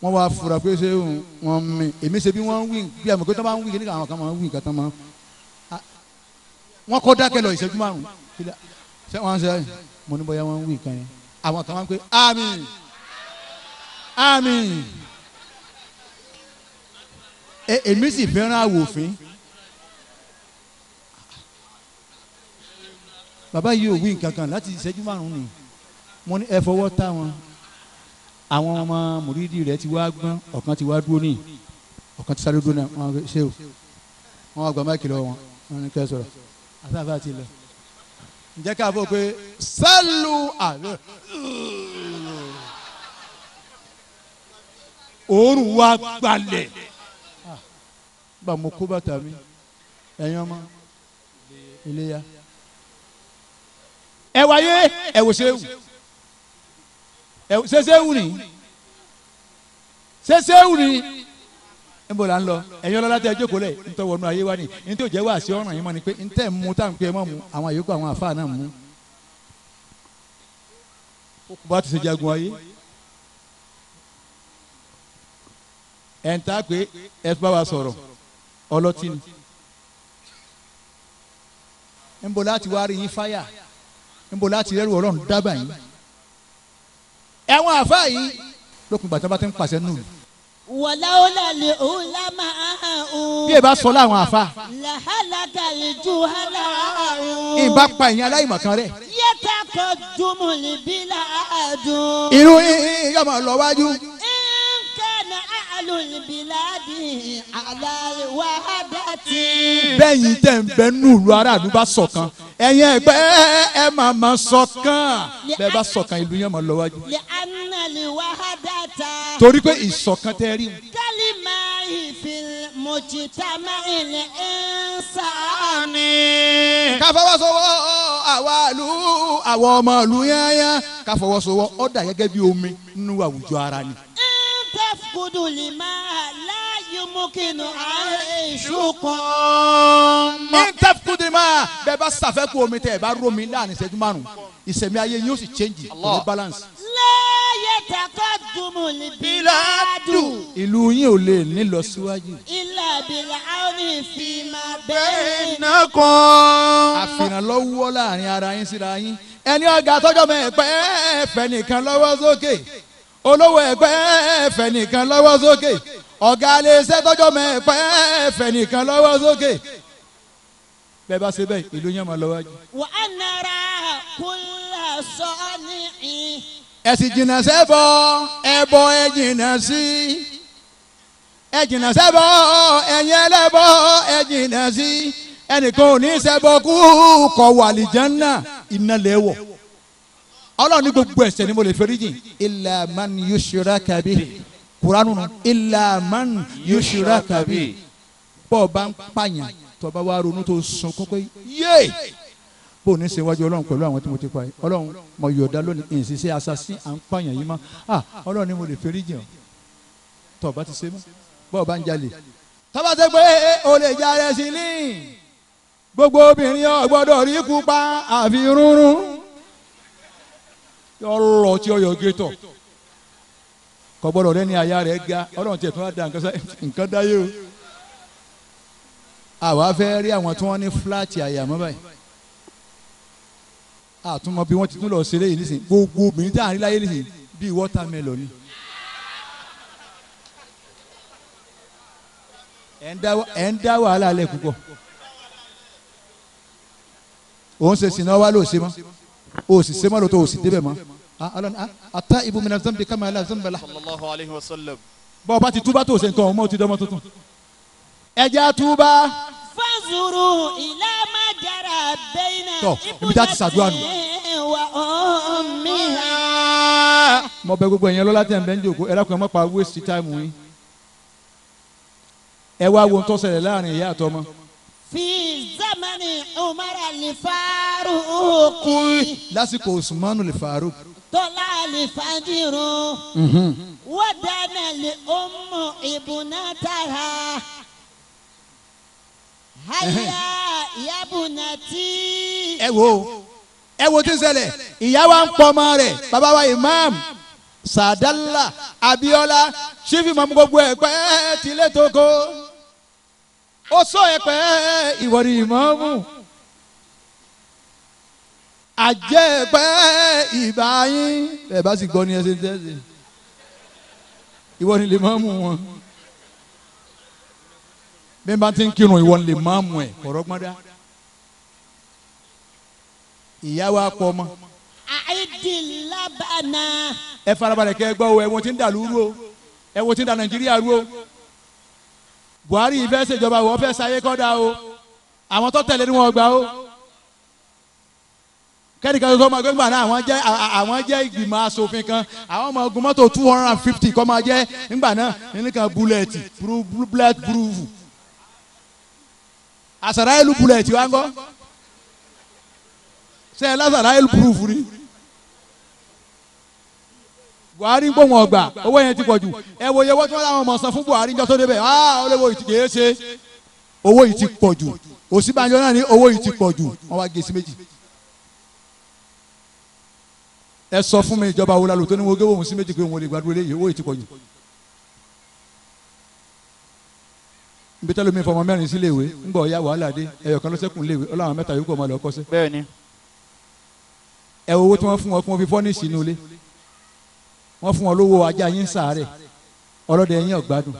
Wọ́n wá fura pé sẹ́wù wọn mi. Èmi ṣe bí wọ́n ń wí bí àmọ̀ pé tó bá ń wí kí àwọn kan máa ń wí nǹkan tán máa. Wọ́n kọ́ dákẹ́ lọ ìṣẹ́jú márùn-ún. Ṣé wọ́n ń ṣe mo ní bóyá wọ́n ń wí nǹkan yẹn. Àwọn kan máa ń pè àmín àmín. Èmi sì fẹ́ràn àwòfín. Bàbá yìí ò wí nǹkan kan láti ìṣẹ́jú márùn-ún ni. Mo ní ẹ fọwọ́ tá wọn. Àwọn ọmọ mùrídìí rẹ̀ ti wá gbọ́n, ọ̀kan ti wá dúró ní, ọ̀kan ti sáré dúró náà, wọ́n ṣe o. Wọ́n wá gba máìkì lọ́wọ́ wọn, wọ́n ní kẹ́ sọ̀rọ̀. Àtàfà ti lọ. Ǹjẹ́ ká fọ́ pé sálù àlọ́. Òórùn wa gbalẹ̀. Bá mo kó bàtà mi, ẹ̀yin ọmọ iléyá. Ẹ wáyé ẹ wò ṣéwù. Ṣé ṣéwù ni? Ṣé ṣéwù ni? Níbo la ń lọ? Ẹ̀yin ọlọ́lá tẹ́ ẹ jókòó lẹ̀ ntọ́ wọnú ayé wa ni. Ntẹ́ ò jẹ́ wá sí ọ̀ràn yín mọ́ ni pé ntẹ́ mú tá n pé ẹ mọ́ mu àwọn àyókù àwọn àfáà náà mú. Bá ti ṣe jagun ayé. Ẹ̀ ń ta pé ẹ bá wa sọ̀rọ̀ ọlọ́tí ni. Níbo láti wá rí yín fáyà? Níbo láti rẹ́rù ọlọ́run dábàá yín? Ẹ̀wọ̀n àfáà yìí lókun gbàtà bá ti ń pàṣẹ nù. Wàláwùlà lè hùlámà áhùn. Bí ẹ bá sọ láwọn àfa. Làhálàkà lè ju hálà áhùn. Ìbá pa ìyẹn aláìmọ̀ kan rẹ̀. Yẹ́ta kọ jùmùlì bí làádùn. Irú yìí yóò máa lọ wájú. Nkànnà àlùbíládì àlàwádàtì. Bẹ́yìn tẹ̀ ń bẹ nùlù aráàlú bá ṣọ̀kan. Ẹ̀yin ẹgbẹ́ ẹ máa ma ṣọ̀kan. Bẹ́ẹ̀ bá ṣọ̀kan ìlú yẹn máa lọ wájú. Lè ànàlè wàhádàtà. Torí pé ìṣọ̀kan tẹ́ rí. Kálímà ìfìlmùjìtàmá ilẹ̀ ìnsàní. Ká fọwọ́sowọ́ àwa ìlú àwọn ọmọ ìlú yányá. Ká fọwọ́sowọ́ ó dà gẹ́gẹ́ bí omi nínú àwùjọ ara ni. Tafkudu lima la yumkinu aishukum. Tafkudu lima bẹ́ẹ̀ bá ṣàfẹ́kù omi tẹ́ ẹ bá rómi láàrin ìṣẹ́jú márùn-ún ìṣẹ̀mí ayé yóò sì change kò ní balance. La yataqaddumu al-biladu. Ìlú yín ò lè ní lọ síwájú. Illa bil-auni fima bainakum. Àfìrànlọ́wọ́ láàrin ara yín síra yín. Ẹni ọ̀gá tọ́jọ́ mọ́ ẹ̀pẹ́ ẹ̀fẹ́ nìkan lọ́wọ́ sókè. Olówó ẹgbẹ́ ẹ̀fẹ̀ nìkan lọ́wọ́ sókè. Ọ̀gá iléeṣẹ́ tọ́jọ́ mọ́ ẹ̀pẹ́ ẹ̀fẹ̀ nìkan lọ́wọ́ sókè. Bẹ́ẹ̀ bá ṣe bẹ́ẹ̀ ìlú yẹn máa lọ wájú. Wa anara kulla sani'in. Ẹ sì jìnnà sẹ́bọ ẹbọ ẹ jìnnà sí. Ẹ jìnnà sẹ́bọ ẹ̀yin ẹlẹ́bọ ẹ jìnnà sí. Ẹnìkan ò ní sẹ́bọ kú kọ̀ wà lìjánná iná lẹ́wọ̀. Ọlọ́run ní gbogbo ẹ̀ṣẹ̀ ni mo lè forí jìn. Illa man yushraka bihi. Kuranu illa man yushraka bihi. Bọ́ ọ bá ń pààyàn tó bá wá ronú tó sunkún pé yéè bó o ní ṣe wájú Ọlọ́run pẹ̀lú àwọn tí mo ti pa yìí. Ọlọ́run mo yọ̀ọ̀dá lónìí ìṣiṣẹ́ assassin à ń pààyàn yìí mọ́. Ọlọ́run ní mo lè forí jìn ọ́. Tó bá ti ṣe mọ́ bọ́ ọ bá ń jalè. Tó bá ṣe pé o lè jalè sí ní. Gbogbo obìnrin ò gbọ́dọ̀ rí kú pa àfi rúnrún. Ọlọ tí ọyọ gétọ kò gbọ́dọ̀ rẹ ní aya rẹ ga Ọlọ́run tiẹ̀ tún wá da nǹkan dáyé o. Àwa fẹ́ rí àwọn tí wọ́n ní fúláàtì àyà mọ́ báyìí. Àtúmọ̀ bí wọ́n ti tún lọ ṣeré yìí nísìnyí gbogbo obìnrin tí à ń rí láyé nísìnyí bíi wọ́tàmẹ́lọ̀ ni. Ẹ̀ ń dá wàhálà lẹ̀ púpọ̀. Òun ṣe sìnà wá ló ṣe mọ́. O sì ṣe mọ́ lóòótọ́ o sì débẹ̀ mọ́. Ata ibùmínà zambi kama la zambala. Sallallahu alayhi wa sallam. Bọ́ọ̀ bá ti túbá tó ṣe nǹkan ọmọ ti dọ́mọ tuntun. Ẹja túbá. Fanzuru ila ma jara bayna. Tọ́ ibi tá a ti ṣàdúrà nù. Wa ummiha. Mo bẹ̀ gbogbo ẹ̀yin lọ́lá tẹ̀ ń bẹ́ ń jòkó ẹ dákun ẹ má pa waste time yín. Ẹ wá wo ohun tó ṣẹlẹ̀ láàrin ìyá àtọmọ. Fi zamani Umar al-Faruq. Lásìkò Usmanu al-Faruq. Tọ́lá al-Fajiru. Wadana li ummu ibnataha. Hayya ya bunati. Ẹ wo ẹ wo tí ń ṣẹlẹ̀ ìyá wa ń pọ̀ ọmọ rẹ̀ bàbá wa imam Sadala Abiola sífì mọ́mú gbogbo ẹ̀ pẹ́ tilé tóko ó sọ ẹ pẹ́ ìwọ ni ìmáàmù àjẹ́ pẹ́ ìbá yín ẹ bá sì gbọ́ ní ẹsẹ̀ tẹ́sẹ̀ ìwọ ni lè máàmù wọn bí n bá ti ń kírun ìwọ ni lè máàmù ẹ̀ kọ̀rọ̀ gbọ́n dá ìyá wa pọ̀ mọ́. Àìdìlábànà. Ẹ farabalẹ̀ kẹ́ ẹ gbọ́ o, ẹ wo ti ń dà lúrú o, ẹ wo ti ń da Nàìjíríà rú o. Buhari yìí fẹ́ ṣèjọba o, wọ́n fẹ́ ṣayé kọ́dà o, àwọn tó tẹ̀lé ni wọ́n gbà o. Kẹ́nìkan tó máa gbẹ́ngbà náà àwọn jẹ́ ìgbìmọ̀ asòfin kan, àwọn ọmọ ogun mọ́tò 250 kọ́ máa jẹ́ ńgbà náà nìkan búlẹ̀tì bullet proof. Àsàrà ìlú búlẹ̀tì wa ń gọ́. Ṣé ẹ lásàrà ìlú proof ni? Buhari ń gbóhùn ọgbà owó yẹn ti pọ̀ jù. Ẹ wo iye owó tí wọ́n láwọn ọmọ san fún Buhari níjọ́ tó débẹ̀. Ah, olówó yìí ti kìí ṣe owó yìí ti pọ̀ jù. Ọ̀ṣínbàjò náà ní owó yìí ti pọ̀ jù, wọ́n wá gé sí méjì. Ẹ sọ fún mi ìjọba wo la lò tó ní wo gé òun sí méjì pé òun ò lè gbàdúrà eléyìí, owó yìí ti pọ̀ jù. Nbí tẹ́lẹ̀ mi fọmọ mẹ́rin sí léèwé ń gbọ́ ya wàhálà dé ẹ̀yọ̀ kan lọ́sẹ̀kùn léèwé ọlọ́run mẹ́ta yòókù ọmọ lọ kọ́sẹ́. Bẹ́ẹ̀ni. Ẹ wo owó tí wọ́n fún wọn kí wọ́n fi fọ́nìsì inú ilé. Wọ́n fún wọn lówó ajá yín sàárẹ̀ ọlọ́dẹ yín ọ̀gbádùn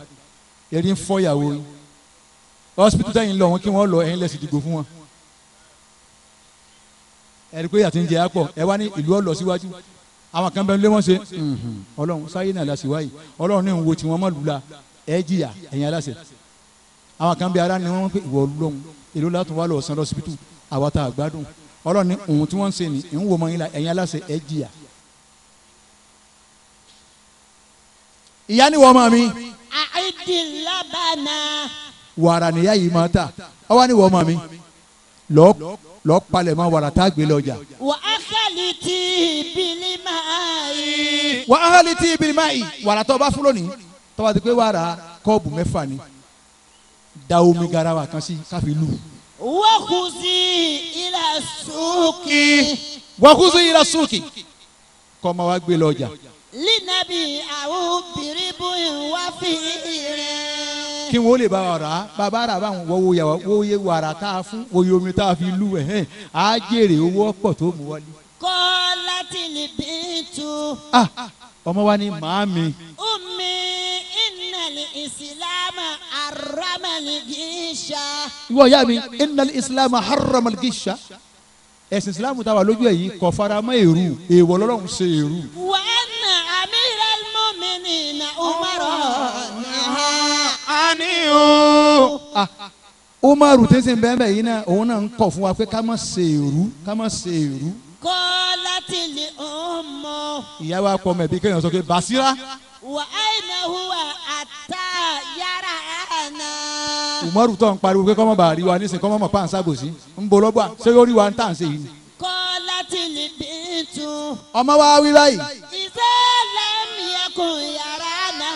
erí ń fọ́yàwó yín hospital tẹ́yìn lọ wọn kí wọ́n lọ ẹ̀yin lẹ́sìn dìgbò fún wọn. Ẹ̀rí pé àti ń jẹ àpọ̀ ẹ wá ní ìlú ọ̀lọ́ síwájú àwọn kan bẹ́ẹ̀ lé wọ́n ṣe ọlọ́run sáyé náà la sì wáyé ọlọ́run ní ń wo tí wọ́n mọ̀ lula ẹ jìyà ẹ̀yin aláṣẹ. Àwọn kan bẹ ara ni wọ́n pé ìwọ ọlọ́run èló látún wá lọ sàn lọ́sibítù àwa tá a gbádùn ọlọ́run ní òun tí wọ́n ń ṣe ní ń wo mọ́ yín la ẹ̀yin aláṣẹ ẹ jìyà. Ìyá ni wọ́n máa mi. Àìdìlábànà. Wàrà nìyá yìí máa ta ọwọ́ ni wọ́n máa mi lọ́ọ́ palẹ̀ mọ́ wàrà tá a gbé lọ́jà. Wà á kàlí tí ìbílí máa yí. Wà á kàlí tí ìbílí máa yí. Wàrà tó bá fún lónìí tó bá ti pé wàrà kọ́ọ̀bù mẹ́fà ni da omi garawa kan sí káfí lù. Wọ́kùsí ilà súkì. Wọ́kùsí ilà súkì. Kọ́ ma wá gbé lọ́jà. Linabi àwọn biribu wá fi rẹ̀. Kí wọ́n lè bá wa rà á bàbá rà báwọn wọ́wọ́ yà wá wọ́wọ́ wàrà tá a fún wọ́yẹ omi tá a fi lú ẹ̀ hẹ́n á jèrè owó ọ̀pọ̀ tó mú wọlé. Kọ́lá tìlì bìtú. Ah, ọmọ wa ni màámi. Ummi innal ìsìlámà harramal gisha. Ìwọ ìyá mi innal ìsìlámà harramal gisha. Ẹ̀sìn ìsìlámù tá a wà lójú ẹ̀ yìí kò fara mọ́ èrú èèwọ̀ lọ́lọ́run ṣe èrú. Wa anna amiral mu'minina Umar naha. Ani o. Ah, Umaru tí ń sìn bẹ́ẹ̀ bẹ́ẹ̀ yìí náà òun náà ń kọ̀ fún wa pé ká má ṣe èrú ká má ṣe èrú. Qalatil ummu. Ìyá wa pọ̀ mẹ́bí kéèyàn sọ pé Basira. Wa aina huwa hatta yarana. Umaru tó ń pariwo pé kọ́mọ́ bá rí wa nísìnyí kọ́mọ́ mọ̀ pa à ń sábòsí ń bo lọ́gbà ṣé yóò rí wa ń tà ń ṣe yìí ni. Qalatil bintu. Ọmọ wa wí báyìí. Iza lam yakun yarana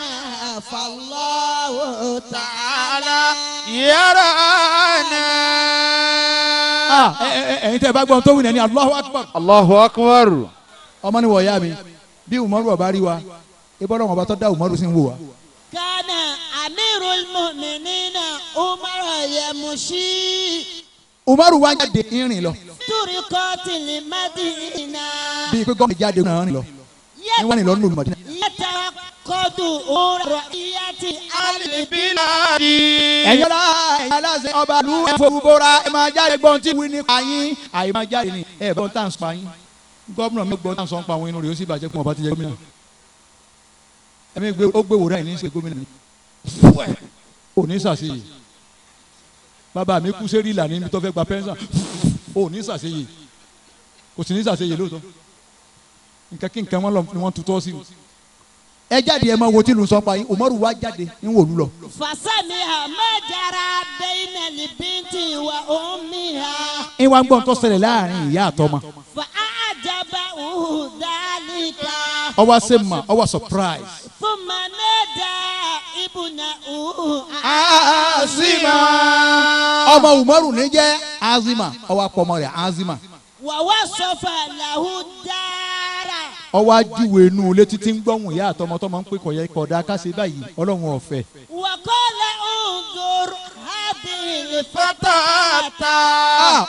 fallahu ta'ala Yarana. Ah, ẹ̀yin tẹ́ ẹ bá gbọ́n tó wí ní ẹni Allahu Akbar. Allahu Akbar. Ọmọ ni wọ̀ ya mi bí Umaru ọba rí wa ibọ́ lọ́wọ́ ọba tó dá Umaru sí ń wò wa. Kana amirul mu'minina Umar yamushi. Umaru wa jáde ìrìn lọ. Turikotil Madina. Bíi pé gómìnà jáde náà rìn lọ. Ní wọ́n rìn lọ nínú Madina. Yatawaqqadu ra'iyatahu. Alibiladi. Ẹ̀yin ọlá ẹ̀yin aláṣẹ ọba ìlú ẹ̀fọ́bọ́ra ẹ̀ máa jáde gbọ́n tí wí nípa yín àyè máa jáde ní ẹ̀ gbọ́n tá à ń sọ yín. Gómìnà mi gbọ́n tá à ń sọ pa àwọn inú rẹ̀ ó sì bàjẹ́ pé wọ́n bá ti jẹ gómìnà. Ẹ̀mí gbé ó gbé wòrán ẹ̀ ní ṣe gómìnà mi. Ò ní sàṣeyè. Bàbá mi kú sérí ìlànà níbi tó fẹ́ gba pẹ́ńsà. Ò ní sàṣeyè. Kò sì ní sàṣeyè lóòótọ́. Nǹkan kí nǹkan wọn lọ ni wọ́n tutọ́ sí i. Ẹ jáde ẹ máa wo tí ìlú sọ pa yín Umaru wá jáde ń wòlú lọ. Fasami amajara bẹ́ẹ̀nà libinti wa omiha. Ìwà ń gbọ́n tó ṣẹlẹ̀ láàrin ìyá àtọmọ. Fa ajaba uhu dalika. Ó wá ṣe mà ó wá surprise. Fúnma nada ibùnà uhu. Azima. Ọmọ Umaru ní jẹ́ Azima ó wá pọ̀ ọmọ rẹ̀ Azima. Wàwá sọfà làhú dára. Ó wá júwe inú ilé títí ń gbọ́hùn ìyá àtọmọ tọmọ ń pè kọ̀yẹ́ kọ̀dá káṣe báyìí Ọlọ́run ọ̀fẹ́. Wàkọ́lá unzur hadhihi fatata.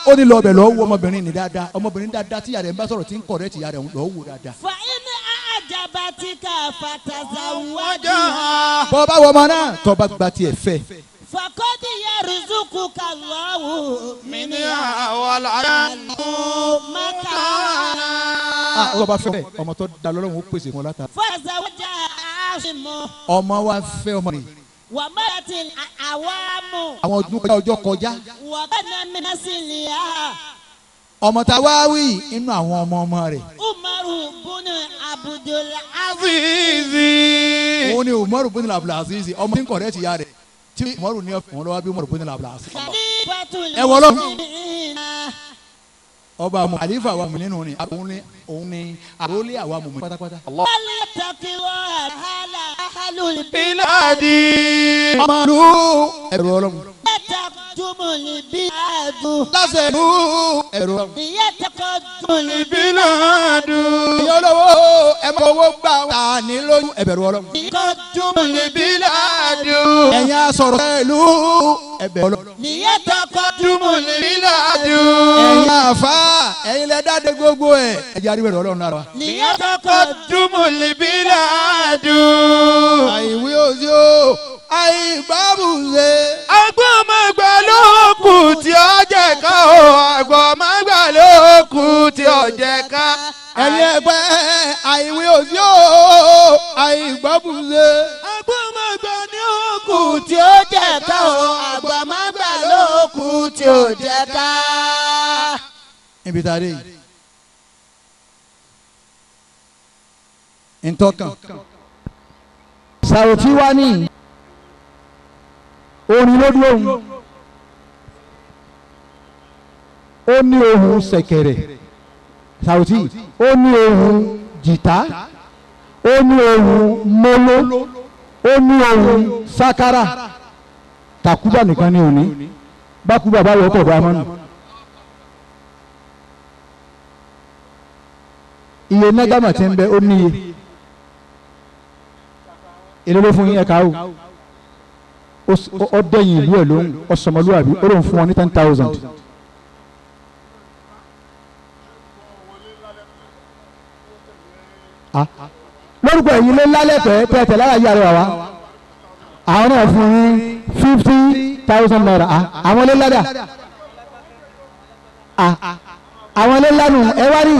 Ó ní lọ́ọ̀bẹ̀ lọ́ọ́ wo ọmọbìnrin ní dáadáa ọmọbìnrin dáadáa tíyà rẹ̀ ń bá sọ̀rọ̀ tí ń kọ̀rẹ́ tìyà rẹ̀ lọ́ọ́ wò dáadáa. Fa in a'jabatika fatazawwajha. Bọ́ bá wọ ọmọ náà tọ́ bá gba tiẹ̀ fẹ́. Faqad yarzuquka Allahu Minha waladan makana. Ó bá fẹ́ ọmọ tó da lọ́lọ́run ó pèsè fún ọ látara. Fazawwaja Asimu. Ọmọ wa fẹ́ ọmọ rẹ̀. Wa maratil awamu. Àwọn ọdún ọjọ́ kọjá. Wa kana min asliha. Ọmọ tá a wá wí inú àwọn ọmọ ọmọ rẹ̀. Umaru bunu Abdul Aziz. Òun ni Umaru bunu Abdul Aziz ọmọ tí ń kọ̀rẹ́ ti ya rẹ̀ tí Umaru ní ọ̀fun lọ́wọ́ bí Umaru bunu Abdul Aziz. Khalifatul Ẹ wọ lọ. muslimina. Ọba àmọ àlífà wa mú nínú ni òun ni àrólé àwa mú mi pátápátá. Wal-taqwa ahlul Biladi. Ọmọ ìlú ẹ̀rọ ọlọ́run. Yataqaddamul biladu. Lásẹ̀ ìlú ẹ̀rọ ọlọ́run. Yataqaddamul Biladu. Ìyá olówó ẹ máa owó gbà wà ní lóyún ẹ̀bẹ̀rù ọlọ́run. Yataqaddamul Biladu. Ẹ̀yin asọ̀rọ̀ ìlú ẹ̀bẹ̀rù ọlọ́run. Yataqaddamul Biladu. Ẹ̀yin àfa ẹ̀yin lẹ dáde gbogbo ẹ̀ ẹ̀jẹ̀ aríwẹ̀rù ọlọ́run lára wa. Yataqaddamul biladu. Àìwí òsì o àìgbábùsẹ̀. Àgbọ̀n máa gbà lókù tí ó jẹ ká o. Àgbọ̀n máa gbà lókù tí ó jẹ ká. Ẹ̀yin ẹgbẹ́ àìwí òsì o àìgbábùsẹ̀. Àgbọ̀n máa gbà ní òkú tí ó jẹ ká o. Àgbọ̀n máa gbà lókù tí ó jẹ ká. Níbi tá a dé yìí. Ntọ́kàn. Sàròtí wá ní orin ló dúró òun ó ní ohùn ṣẹ̀kẹ̀rẹ̀ Sàròtí ó ní ohùn jìtá ó ní ohùn móló ó ní ohùn sákárà tàkúbà nìkan ní òní bákúbà bá wọ́pọ̀ bá mọ́nù. Iye nágàmà tí ń bẹ ó níye èló ló fún yín ẹ̀ka o ó dẹ̀yìn ìlú ẹ̀ lóhùn ọ̀sọ̀mọlúwàbí ó lóun fún wọn ní 10,000. Lórúkọ ẹ̀yin ló lálẹ́ tẹ́ tẹ̀ lára yíyá rẹ̀ wá àwọn náà fún yín 50,000 naira àwọn ló ládà àwọn ló lánù ẹ wá rí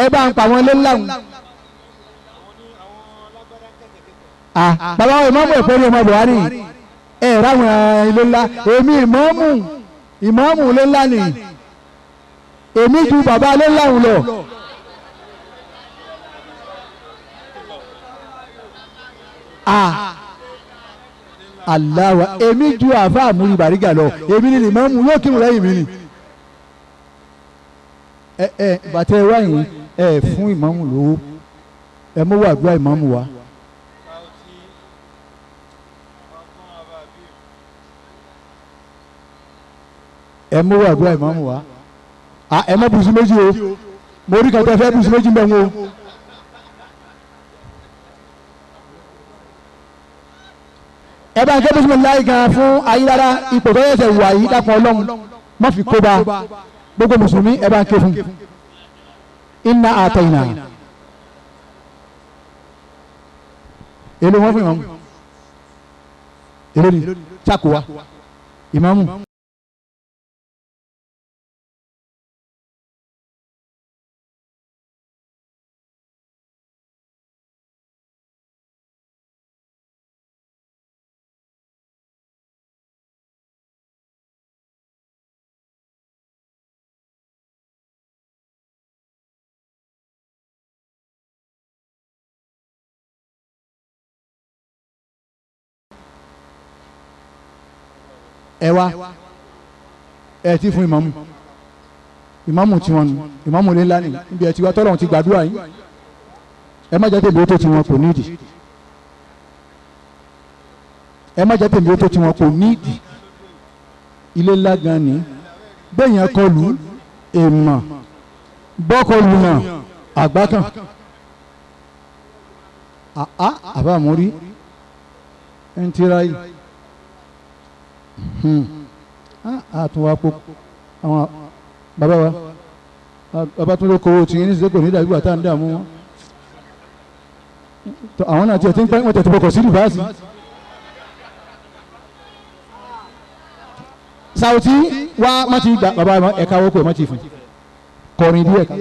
ẹ bá ń pa àwọn ló lánù. Bàbá wa ìmọ̀ọ́mù ẹ̀fọ́ ní ọmọ Buhari ẹ̀ ráwọn ilé ńlá èmi ìmọ̀ọ́mù ìmọ̀ọ́mù ilé ńlá ni èmi ju bàbá ilé ńlá ń lọ. Aláwa èmi ju àfa àmúrí Bàrígà lọ èmi ni ìmọ̀ọ́mù yóò kírun lẹ́yìn mi ni. Ẹ ẹ bàtẹ wáyìn ẹ fún ìmọ̀ọ́mù lówó ẹ mú wàdúrà ìmọ̀ọ́mù wá. Ẹ mú wàdúrà ìmọ̀ọ́mù wá ẹ má bùsùn méjì o mo rí kàtà fẹ́ bùsùn méjì mbẹ́ wọn o. Ẹ bá ń ké bùsùn láì gan fún ayélujára ipò tó yẹsẹ̀ wà yìí dákun Ọlọ́run má fi kó bá gbogbo mùsùlùmí ẹ bá ń ké fún. Inna atayna. Èló wọ́n fún ìmáàmù? Èló ni chakowa ìmáàmù. Ẹ wá ẹ ti fún ìmáàmù ìmáàmù tí wọn nù ìmáàmù lé ńlá ni níbi ẹ ti wá tọ́lọ́run ti gbàdúrà yín ẹ má jẹ́ tèmi ó tó tiwọn kò nídìí ẹ má jẹ́ tèmi ó tó tiwọn kò nídìí ilé ńlá gan ni bẹ́ẹ̀ yẹn kọlù èèmọ̀ bọ́kọlù yàn àgbá kan àá àbámúrí ń tira yìí àtúnwá pọ̀ àwọn bàbá wa bàbá tó ló kówó tí ní sèkò ní dàbí wàtá ń dààmú wọn àwọn náà tiẹ̀ ti ń pẹ́ wọ́n tẹ̀ tó bọ̀kọ̀ sí rìbáàsì. Sàwùtí wá má ti gbà bàbá ẹ̀ka owó kò má ti fún kọrin díẹ̀ ká.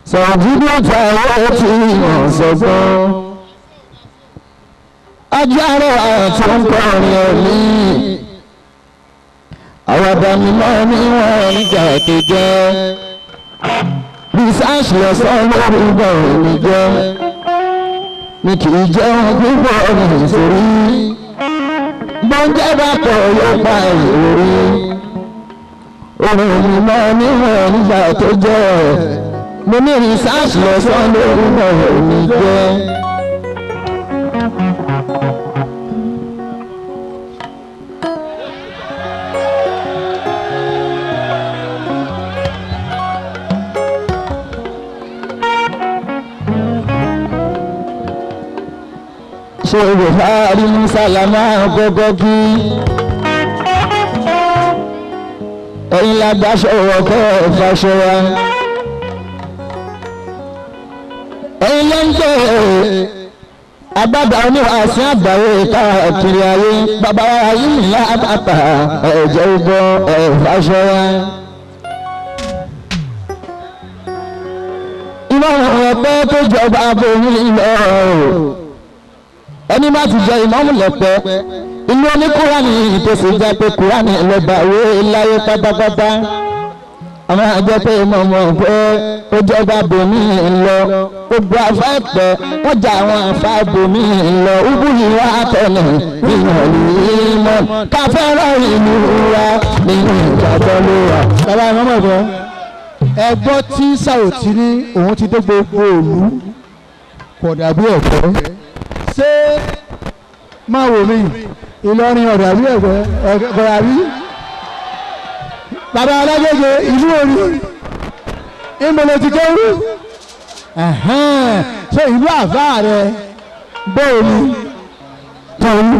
Sọ̀rọ̀dúnrún àwọn tí wọ́n sọ̀gbọ́n. Ajára àti nkọrin ẹ̀mí. Àwọn àbàmímọ́ ní wọ́n nígbà tó jẹ́. Rìsáàsì ọ̀sán lórí bọ̀rọ̀ mi jẹ́. Mi kì í jẹun púpọ̀ nítorí. Bọ́njẹ́ bá pọ̀ yóò pa ìrírí. Orin mi mọ́ níwọ̀n nígbà tó jẹ́. Mo ní rìsáàsì lọ́sàn lórí ọ̀rọ̀ mi jẹ́. Ṣé Buhari Musa la máa kọ́kọ́ kí? Ẹ̀yin la dáṣọ ọkọ̀ fàṣọ wa. Ẹ̀yin ló ń gbé agbada oníwàásí àgbáyé káàkiri ayé bàbá wa yìí ní àbàtà ẹ̀jẹ̀ ugbọ́ ẹ̀fàṣọ wa. Ìmọ̀ràn ọ̀pẹ tó jọba abomi lọ ẹni bá ti jẹ ìmọ̀mù lọ́pẹ́ inú oníkúránì tó sì jẹ́ pé kúránì lọ́ba òwe láyé pátápátá àwọn àjọ pé mọ̀mọ́ pé ó jọba bòmí lọ gbogbo afá ẹ̀pẹ́ wọ́n jà àwọn afá bòmí lọ ubú yìí wá tọ̀nà nínú ìmọ̀ káfẹ́rọ̀ ìlú wa nínú ìgbàgbọ́ ló wà. Bàbá ìmọ̀mọ̀ ẹ̀gbọ́n ẹ̀gbọ́n tí Sàwùtí ní òun ti dé gbogbo òlu kò dàbí ẹ̀gbọ́n ṣé máa wò mí Ìlọrin ọ̀dàbí ẹ̀gbẹ́ ọ̀dàbí bàbá alágége ìlú orí ìmọ̀lẹ̀ ti kéwú ṣé ìlú àbá rẹ bẹ́ẹ̀ ni tọ̀lú.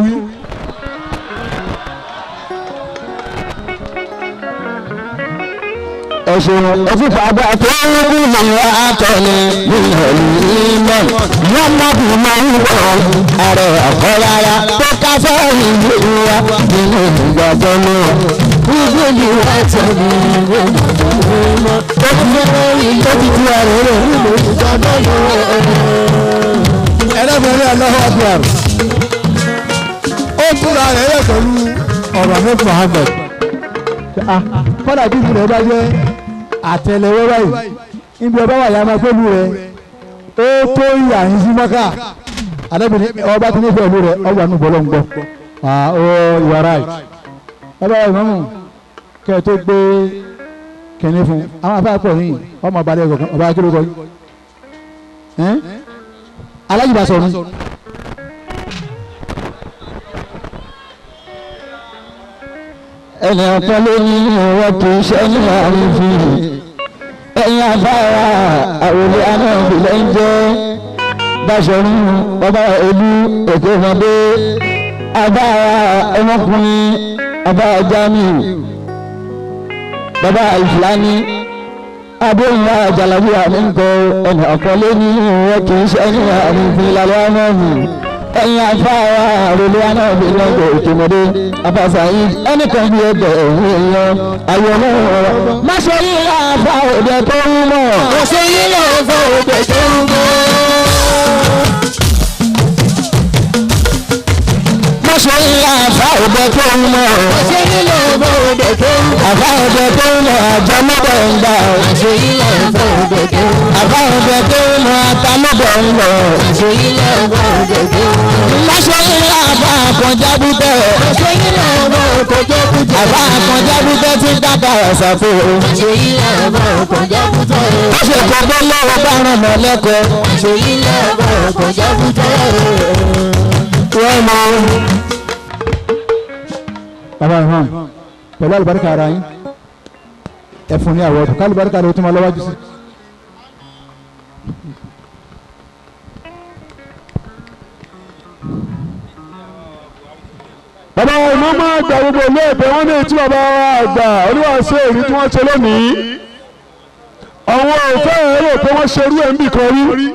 Ẹ̀sùn òfìfàgbà tó ń rí ìwà àtọ̀ni nínú ìmọ̀ wọ́n má bí máa ń wọ̀ ààrẹ àkọ́rárá tó káfọ́ ìlú wa nínú ìgbàgbọ́ náà. Ìlú ìwà àtọ̀ni nínú ìmọ̀ tó ti fẹ́rẹ̀ ìlú ti tu ààrẹ rẹ̀ nínú ìgbàgbọ́ náà. Ẹlẹ́bẹ̀rẹ̀ Allahu Akbar ó túra rẹ̀ rẹ̀ pẹ̀lú ọ̀rọ̀ ní Muhammad kọ́dà bí ìlú rẹ̀ bá jẹ́ àtẹ́lẹwọ́ báyìí níbi ọba wà yàrá pẹ̀lú rẹ̀ ó tó ìyà yín sí mọ́kà àdébìnrin ọba tó nífẹ̀ẹ́ ìlú rẹ̀ ọgbà nù bọ́lọ́ ń gbọ́ ó you are right ọba ìmọ̀mù kẹ́ ẹ tó gbé kẹ́ni fún àwọn afẹ́ àpọ̀ yìí ọmọ ọba alẹ́ kọ̀ọ̀kan ọba akérò kọ́ yìí alájùbà sọ̀rọ̀. Ẹni ọ̀pọ̀ ló ní ìwọ kì í ṣe ní àrífín ẹ̀yin afárá àròlé anábìlẹ̀ ń jẹ́ Báṣọ̀run ọba olú èkó ọmọdé abára ọmọkùnrin ọba Jamiu Bàbá Alfulani Adéyìnbá Jalabi àmì ń kọ ẹnì ọ̀pọ̀lé ní ìwọ kì í ṣe ẹni àmì ìfìlàlẹ́ ọmọ mi. Ẹ̀yin afáwa àròlé anábì lọ́gbọ̀ òkèmọdé Abasayi ẹnìkan bí ẹgbẹ́ òun èèyàn ayọ̀ ọlọ́run ọ̀rọ̀. Má ṣe yíyá afá òde tó ń mọ̀. Má ṣe yíyá afá òde tó ń mọ̀. Má ṣe yíyá afá òde tó ń mọ̀. Má ṣe yíyá afá òde tó ń mọ̀. Afá òde tó ń mọ̀ àjọ mọ́bọ̀ ń gbà. Má ṣe yíyá afá òde tó ń mọ̀. Afá òde tó ń mọ̀ àtàmọ́bọ̀ ń lọ. Má ṣe yíyá afá òde tó ń mọ̀. Má ṣe yíyá afá àkànjá bútẹ́. Má ṣe yíyá afá àkànjá bútẹ́. Afá àkànjá bútẹ́ ti ń dábàá ẹ̀sà fún o. Má ṣe yíyá afá àkànjá bútẹ́. Má ṣe kọ́ bọ́ lọ́wọ́ bá ràn mọ́ lẹ́kọ̀ọ́. Má ṣe yíyá afá àkànjá bútẹ́. Wọ́n mọ. Bàbá imam pẹ̀lú àlùbáríkà ara yín ẹ fún ní àwọ̀ ọdún kálùbáríkà rẹ̀ ó tún máa lọ́wájú sí. Bàbá imam àgbà gbogbo ilé ẹ̀fẹ̀ wọ́n ní etí bàbá wa àgbà oníwàásù èyí tí wọ́n ṣe lónìí. Àwọn òfẹ́ ẹ̀rọ pé wọ́n ṣe irú ẹ̀ ń bì kan rí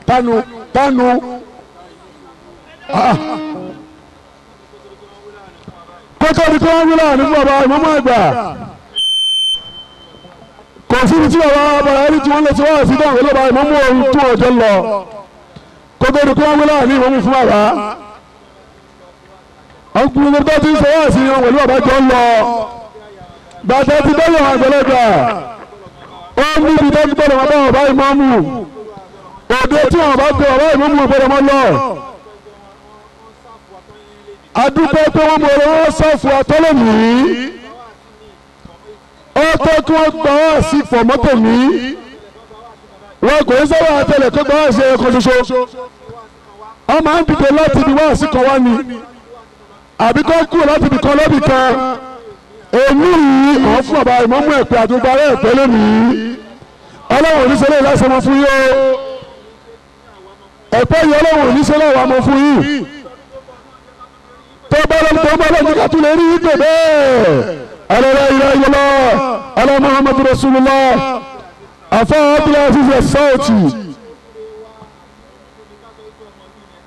tánu tánu. Kótó ni kí wọ́n wí láàrin fún bàbá ìmọ̀mọ́ àgbà kò síbi tí bàbá bàbá ẹni tí wọ́n lọ sí wọ́n sí dáhùn pẹ̀lú bàbá ìmọ̀mọ́ ohun tó ọjọ́ lọ kótó ni kí wọ́n wí láàrin ìmọ̀mọ́ fún bàbá ọkùnrin tó ti ń sọ wọ́n sí wọn pẹ̀lú bàbá jọ ń lọ gbàtà ti bẹ́ẹ̀ àgbẹ̀lẹ́gbà ó ní ibi tó ti gbọ́dọ̀ máa bá bàbá ìmọ̀mù òde tí wọ́n bá gbé bàbá ìmọ̀mù gbọ́dọ̀ máa lọ adúpẹ́ pé wọ́n mọ ọ̀rọ̀ sọ́ọ̀fù àtọ́lọ́mì ó tó kí wọ́n gbà wá sí fọ̀mọ́tò mi wọn kò ní sábà àtẹlẹ kó gbà wá sí ẹ̀kọ́ ṣoṣo wọ́n máa ń dìde láti ibi wá sí kan wá ni àbí kó kúrò láti ibi kan lọ́bì kan èmi yìí àwọn fún bàbá ìmọ̀mú ẹ̀pẹ́ àdúgbò ará ẹ̀pẹ́ lónìí ọlọ́run oníṣẹ́lẹ̀ lásán mọ́ fún yín o ẹ̀pẹ́ yìí ọlọ́run oníṣẹ́lẹ̀ wà mọ́ fún yín tó bá lọ́nà ká tún lè rí ìpè bẹ́ẹ̀ alala ilaha illallah ala muhammadu rasulullah afa abdulaziz asauti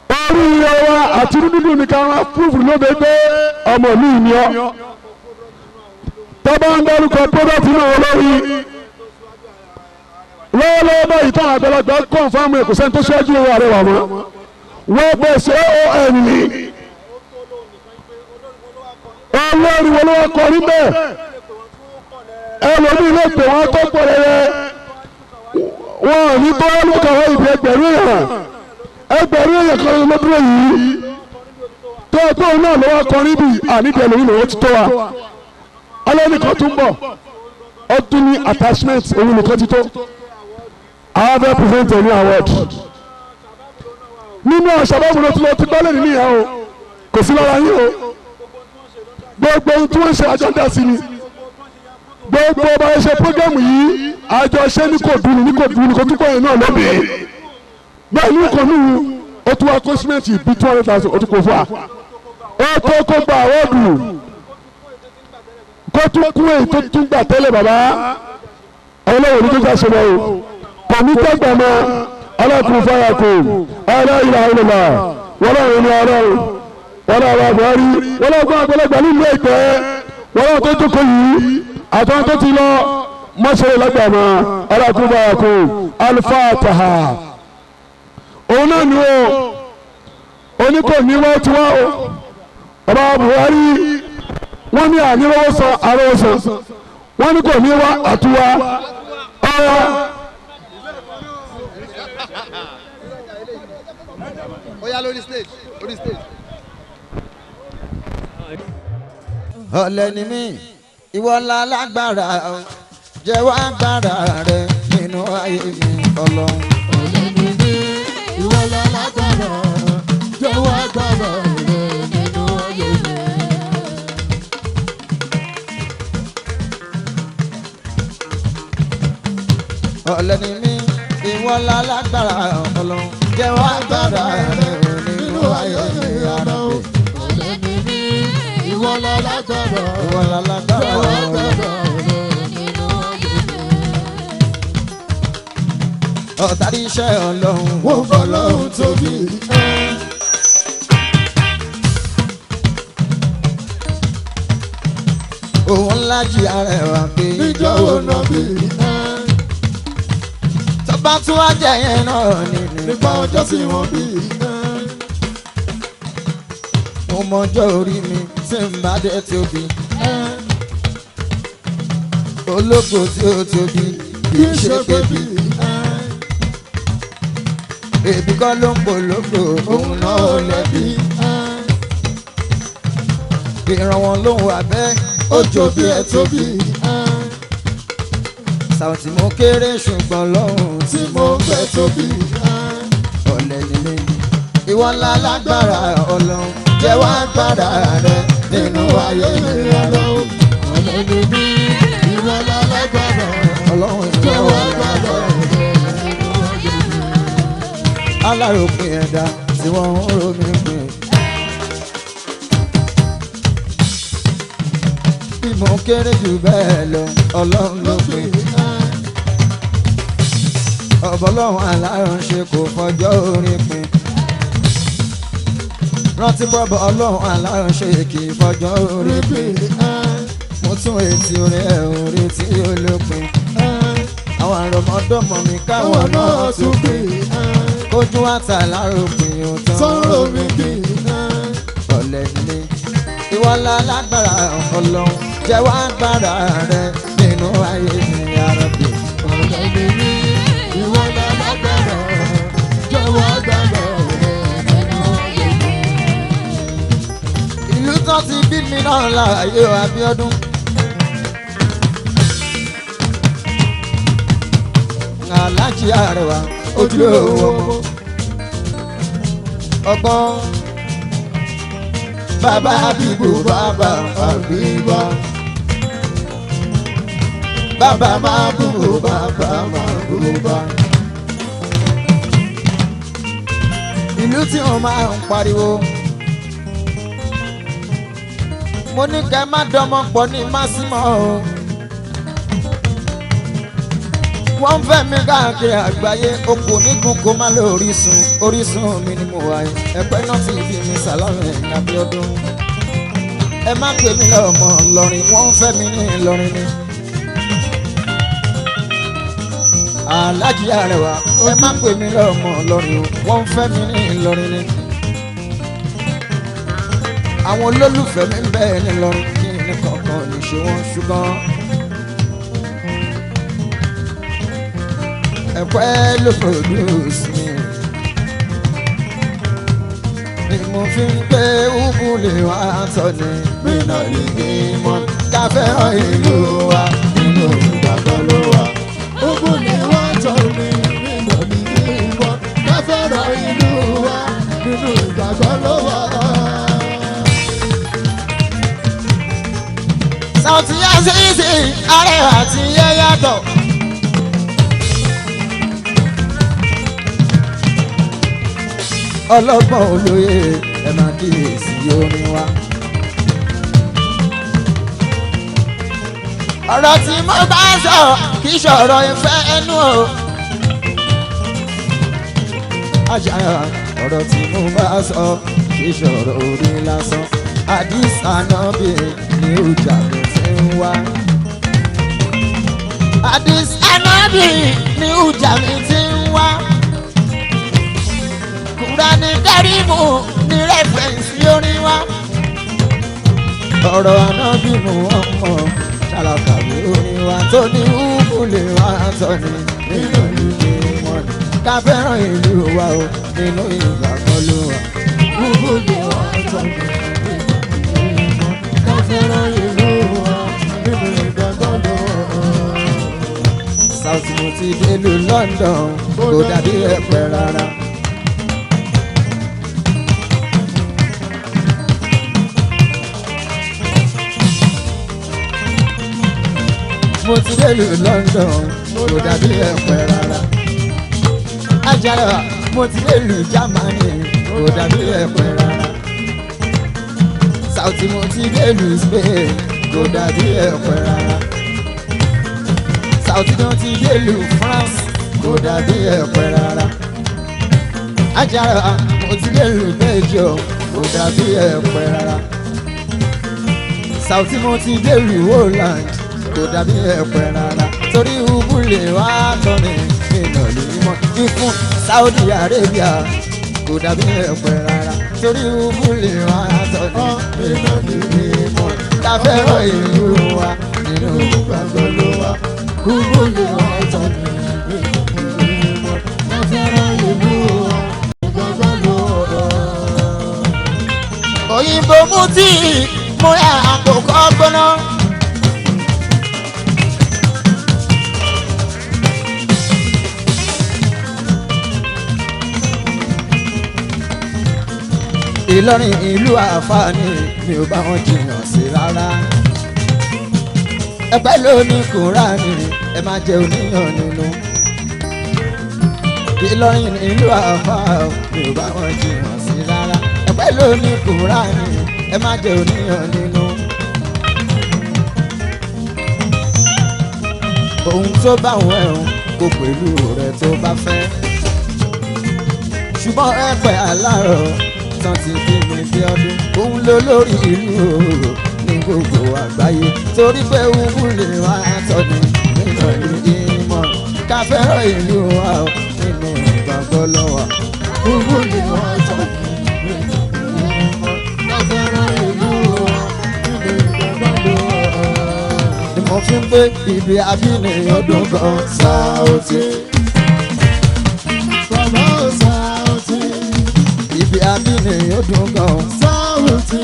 orí wa àti dúdú ní ká wọn púrúfù lóde pé ọmọ mi ni ọ tó bá ń dárúkọ pọ́dọ̀tì náà olórí lọ́wọ́lọ́wọ́ báyìí táwọn àgbàlagbà kọ́ǹfàmù ẹ̀kọ́ sẹ́ni tó ṣáájú owó àrẹwà mọ́ wọ́n bẹ̀ ṣe oon ní olórí wo ló wá kọrí bẹ́ẹ̀ ẹlòmíì lè pè wọ́n tó pọ̀ rẹ̀ wọn ò ní tó lókàwé ìbí ẹgbẹ̀rún èèyàn ẹgbẹ̀rún èèyàn kan ló dúró yìí tó ẹgbẹ́ òun náà ló wá kọrí bí àníbi ẹlòmíì lòun ti tó wa ọlọ́ọ̀nì kan tún bọ̀ ọdún ní attachment òun nìkan ti tó àwọn fẹ́ present ní award nínú àṣàbọ̀mù ló ti lọ ti gbọ́lẹ̀ nínú ìyá o kò sí lára yín o gbogbo ohun tí wọ́n ń ṣe àjọ ń dá sí ni gbogbo ọba ẹṣẹ programu yìí àjọ ṣe ní kò dùn ní kò dùn ní kò tún kọ́ yẹn náà lóbi bẹ́ẹ̀ ní kò ní o tún wá kó símẹ́ǹtì bíi 200,000 o tún kò fún wa ó tó kó gba àwọ́dù kó tún kún èyí tó tún gbà tẹ́lẹ̀ bàbá ọlọ́wọ́ ní tó gbà ṣe lọ o kò ní tẹ́gbà mọ́ ọlọ́kùnrin fáyà kò ọlọ́yìn àìlọ́lá wọ́n lọ́rùn ní ọlọ́run wọ́n lọ́wọ́ Buhari wọ́n lọ́wọ́ gbọ́n àgbẹ̀lẹ́gbẹ̀ nílùú Ẹ̀pẹ́ wọ́n lọ́wọ́ tó jókòó yìí àtọ́n tó ti lọ mọ́ṣẹ́lẹ̀ lágbàmọ́ alákùnbáyàkù alifataha òun náà ni o oníkò ní wọ́n ti wá o ọba Buhari wọ́n ní àníròwò san àròwò san wọ́n ní kò ní wá àtúwá ọ̀rọ̀. Ó yá lórí stage, lórí stage. Ọ̀lẹ ni mí, ìwọ la lágbára, jẹ́wọ́ agbára rẹ nínú ayé mi Ọlọ́run. Ọ̀lẹ ni mí, ìwọ la lágbára, jẹ́wọ́ agbára rẹ nínú ayé mi. Ọ̀lẹ ni mí, ìwọ la lágbára Ọlọ́run, jẹ́wọ́ agbára rẹ nínú ayé mi Ọlọ́run. Ọ̀lẹ ni mí, ìwọ la lágbára, Ìwọ la lágbára jẹ́wọ́ agbára rẹ nínú Kárí iṣẹ́ Ọlọ́run. Wọ́n fọlọ́run tóbi. Òun ńlá jí arẹwà pé Níjọ́ wo náà bí? Tó bá tún wá jẹ yẹn náà nínú. Nípa ọjọ́ sí wọn bí. Mo mọjọ́ orí mi tí n bá dé tóbi. Ológo tí ó tóbi kì í ṣe pé bí. Èbí kọ́ ló ń pológo òun náà ò lẹ́bi. Ìran wọn ló ń wà bẹ́ẹ̀ Ó jọ bí ẹ tóbi. Sàùtì mo kéré ṣùgbọ́n lọ́hùn Tí mo fẹ́ tóbi. Ọ̀lẹ ni mí. Ìwọ ńlá lágbára Ọlọ́run jẹ́wọ́ agbára rẹ nínú ayé mi. Ọlọ́run ọ̀lẹ ni mí. Ìwọ lálágbára. Ọlọ́run Jẹ́wọ́ ìjọba agbára rẹ nínú ayé mi. Aláròpin ẹ̀dá tí wọ́n ń ro mi pin. Bí mo kéré jù bẹ́ẹ̀ lọ, Ọlọ́run ló pin. Ọ̀bọ̀lọ́run aláránṣe kò fọjọ́ orí pin. Rántí bọ́bọ̀ Ọlọ́run aláránṣe kì í fọjọ́ orí pin. Mo tún retí orí ẹ̀ orí tí ó lópin. Àwọn àrọ̀mọdọ́mọ mi káwọn Káwọn náà náà tún tún pin. pè. Kójú àtà láròpin òtán Sọ̀rọ̀ mi kì í. Ọ̀lẹ ni ìwọ ńlá lágbára Ọlọ́run jẹ́wọ́ agbára rẹ nínú ayé mi Àrọ̀bì. Ọ̀lẹ ni mí. Ìwọ lálágbára. Jẹ́wọ́ agbára rẹ nínú ayé mi. Ìlú tán ti bí mi náà láàyè Abíọ́dún. Aláàjì Arẹwà ojúlówó ọmọ ọgbọ́n bàbá bíbù bàbá àbíbá bàbá máa bù bàbá máa bù bá. Ìlú tí wọ́n máa ń pariwo mo ní kẹ́ má dánmọ́ pọ̀ ní másímọ́ o. Wọ́n fẹ́ mi káàkiri àgbáyé okùn nígun kó má lọ orísun orísun mi ni mo wà yìí ẹ̀pẹ́ náà ti bí mi Sàlámì Abíọ́dún. Ẹ má pè mí lọ́mọ Ìlọrin wọ́n fẹ́ mi ní Ìlọrin ni. Aláàjì Arẹwà ẹ má pè mí lọ́mọ Ìlọrin o wọ́n fẹ́ mi ní Ìlọrin ni. Àwọn olólùfẹ́ mi ń bẹ ní Ìlọrin kí ni kankan lè ṣe wọ́n ṣùgbọ́n. Ẹ̀pẹ́ ló produce mi ni mo fi ń pé ugu lè wá tọ́ ni Mínà ní ìmọ̀. ká fẹ́ràn ìlú wa Nínú ìgbàgbọ́ ló wà. Ogun ni wọ́n tọ́ mi. Mínà ní ìmọ̀. Ká fẹ́ràn ìlú wa. Nínú ìgbàgbọ́ ló wà. Sàùtì Azeez Arẹwà ti yẹ yàtọ̀. Ọlọ́gbọ́n olóye ẹ máa kíyèsí orin wa. Ọ̀rọ̀ tí mo bá sọ kì í ṣọ̀rọ̀ ìfẹ́ ẹnu o. Àjàrà ọ̀rọ̀ tí mo bá sọ kì í ṣọ̀rọ̀ orí lásán. Àdìs Ànábì ni ọjà mi ti ń wá. Àdìs Ànábì ni ọjà mi ti ń wá. Kùránì Kẹ́rímù ní rẹ́fẹ̀nsì orin wa. Ọ̀rọ̀ Ànábì mú ọmọ ṣàlàkàwé orin wa tó ní úkúlé wa sọ ni nínú ìlú wọn. Ká fẹ́ràn ìlú wa o nínú ìgbàgbọ́ ló wà. Ogun ni wọ́n tọ́ mi. Ká fẹ́ràn ìlú wa. Nínú ìgbàgbọ́ ló wà. South mo ti délùú London kò dàbí ẹ̀pẹ̀ rárá. Mo ti délùú London kò dàbí ẹ̀pẹ̀ rárá. Àjàrà mo ti délùú Germany kò dàbí ẹ̀pẹ̀ rárá. South mo ti délùú Spain kò dàbí ẹ̀pẹ̀ rárá. South náà ti délùú France kò dàbí ẹ̀pẹ̀ rárá. Ajára mo ti lè lù Belgium kò dàbí ẹ̀pẹ̀ rárá. Saoty mo ti dé ìlú Holland kò dàbí ẹ̀pẹ̀ rárá. Torí ubúlé wa tọ́ mi nínú ìmọ̀ fífún Saudi Arabia kò dàbí ẹ̀pẹ̀ rárá. Torí ubúlé wa tọ́ mi nínú ìmọ̀ káfẹ́ràn ìlú wa nínú Ìgbàgbọ́ ló wà. Ubule wa tọ́ ni nínú ìmọ̀. Káfẹ́ràn ìlú wa. Ìgbàgbọ́ ló wà. Òyìnbó mú tí mo yà àkókò gbóná. Ìlọrin ìlú àfààní mi ò bá wọn jiyàn sí rárá. Ẹgbẹ́ ló ní Kùránì ẹ má jẹ oníyàn nínú. Ìlọrin ìlú àfààní mi ò bá wọn jiyàn sí rárá. Ẹgbẹ́ ló ní Kùránì ẹ má jẹ oníyàn nínú. Ohun tó bá wọn ẹ̀hún kò pẹ̀lú rẹ̀ tó bá fẹ́. Ṣùgbọ́n ẹ̀pẹ̀ aláàrọ̀ tán ti bí mi bí ọdún. Òun ló lórí ìlú ní gbogbo àgbáyé. Torí pé òun lè wá tọ́ni nínú ìmọ̀. Ká fẹ́ràn ìlú wa o, nínú ìgbàgbọ́ lọ́wọ́. Ubule wa tọ́ ni nínú ìmọ̀. Káfẹ́ràn ìlú wa. Nínú ìgbàgbọ́ ló wà. Ni mo fi ń pé ibi abínibí dùn gan. Saoty. Bàbá ò Saoty. Ibi abínibí dùn gan. Saoty.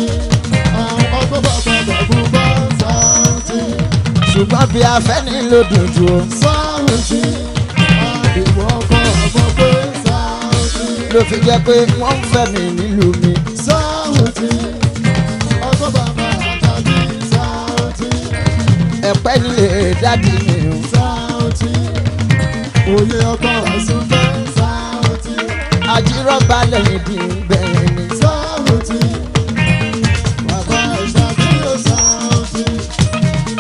Àwọn ọgbọ́n bàbá bàbá Saoty. Ṣùgbọ́n bí afẹ́ni ló dùn jù o. Saoty. Ìwọ ọkọ ọmọ pé Saoty. Ló fi jẹ́ pé wọ́n ń fẹ́ mi nílùú mi. Saoty. Ọgbọ́n bàbá àtàbí Saoty. Ẹ̀pẹ́ nílé dádì mi o. Saoty. Òye ọkọ àsùnfẹ́ Saoty. Ajírọ́bà lẹ́yìn bí bẹ́ẹ̀ ni. Saoty. Bàbá ìṣàkíyè Saoty.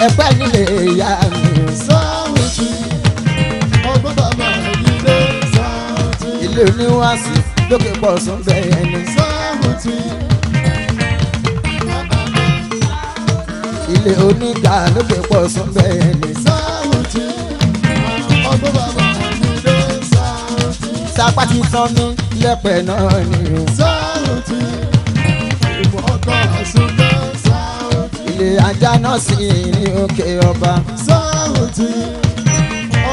Ẹ̀pẹ́ nílé ìyá mi o. Saoty. Ọgbọ́n bàbá ìdílé Saoty. Ilé oníwàásù lókè pọ̀ sún bẹ́ẹ̀ ni. Saoty. Ilé oníga lókè pọ̀ sún bẹ́ẹ̀ ni. Saoty. Ọgbọ́n bàbá ìdílé Saoty. Sapá ti tán mi lẹ́pẹ̀ náà ni o. Saoty. Ìwọ ọkọ àsùnfẹ́ Saoty. Ilé ajá náà sì ní òkè ọba. Saoty.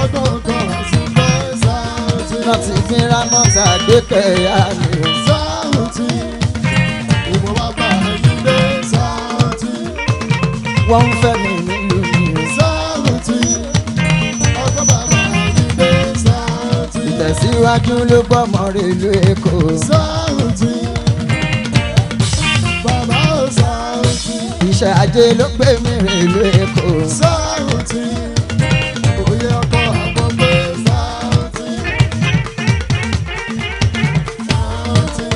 Ọgbọ́n ọkọ àsùnfẹ́ Saoty. Náà ti fi rámọ́ta gbé kẹ̀yà mi o. Saoty. Ìwọ bàbá ìdílé Saoty. Wọ́n ń fẹ́ mi nílùú mi o. Saoty. Ọgbọ́n bàbá ìdílé Saoty. Ìtẹ̀síwájú ló bọ́mọ rẹ̀ ìlú Èkó. Saoty. Bàbá ò Saoty. Iṣẹ́ ajé ló gbé mi rẹ̀ ìlú Èkó. Saoty. Òye ọkọ àpọ̀gbé Saoty. Saoty.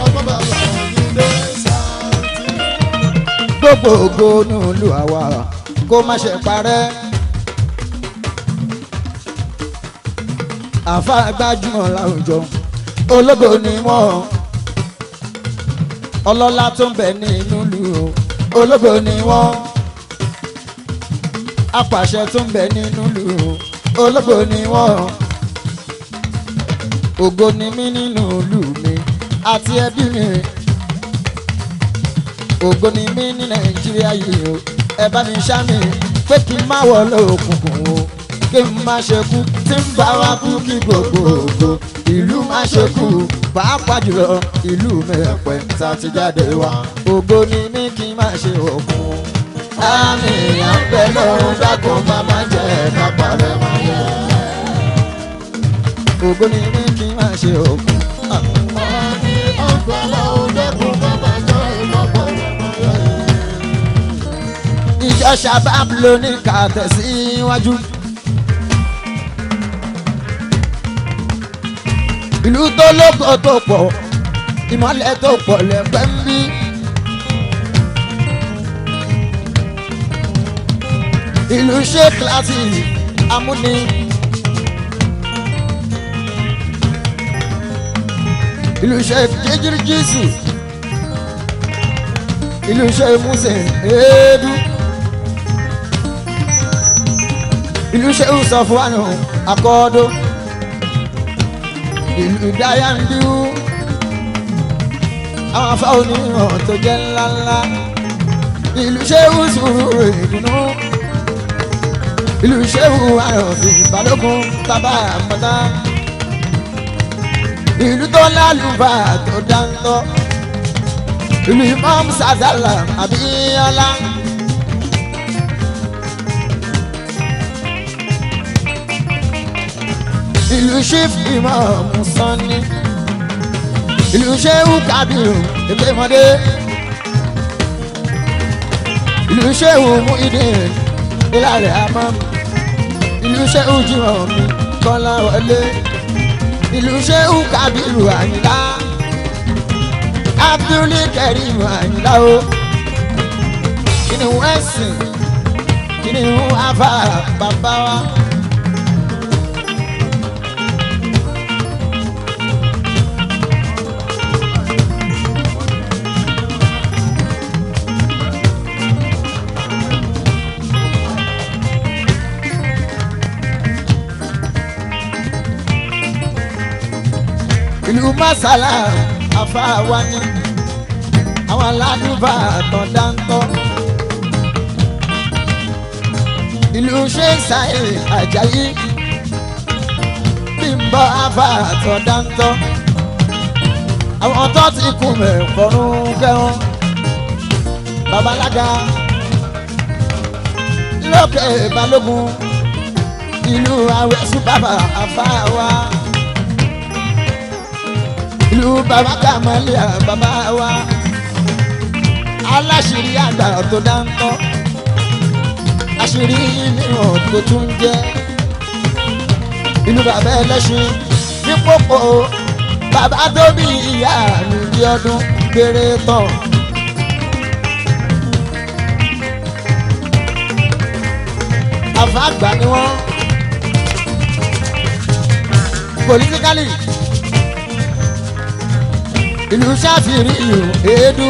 Ọgbọ́n bàbá ìdílé Saoty. Gbogbo ògo nílùú àwa kó má ṣe parẹ́. Àfa gbajúmọ̀ láwùjọ ológo ni wọ́n ọlọ́lá tó ń bẹ nínú ìlú o ológo ni wọ́n apàṣẹ tó ń bẹ nínú ìlú o ológo ni wọ́n ògo ni mí nínú ìlú mi àti ẹbí mi ògo ni mí ní Nàìjíríà yìí o ẹ bá mi ṣá mi pé kí n má wọlé òkùnkùn o kí n má ṣe kú tí ń bá wa kú kí gbogbo ògo ìlú má ṣe kú pàápàá jùlọ ìlú mẹ́pẹ́ tá ti jáde wá ògo ni mí kí n má ṣe òkun àmì à ń bẹ lọ́run dákun má má jẹ́ ká parẹ́ mọ́ yẹ. Ògo ni mí kí n má ṣe òkun. Àmì à ń bẹ lọ́run dákun má má jẹ́ ká parẹ́ mọ́ yẹ. Ìjọ Shabab ló ní ká tẹ̀síwájú. Ìlú tó lógo tó pọ̀ ìmọ̀lẹ̀ tó pọ̀ lẹ́pẹ́ ń bí. Ìlú Sheikh láti amúni. Ìlú Sheikh Jíjírí Jísù, ìlú Sheikh Musa Eédú, ìlú Sheikh Sọfúwánù Akọ́dó, ìlú Dayandiu, àwọn afáwọn onímọ̀ tó jẹ́ ńláńlá, ìlú Sheikh Sùúrù Ìdùnnú, ìlú Sheikh Àròfin Balógun bàbá àmọ́tá, ìlú tó lálùbà tó dáńtọ́, ìlú Imam Sazala Abíọ́lá. Ìlú Chief Imam Sanni, ìlú Shehu Kabiru Ebemode, ìlú Shehu Muhyiddin Ìlàrẹ̀ Amam, ìlú Shehu Jimoh mi Kọ́láwọlé, ìlú Shehu Kabiru Àyìnlá, Abdul Karim Àyìnlá o. Kìnìún ẹ̀sìn, kìnìún afa bàbá wa. Ìlú Masala afa wa ni àwọn aládùúgbà tán dáńtọ́. Ìlú Ṣéṣàì Àjàyí Bímbọ́ afa tán dáńtọ́. Àwọn tó ti kú mẹ́fọ́rún kẹ́wọ́n. Babalága lókè Balógun, ìlú Awẹ́sù bàbá afa wa, ìlú bàbá Kamalia bàbá wa, aláṣìírí àgbà tó dáńtọ́, àṣírí mìíràn tó tún jẹ́, ìlú bàbá ẹlẹ́ṣin ní pópó, bàbá tó bí ìyá mi bí ọdún gbére tán. Àfàgbà ni wọ́n politically, ìlú Ṣàfìrí ìlú Èédú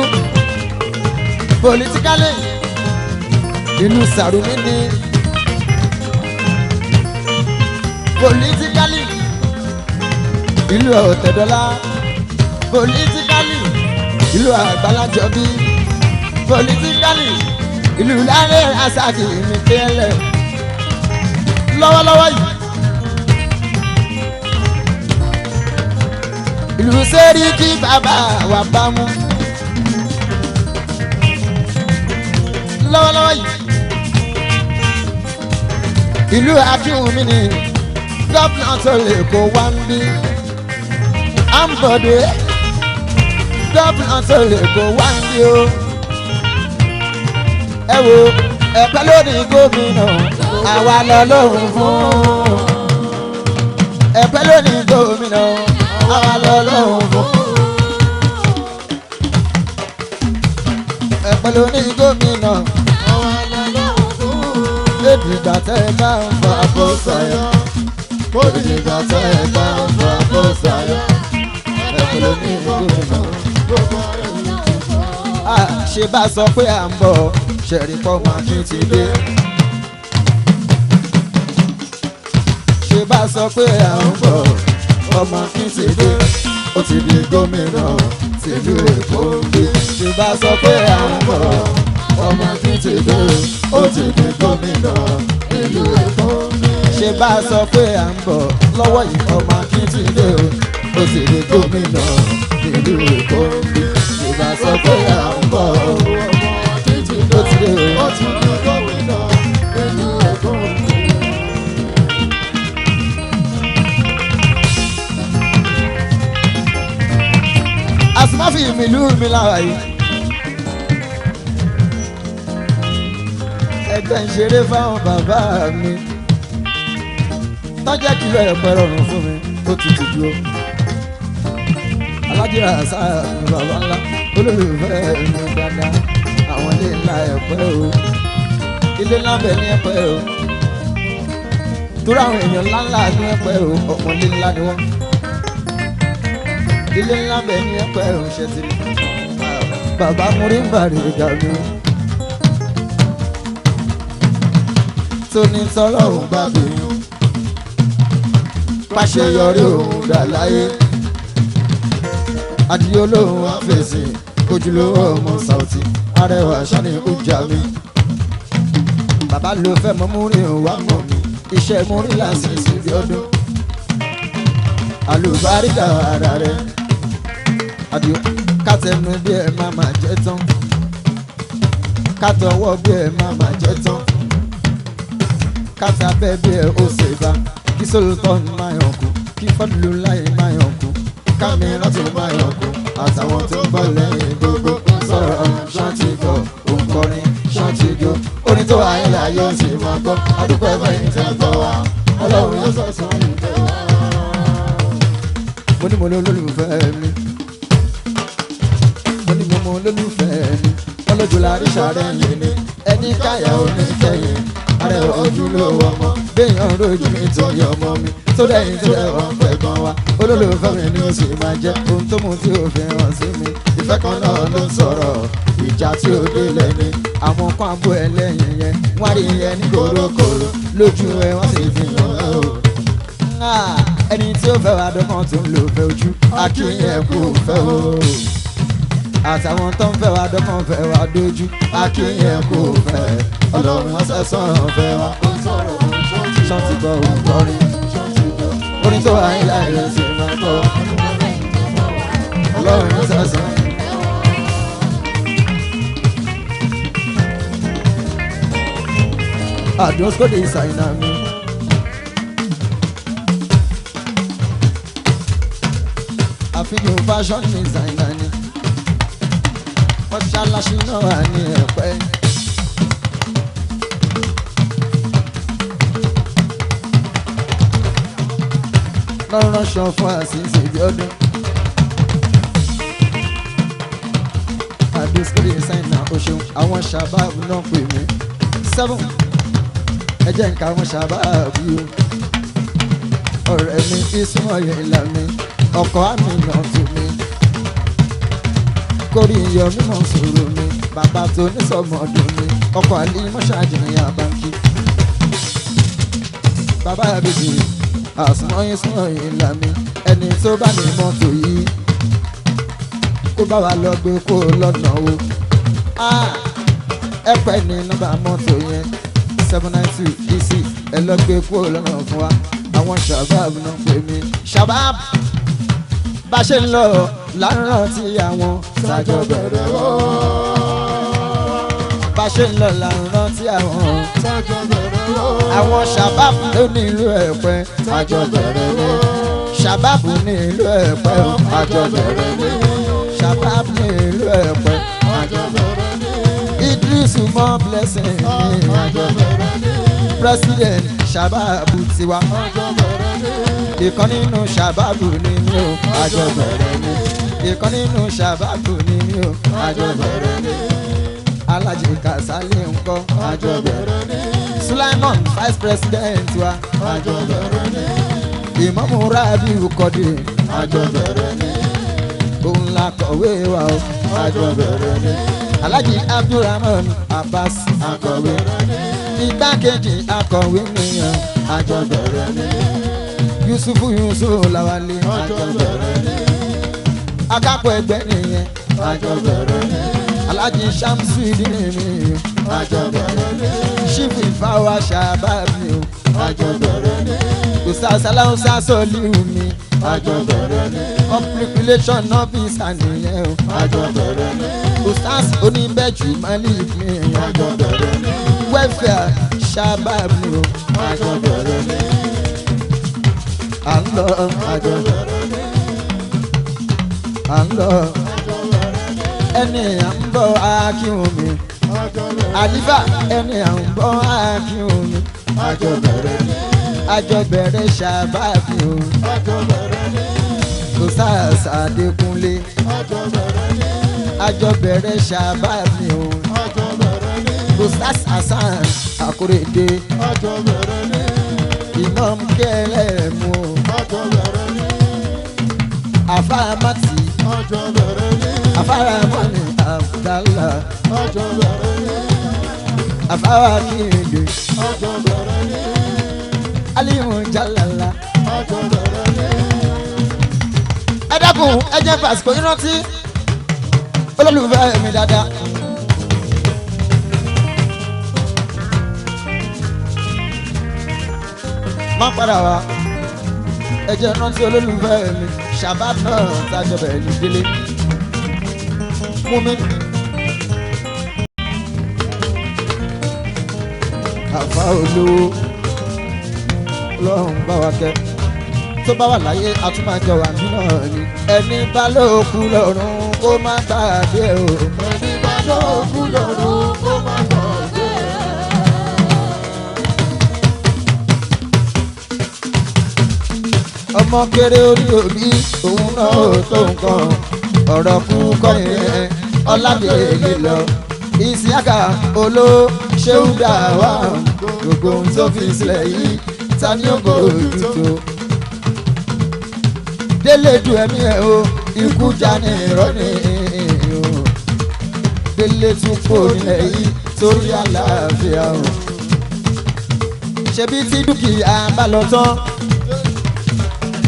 politically, ìlú Sàrùmí ni politically, ìlú Ọ̀tẹ̀dọ́lá politically, ìlú Àgbàlájọbí politically, ìlú Lárẹ̀ Rasaki mi tẹ́lẹ̀ lọ́wọ́lọ́wọ́ yìí. Ìlú Sẹ́ríkì bàbá wa bá mú lọ́wọ́lọ́wọ́ yìí. Ìlú Akínwùmí ni gọ́fìnà tó lè kó wá ń bí. Àǹbọ̀dé gọ́fìnà tó lè kó wá ń bí o. Ẹ wo Ẹ̀pẹ́ lónìí gómìnà àwa lọ lóhùn fún. Ẹ̀pẹ́ lónìí gómìnà àwa lọ lóhùn fún. Ẹ̀pẹ́ lónìí gómìnà Àwa lọ lóhùn fún. Èdìgbà tẹ́ ẹ bá ń fa bó sayọ. Èdìgbà tẹ́ ẹ bá ń fa bó sayọ. Ẹ̀pẹ́ lónìí gómìnà. Gbogbo ayé À ṣe bá sọ pé à ń bọ̀, ṣẹ̀rí pọ̀ máa kí ti dé. Ṣe bá sọ pé à ń bọ̀, ọmọ kí ti dé. Ó ti di gómìnà tìlú Èkó ń bí. Ṣe bá sọ pé à ń bọ̀, ọmọ kí ti dé. Ó ti di gómìnà ìlú Èkó ń bí. Ṣe bá sọ pé à ń bọ̀ lọ́wọ́ yìí, ọmọ kí ti dé o. Ó ti di gómìnà tìlú Èkó ń bí. Ṣe bá sọ pé à ń bọ̀, Ọmọ Akíntì ó ti dé o. ó ti di gómìnà ìlú Èkó ń bí. Àsùnmáfì mi ìlú mi lára yìí. Ẹgbẹ́ ń ṣeré fáwọn bàbá mi. Tọ́jà kìlọ̀ ẹ̀pẹ́ rọrùn fún mi, ó tutù dúró. Alájìrà sáà mi bàbá ńlá, olólùfẹ́ mi dáadáa. Àwọn ilé ńlá ẹ̀pẹ́ o. Ilé ńlá bẹ̀ ní ẹ̀pẹ́ o. Torí àwọn èèyàn ńlá ńlá ní ẹ̀pẹ́ o, ọ̀pọ̀ ilé ńlá ni wọ́n. Ilé ńlá bẹ̀ ní ẹ̀pẹ́ òṣè tìrì. Bàbá múrí ń bàrí ìgbà mi. Tóní tọ́lọ́hún bá bínú. Pàṣeyọrí òun dà láyé. Adìyẹ olóhùn á fèsì. Ojúlówó ọmọ Saoty. Arẹwà sani ó jà mí. Bàbá ló fẹ́ mọ múrí òun wá mọ̀ mí. Iṣẹ́ múrí lásìsì bí ọdún. Àlùbáríkà ara rẹ̀. Àdìo kátẹnu bí ẹ má má jẹ tán. Kátọwọ́ bí ẹ má má jẹ tán. Kátàbẹ́ bí ẹ ó ṣe bá. Kí Sultan máa yàn kú. Kí Fọdùlù láì máa yàn kú. Kámírà tó máa yàn kú. Àtàwọn tó ń bọ̀ lẹ́yìn gbogbo sọ̀rọ̀ ṣáàtì gbọ́. Òǹkọrin ṣáàtì gbọ́. Orin tó wà yẹn láyé ó sì máa gbọ́. Adúpẹ́ fẹ́yìn tẹ́ gbọ́ wa. Ọlọ́run yóò sọ̀sọ̀ ìfẹ́ wa. Mo ní mo lólùfẹ́ mi. Mo ní mo mọ olólùfẹ́ mi. Ọlọ́jọ́ la rí sàrẹ́ lè ní. Ẹni káyà oníkẹyìn. Arẹwà ojúlówó ọmọ. Béèyàn rojú mi torí ọmọ mi. Tó dẹ̀yìn tó dẹ̀wọ̀n pẹ̀ gan wa. Olólùfẹ́ mi ni ó sì máa jẹ́. Ohun tó mú tí ó fi hàn sí mi. Ìfẹ́ kan náà ló ń sọ̀rọ̀. Ìjà tí ó délẹ̀ ni. Àwọn kan abó ẹlẹ́yìn yẹn. Wọ́n rí yẹn ní kòrókòró. Lójú ẹ wọ́n sì fi hàn ẹ́ o. Ẹni tí ó fẹ́ wá dọ́kàn tó ń lò fẹ́ ojú. Akínyẹ̀ kò fẹ́ o. Àtàwọn tó ń fẹ́ wá dọ́kàn fẹ́ wá dójú. Akínyẹ̀ kò fẹ́. Ọlọ́run ọ̀sẹ̀sán fẹ́ wá. Ṣọ́ọ̀tì gbọ́ òun kọrin. Orin tó wà nílà rẹ̀ sì máa gbọ́. Ọlọ́run ọ̀sẹ̀sán. Àdúrósíkòdì ìsàyìnà mi. Àfihàn fashion designer ni. Mọ́ṣáláṣí náà wà ní Ẹ̀pẹ́. Lọ́rọ́ṣọ fún àṣìṣe bí ọdún. Àdìsíkìrì designer o ṣeun, àwọn sàbáàbù náà pè mí. 7 ẹ jẹ́ nǹkan àwọn sàbáàbù yìí o. Ọ̀rẹ́ mi ìsúnmọ́ yẹn ìlà mi, ọkọ̀ àmì náà tù mí. Kórì iyọ̀ mímọ́ sòrò mi, bàbá tó ní sọmọdún mi, ọkọ̀ àlè mọ́ṣáàjìyàn àbáńkì. Bàbá àbèjì àsùnmọ́ ìsúnmọ́ ìlà mi, ẹni tó bá ní mọ́tò yìí kó bá wa lọ gbé kó lọ́nà o. Ẹ pẹ́ ní nọ́mbà mọ́tò yẹn 792 DC ẹ lọ gbé kó lọ́nà fún wa. Àwọn sàbáàbù náà pè mí. Sàbáàbù bá ṣe ń lọ lárántí àwọn sájọ bẹ̀rẹ̀ o. Bá ṣe ń lọ lárántí àwọn sájọ bẹ̀rẹ̀ o. Àwọn sàbáàbù ló ní ìlú Ẹ̀pẹ́ sájọ bẹ̀rẹ̀ o. Sàbáàbù ní ìlú Ẹ̀pẹ́ àjọ bẹ̀rẹ̀ ní. Sàbáàbù ní ìlú Ẹ̀pẹ́ àjọ bẹ̀rẹ̀ ní. Idris mọ blessing ní. Àjọ bẹ̀rẹ̀ ní. President sàbáàbù tiwa. Àjọ bẹ̀rẹ̀ ní. Ìkan nínú sàbáàbù ni mí o. Àjọ bẹ̀rẹ̀ ní. Ìkan nínú sàbáàbù ni mí o. Àjọ bẹ̀rẹ̀ ní. Alájì Kàsálí ńkọ́. Àjọ bẹ̀rẹ̀ ní. Sulaiman vice president wa. Àjọ bẹ̀rẹ̀ ní. Ìmámù Rabiu Kọ́dé. Àjọ bẹ̀rẹ̀ ní. Òun la kọ̀wé wa o. Àjọ bẹ̀rẹ̀ ní. Alhaji Abdulrahman Abbas Akọ̀wé ní. Igbákejì akọ̀wé nìyẹn. Àjọ bẹ̀rẹ̀ ní. Yusufu Yusuf Lawale. Àjọ bẹ̀rẹ̀ ní. Akápò ẹgbẹ́ nìyẹn. Àjọ bẹ̀rẹ̀ ní. Alhaji Shamsuddin mi. Àjọ bẹ̀rẹ̀ ní. Chief Ifáwa Shabab mi o. Àjọ bẹ̀rẹ̀ ní. Ustaz Alausa Soliu mi. Àjọ bẹ̀rẹ̀ ní. Public relation officer nìyẹn o. Àjọ bẹ̀rẹ̀ ní. Ustaz Oníbẹ̀jù Malik mi. Àjọ bẹ̀rẹ̀ ní. Welfare Shabab mi o. Àjọ bẹ̀rẹ̀ ní. À ń lọ Àjọ bẹ̀rẹ̀ ní. à ń lọ ẹni à ń bọ̀ akíhun mi. Àjọ bẹ̀rẹ̀ ní. Àlífà ẹni à ń bọ̀ akíhun mi. Àjọ bẹ̀rẹ̀ ní. Àjọ bẹ̀rẹ̀ Shabab mi o. Àjọ bẹ̀rẹ̀ ní. Ustaz Adékúnlé. Àjọ bẹ̀rẹ̀ ní. Àjọ bẹ̀rẹ̀ Shabab mi o. Àjọ bẹ̀rẹ̀ ní. Ustaz Hasan Akorede. Àjọ bẹ̀rẹ̀ ní. Imam kẹlẹ́mu o. Àjọ bẹ̀rẹ̀ ní. Àfáà Mátì. Ọjọ́ bẹ̀rẹ̀ ní. Àfáà Mọ́ni Abdallah. Ọjọ́ bẹ̀rẹ̀ ní. Àfáà Kíndé. Ọjọ́ bẹ̀rẹ̀ ní. Alimu Jalala. Ọjọ́ bẹ̀rẹ̀ ní. Ẹ dákun ẹ jẹ́ fàsìkò yín rántí olólùfẹ́ mi dáadáa. Má padà wá ẹ jẹ́ rántí olólùfẹ́ mi Shabab náà tájọ bẹ̀rẹ̀ ní délé mú mi. Àfa olówó lọ́run bá wa kẹ́ tó bá wà láyé a tún máa jọ wà nínú ni ẹni bá lóòkú lọ́run kó má gbàgbé o. Ẹni bá lóòkú lọ́run kó má gbàgbé. Ọmọ kéré orí òbí òun náà ò tó nǹkan ọ̀rọ̀ kú kọ́ yẹn ọ̀làdélé lọ. Ìsíákà oló ṣéun dà wá gbogbo ohun tó fi sílẹ̀ yìí ta ni ó bójú tó. Délé du ẹ̀mí ẹ̀ o ikú já ní irọ́ ni o. Délé tún kó nílẹ̀ yìí torí àlàáfíà o. Ṣebí tí dúkìá bá lọ tán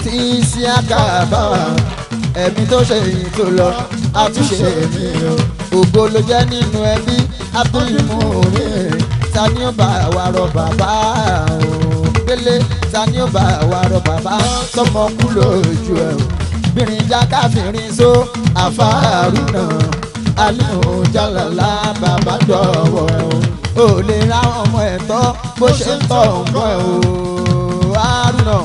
tí Ìsíákà bá wà ẹ̀mí tó ṣe èyí tó lọ àtúnṣe mi o. Ògo ló jẹ́ nínú ẹbí Abdulmuri ta ni ó bá wa rọ bàbá o. Délé ta ni ó bá wa rọ bàbá tọmọ kú lójú ẹ o. Bìnrin já káfírin só àfáàrú náà Alimu Jalala bàbá dọ̀wọ́ ẹ o. Ò lè ra ọmọ ẹ̀ tọ́ bó ṣe ń tọ́ ọmọ ẹ o. Àrùnà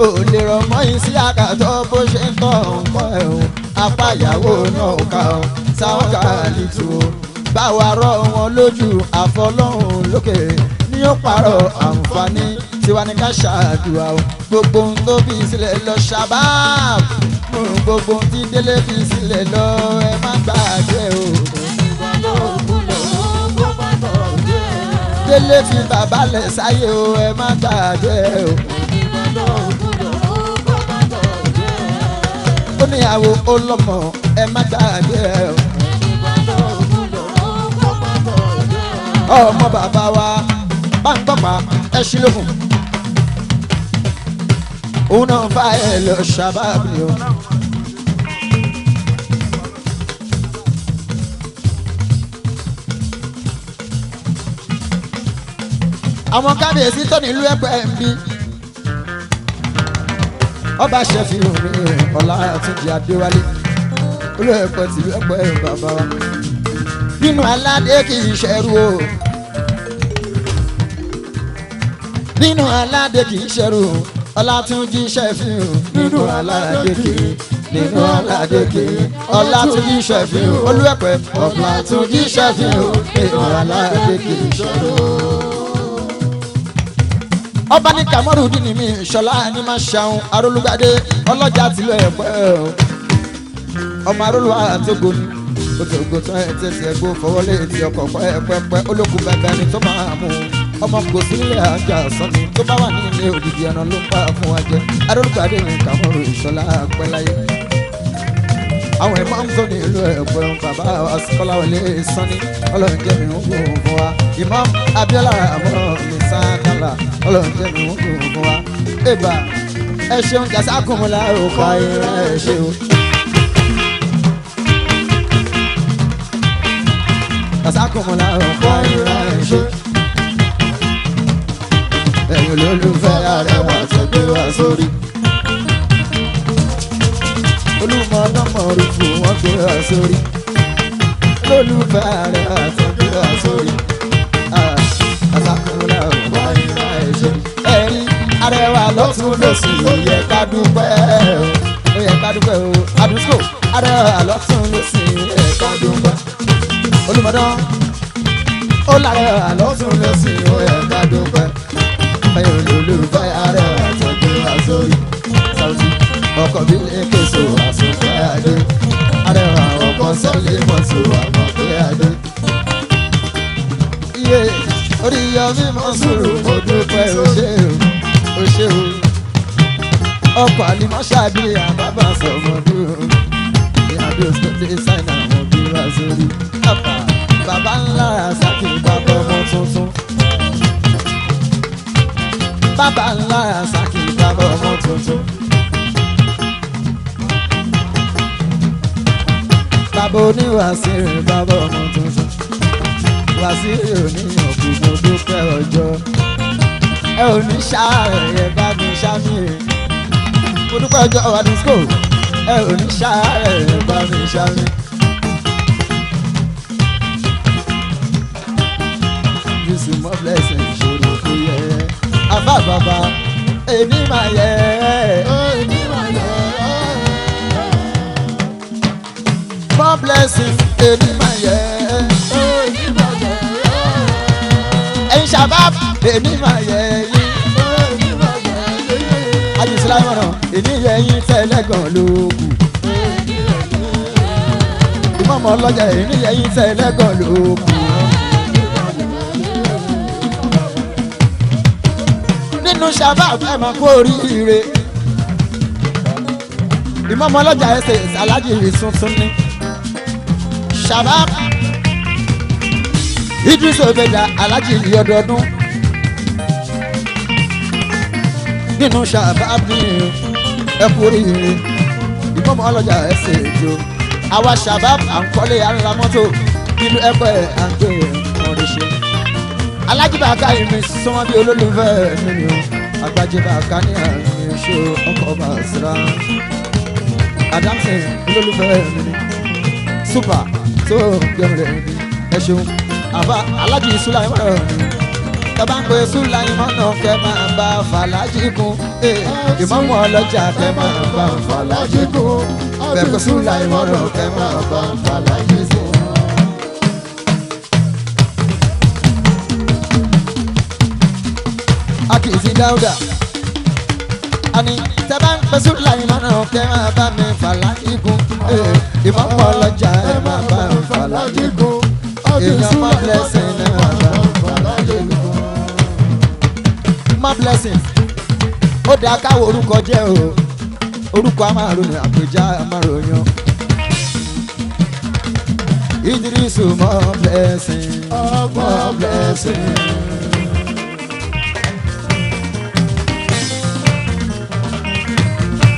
ò lè rọmọ Ìsíákà tọ́ bó ṣe ń tọ́ ọmọ ẹ o. Apá ìyàwó náà ò ká o sáwọn kàlítù o. Báwa rọ wọn lójú àfọlọ́hún lókè ní ó parọ́ àǹfààní tiwa ní ká ṣàdùà o. Gbogbo ohun tó fi sílẹ̀ lọ Shabab gbogbo ohun tí Délé fi sílẹ̀ lọ ẹ má gbàgbé o. Ẹni bá lóòkú lọ́run kó má gbàgbé. Délé fi bàbá lẹ̀ sáyé o ẹ má gbàgbé o. Ẹni bá lóòkú lọ́run kó má gbàgbé. Ó níyàwó ó lọ́mọ ẹ má gbàgbé o. Ẹni bá lóòkú lọ́run kó má gbàgbé. Ọmọ bàbá wa bá ń gbọ́pá ẹ ṣí lókun. Òun náà fa ẹ lọ Shabab ni o. Àwọn kábíyèsí tó nílùú Ẹ̀pẹ́ ń bí. Ọba ṣẹ̀fìhùn mi Ọlátúnjí Adéwálé olóòpẹ̀ tìlú Ẹ̀pẹ́ bàbá wa. Nínú aládé kì í ṣẹrú o. Nínú aládé kì í ṣẹrú o. Ọlátúnjí ṣẹ̀fìhùn nínú aládé kì í nínú aládé kì í Ọlátúnjí ṣẹ̀fìhùn olúẹ̀pẹ̀ Ọlátúnjí ṣẹ̀fìhùn nínú aládé kì í ṣẹrú o. Ọba ní Kamorudeen ní mi Ṣọlá ní máa ṣàwọn arólúgbádé ọlọ́jà tìlú Ẹ̀pẹ́ o. Ọmọ arólúwà àtògo ni òtògo tán ẹ̀ tẹ̀sí ẹ̀gbó fọwọ́lé ti ọkọ̀ pẹ́ẹ́pẹ́pẹ́ olókùn bẹ́ẹ̀ ni tó máa mú un. Ọmọ kò sí nílé àjà sọ́ni tó bá wà nílé òdìdí ẹran ló ń pa fún wa jẹ. Arólúgbádé ní Kamoru Ìṣọlá pẹ́láyé. Àwọn ìmọ̀ ń tó ní ìlú Ẹ̀pẹ́ bàbá Kọ́láwọlé Sanni Ọlọ́run jẹ́ mi ń gùn fún wa. Imam Abíọ́lá àmọ́ mi sákàlà Ọlọ́run jẹ́ mi ń gùn fún wa. Ẹ̀bà ẹ ṣeun jàsákùnmọ́lá òkà ẹ ṣeun. Jàsákùnmọ́lá òkà ẹ ṣeun. Ẹ̀yin olólùfẹ́ arẹwà tó gbé wá sórí. Olúmọ ọlọ́mọ rúfù wọ́n gbé wá sórí. Olólùfẹ́ arẹwà tó gbé wá sórí. Àṣàkùnrin ọ̀gbọ́n ìrà ẹ̀ṣẹ̀. Ẹ̀rí arẹwà lọ́tún lọ́sì ó yẹ ká dúpẹ́ o. Ó yẹ ká dúpẹ́ o. Àdúgbò arẹwà lọ́tún lọ́sì ó yẹ ká dúpẹ́. Olúmọdán ó lárẹwà lọ́tún lọ́sì ó yẹ ká dúpẹ́. Ẹ̀yin olólùfẹ́ arẹwà tó gbé wá sórí. Sáwùtì ọkọ̀ bí lékèso àsopẹ́ adé. Arẹwà ọkọ̀ sọ́lé mọ́tò àmọ̀pẹ́ adé. Iye orí yọmí mọ́ sùúrù mo dúpẹ́ o ṣé o, o ṣé o. Ọkọ̀ àlìmọ́ṣáàbí àbábà sọ̀mọ́dún. Ìyàbí òṣèlú sáìnà àwọn bí wá sórí. Bàbá ńlá Rasaki bàbá ọmọ tuntun. Bàbá ńlá Rasaki bàbá ọmọ tuntun. Bàbá oníwàsírí bàbá ọmọ tuntun. Wàsírí oníyàn kò mọ dúpẹ́ ọjọ́. Ẹ ò ní ṣàárẹ̀ ẹ bá mi ṣámi. Mo dúpẹ́ ọjọ́ wa ní school. Ẹ ò ní ṣàárẹ̀ ẹ bá mi ṣámi. Jésù mọ́ blessing ìṣòro kò yẹ. Àbá bàbá èmi máa yẹ. Èmi máa yẹ. Mọ́ blessing èmi máa yẹ. Èmi máa yẹ. Ẹ̀yin ṣàbá èmi máa yẹ yín. Èmi máa yẹ. Àjùsílámọ̀nà èmi yẹ yín tẹ́lẹ̀gàn ló kù. Ìmọ̀mọ̀ ọlọ́jà èmi yẹ yín tẹ́lẹ̀gàn ló kù. Nínú ṣàbá ẹ máa kó oríire. Ìmọ̀mọ̀ ọlọ́jà ẹsẹ̀ alájì tuntun ni. Ṣàbá Idris Obeda alájì ọdọọdún. Nínú ṣàbá ní ẹ kú oríire. Ìmọ̀mọ̀ ọlọ́jà ẹsẹ̀ ètò. Àwa ṣàbá à ń kọ́lé à ń ra mọ́tò nínú ẹ̀kọ́ ẹ̀ à ń gbé nǹkan rẹ̀ ṣe. Alájìbàká ìmì súnmọ́ bí olólùfẹ́ mi ni o. Àgbàjìbàká ní àmì ṣe ọkọ̀ bàṣírà. Adamson olólùfẹ́ mi ni. Super tó gbẹ̀rẹ̀ mi ẹ ṣeun. Àbá Alájì Sùláìmọ̀ mi. Tọ́ba ń pe Sùláìmọ̀ náà kẹ́ máa bá Fàlájì kún. Ìmọ̀mù ọlọ́jà kẹ́ máa bá Fàlájì kún. Bẹ́ẹ̀ pé Sùláìmọ̀ náà kẹ́ máa bá Fàlájì kún. Akìsí Dáúdà. Àní tẹ́bá ń pẹ́ Sùláìmọ̀ náà kẹ́ máa bá mi Fàlájì kún. Ìmọ̀mù ọlọ́jà ẹ máa bá mi Fàlájì kún. Èèyàn má blessing ẹ máa bá mi Fàlájì kún. Má blessing ó dáa káwọ orúkọ jẹ́ o. Orúkọ a máa ròyìn àpèjá a máa ròyìn. Idrisu mọ blessing mọ blessing.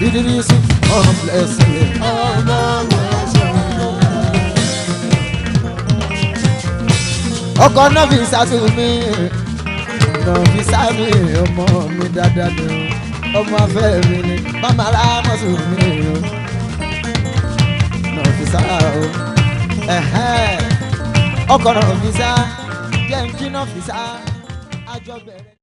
Idrisu mọ blessing. Ọkọ náà fi sátú mi, náà fi sámi ọmọ mi dáadáa ni o, ọmọ afẹ́ mi ni, màmá ra mọ́tò mi o, náà fi sá o, ẹ̀hẹ́n. Ọkọ náà fi sá, jẹ́ n kí náà fi sá, àjọ bẹ̀rẹ̀.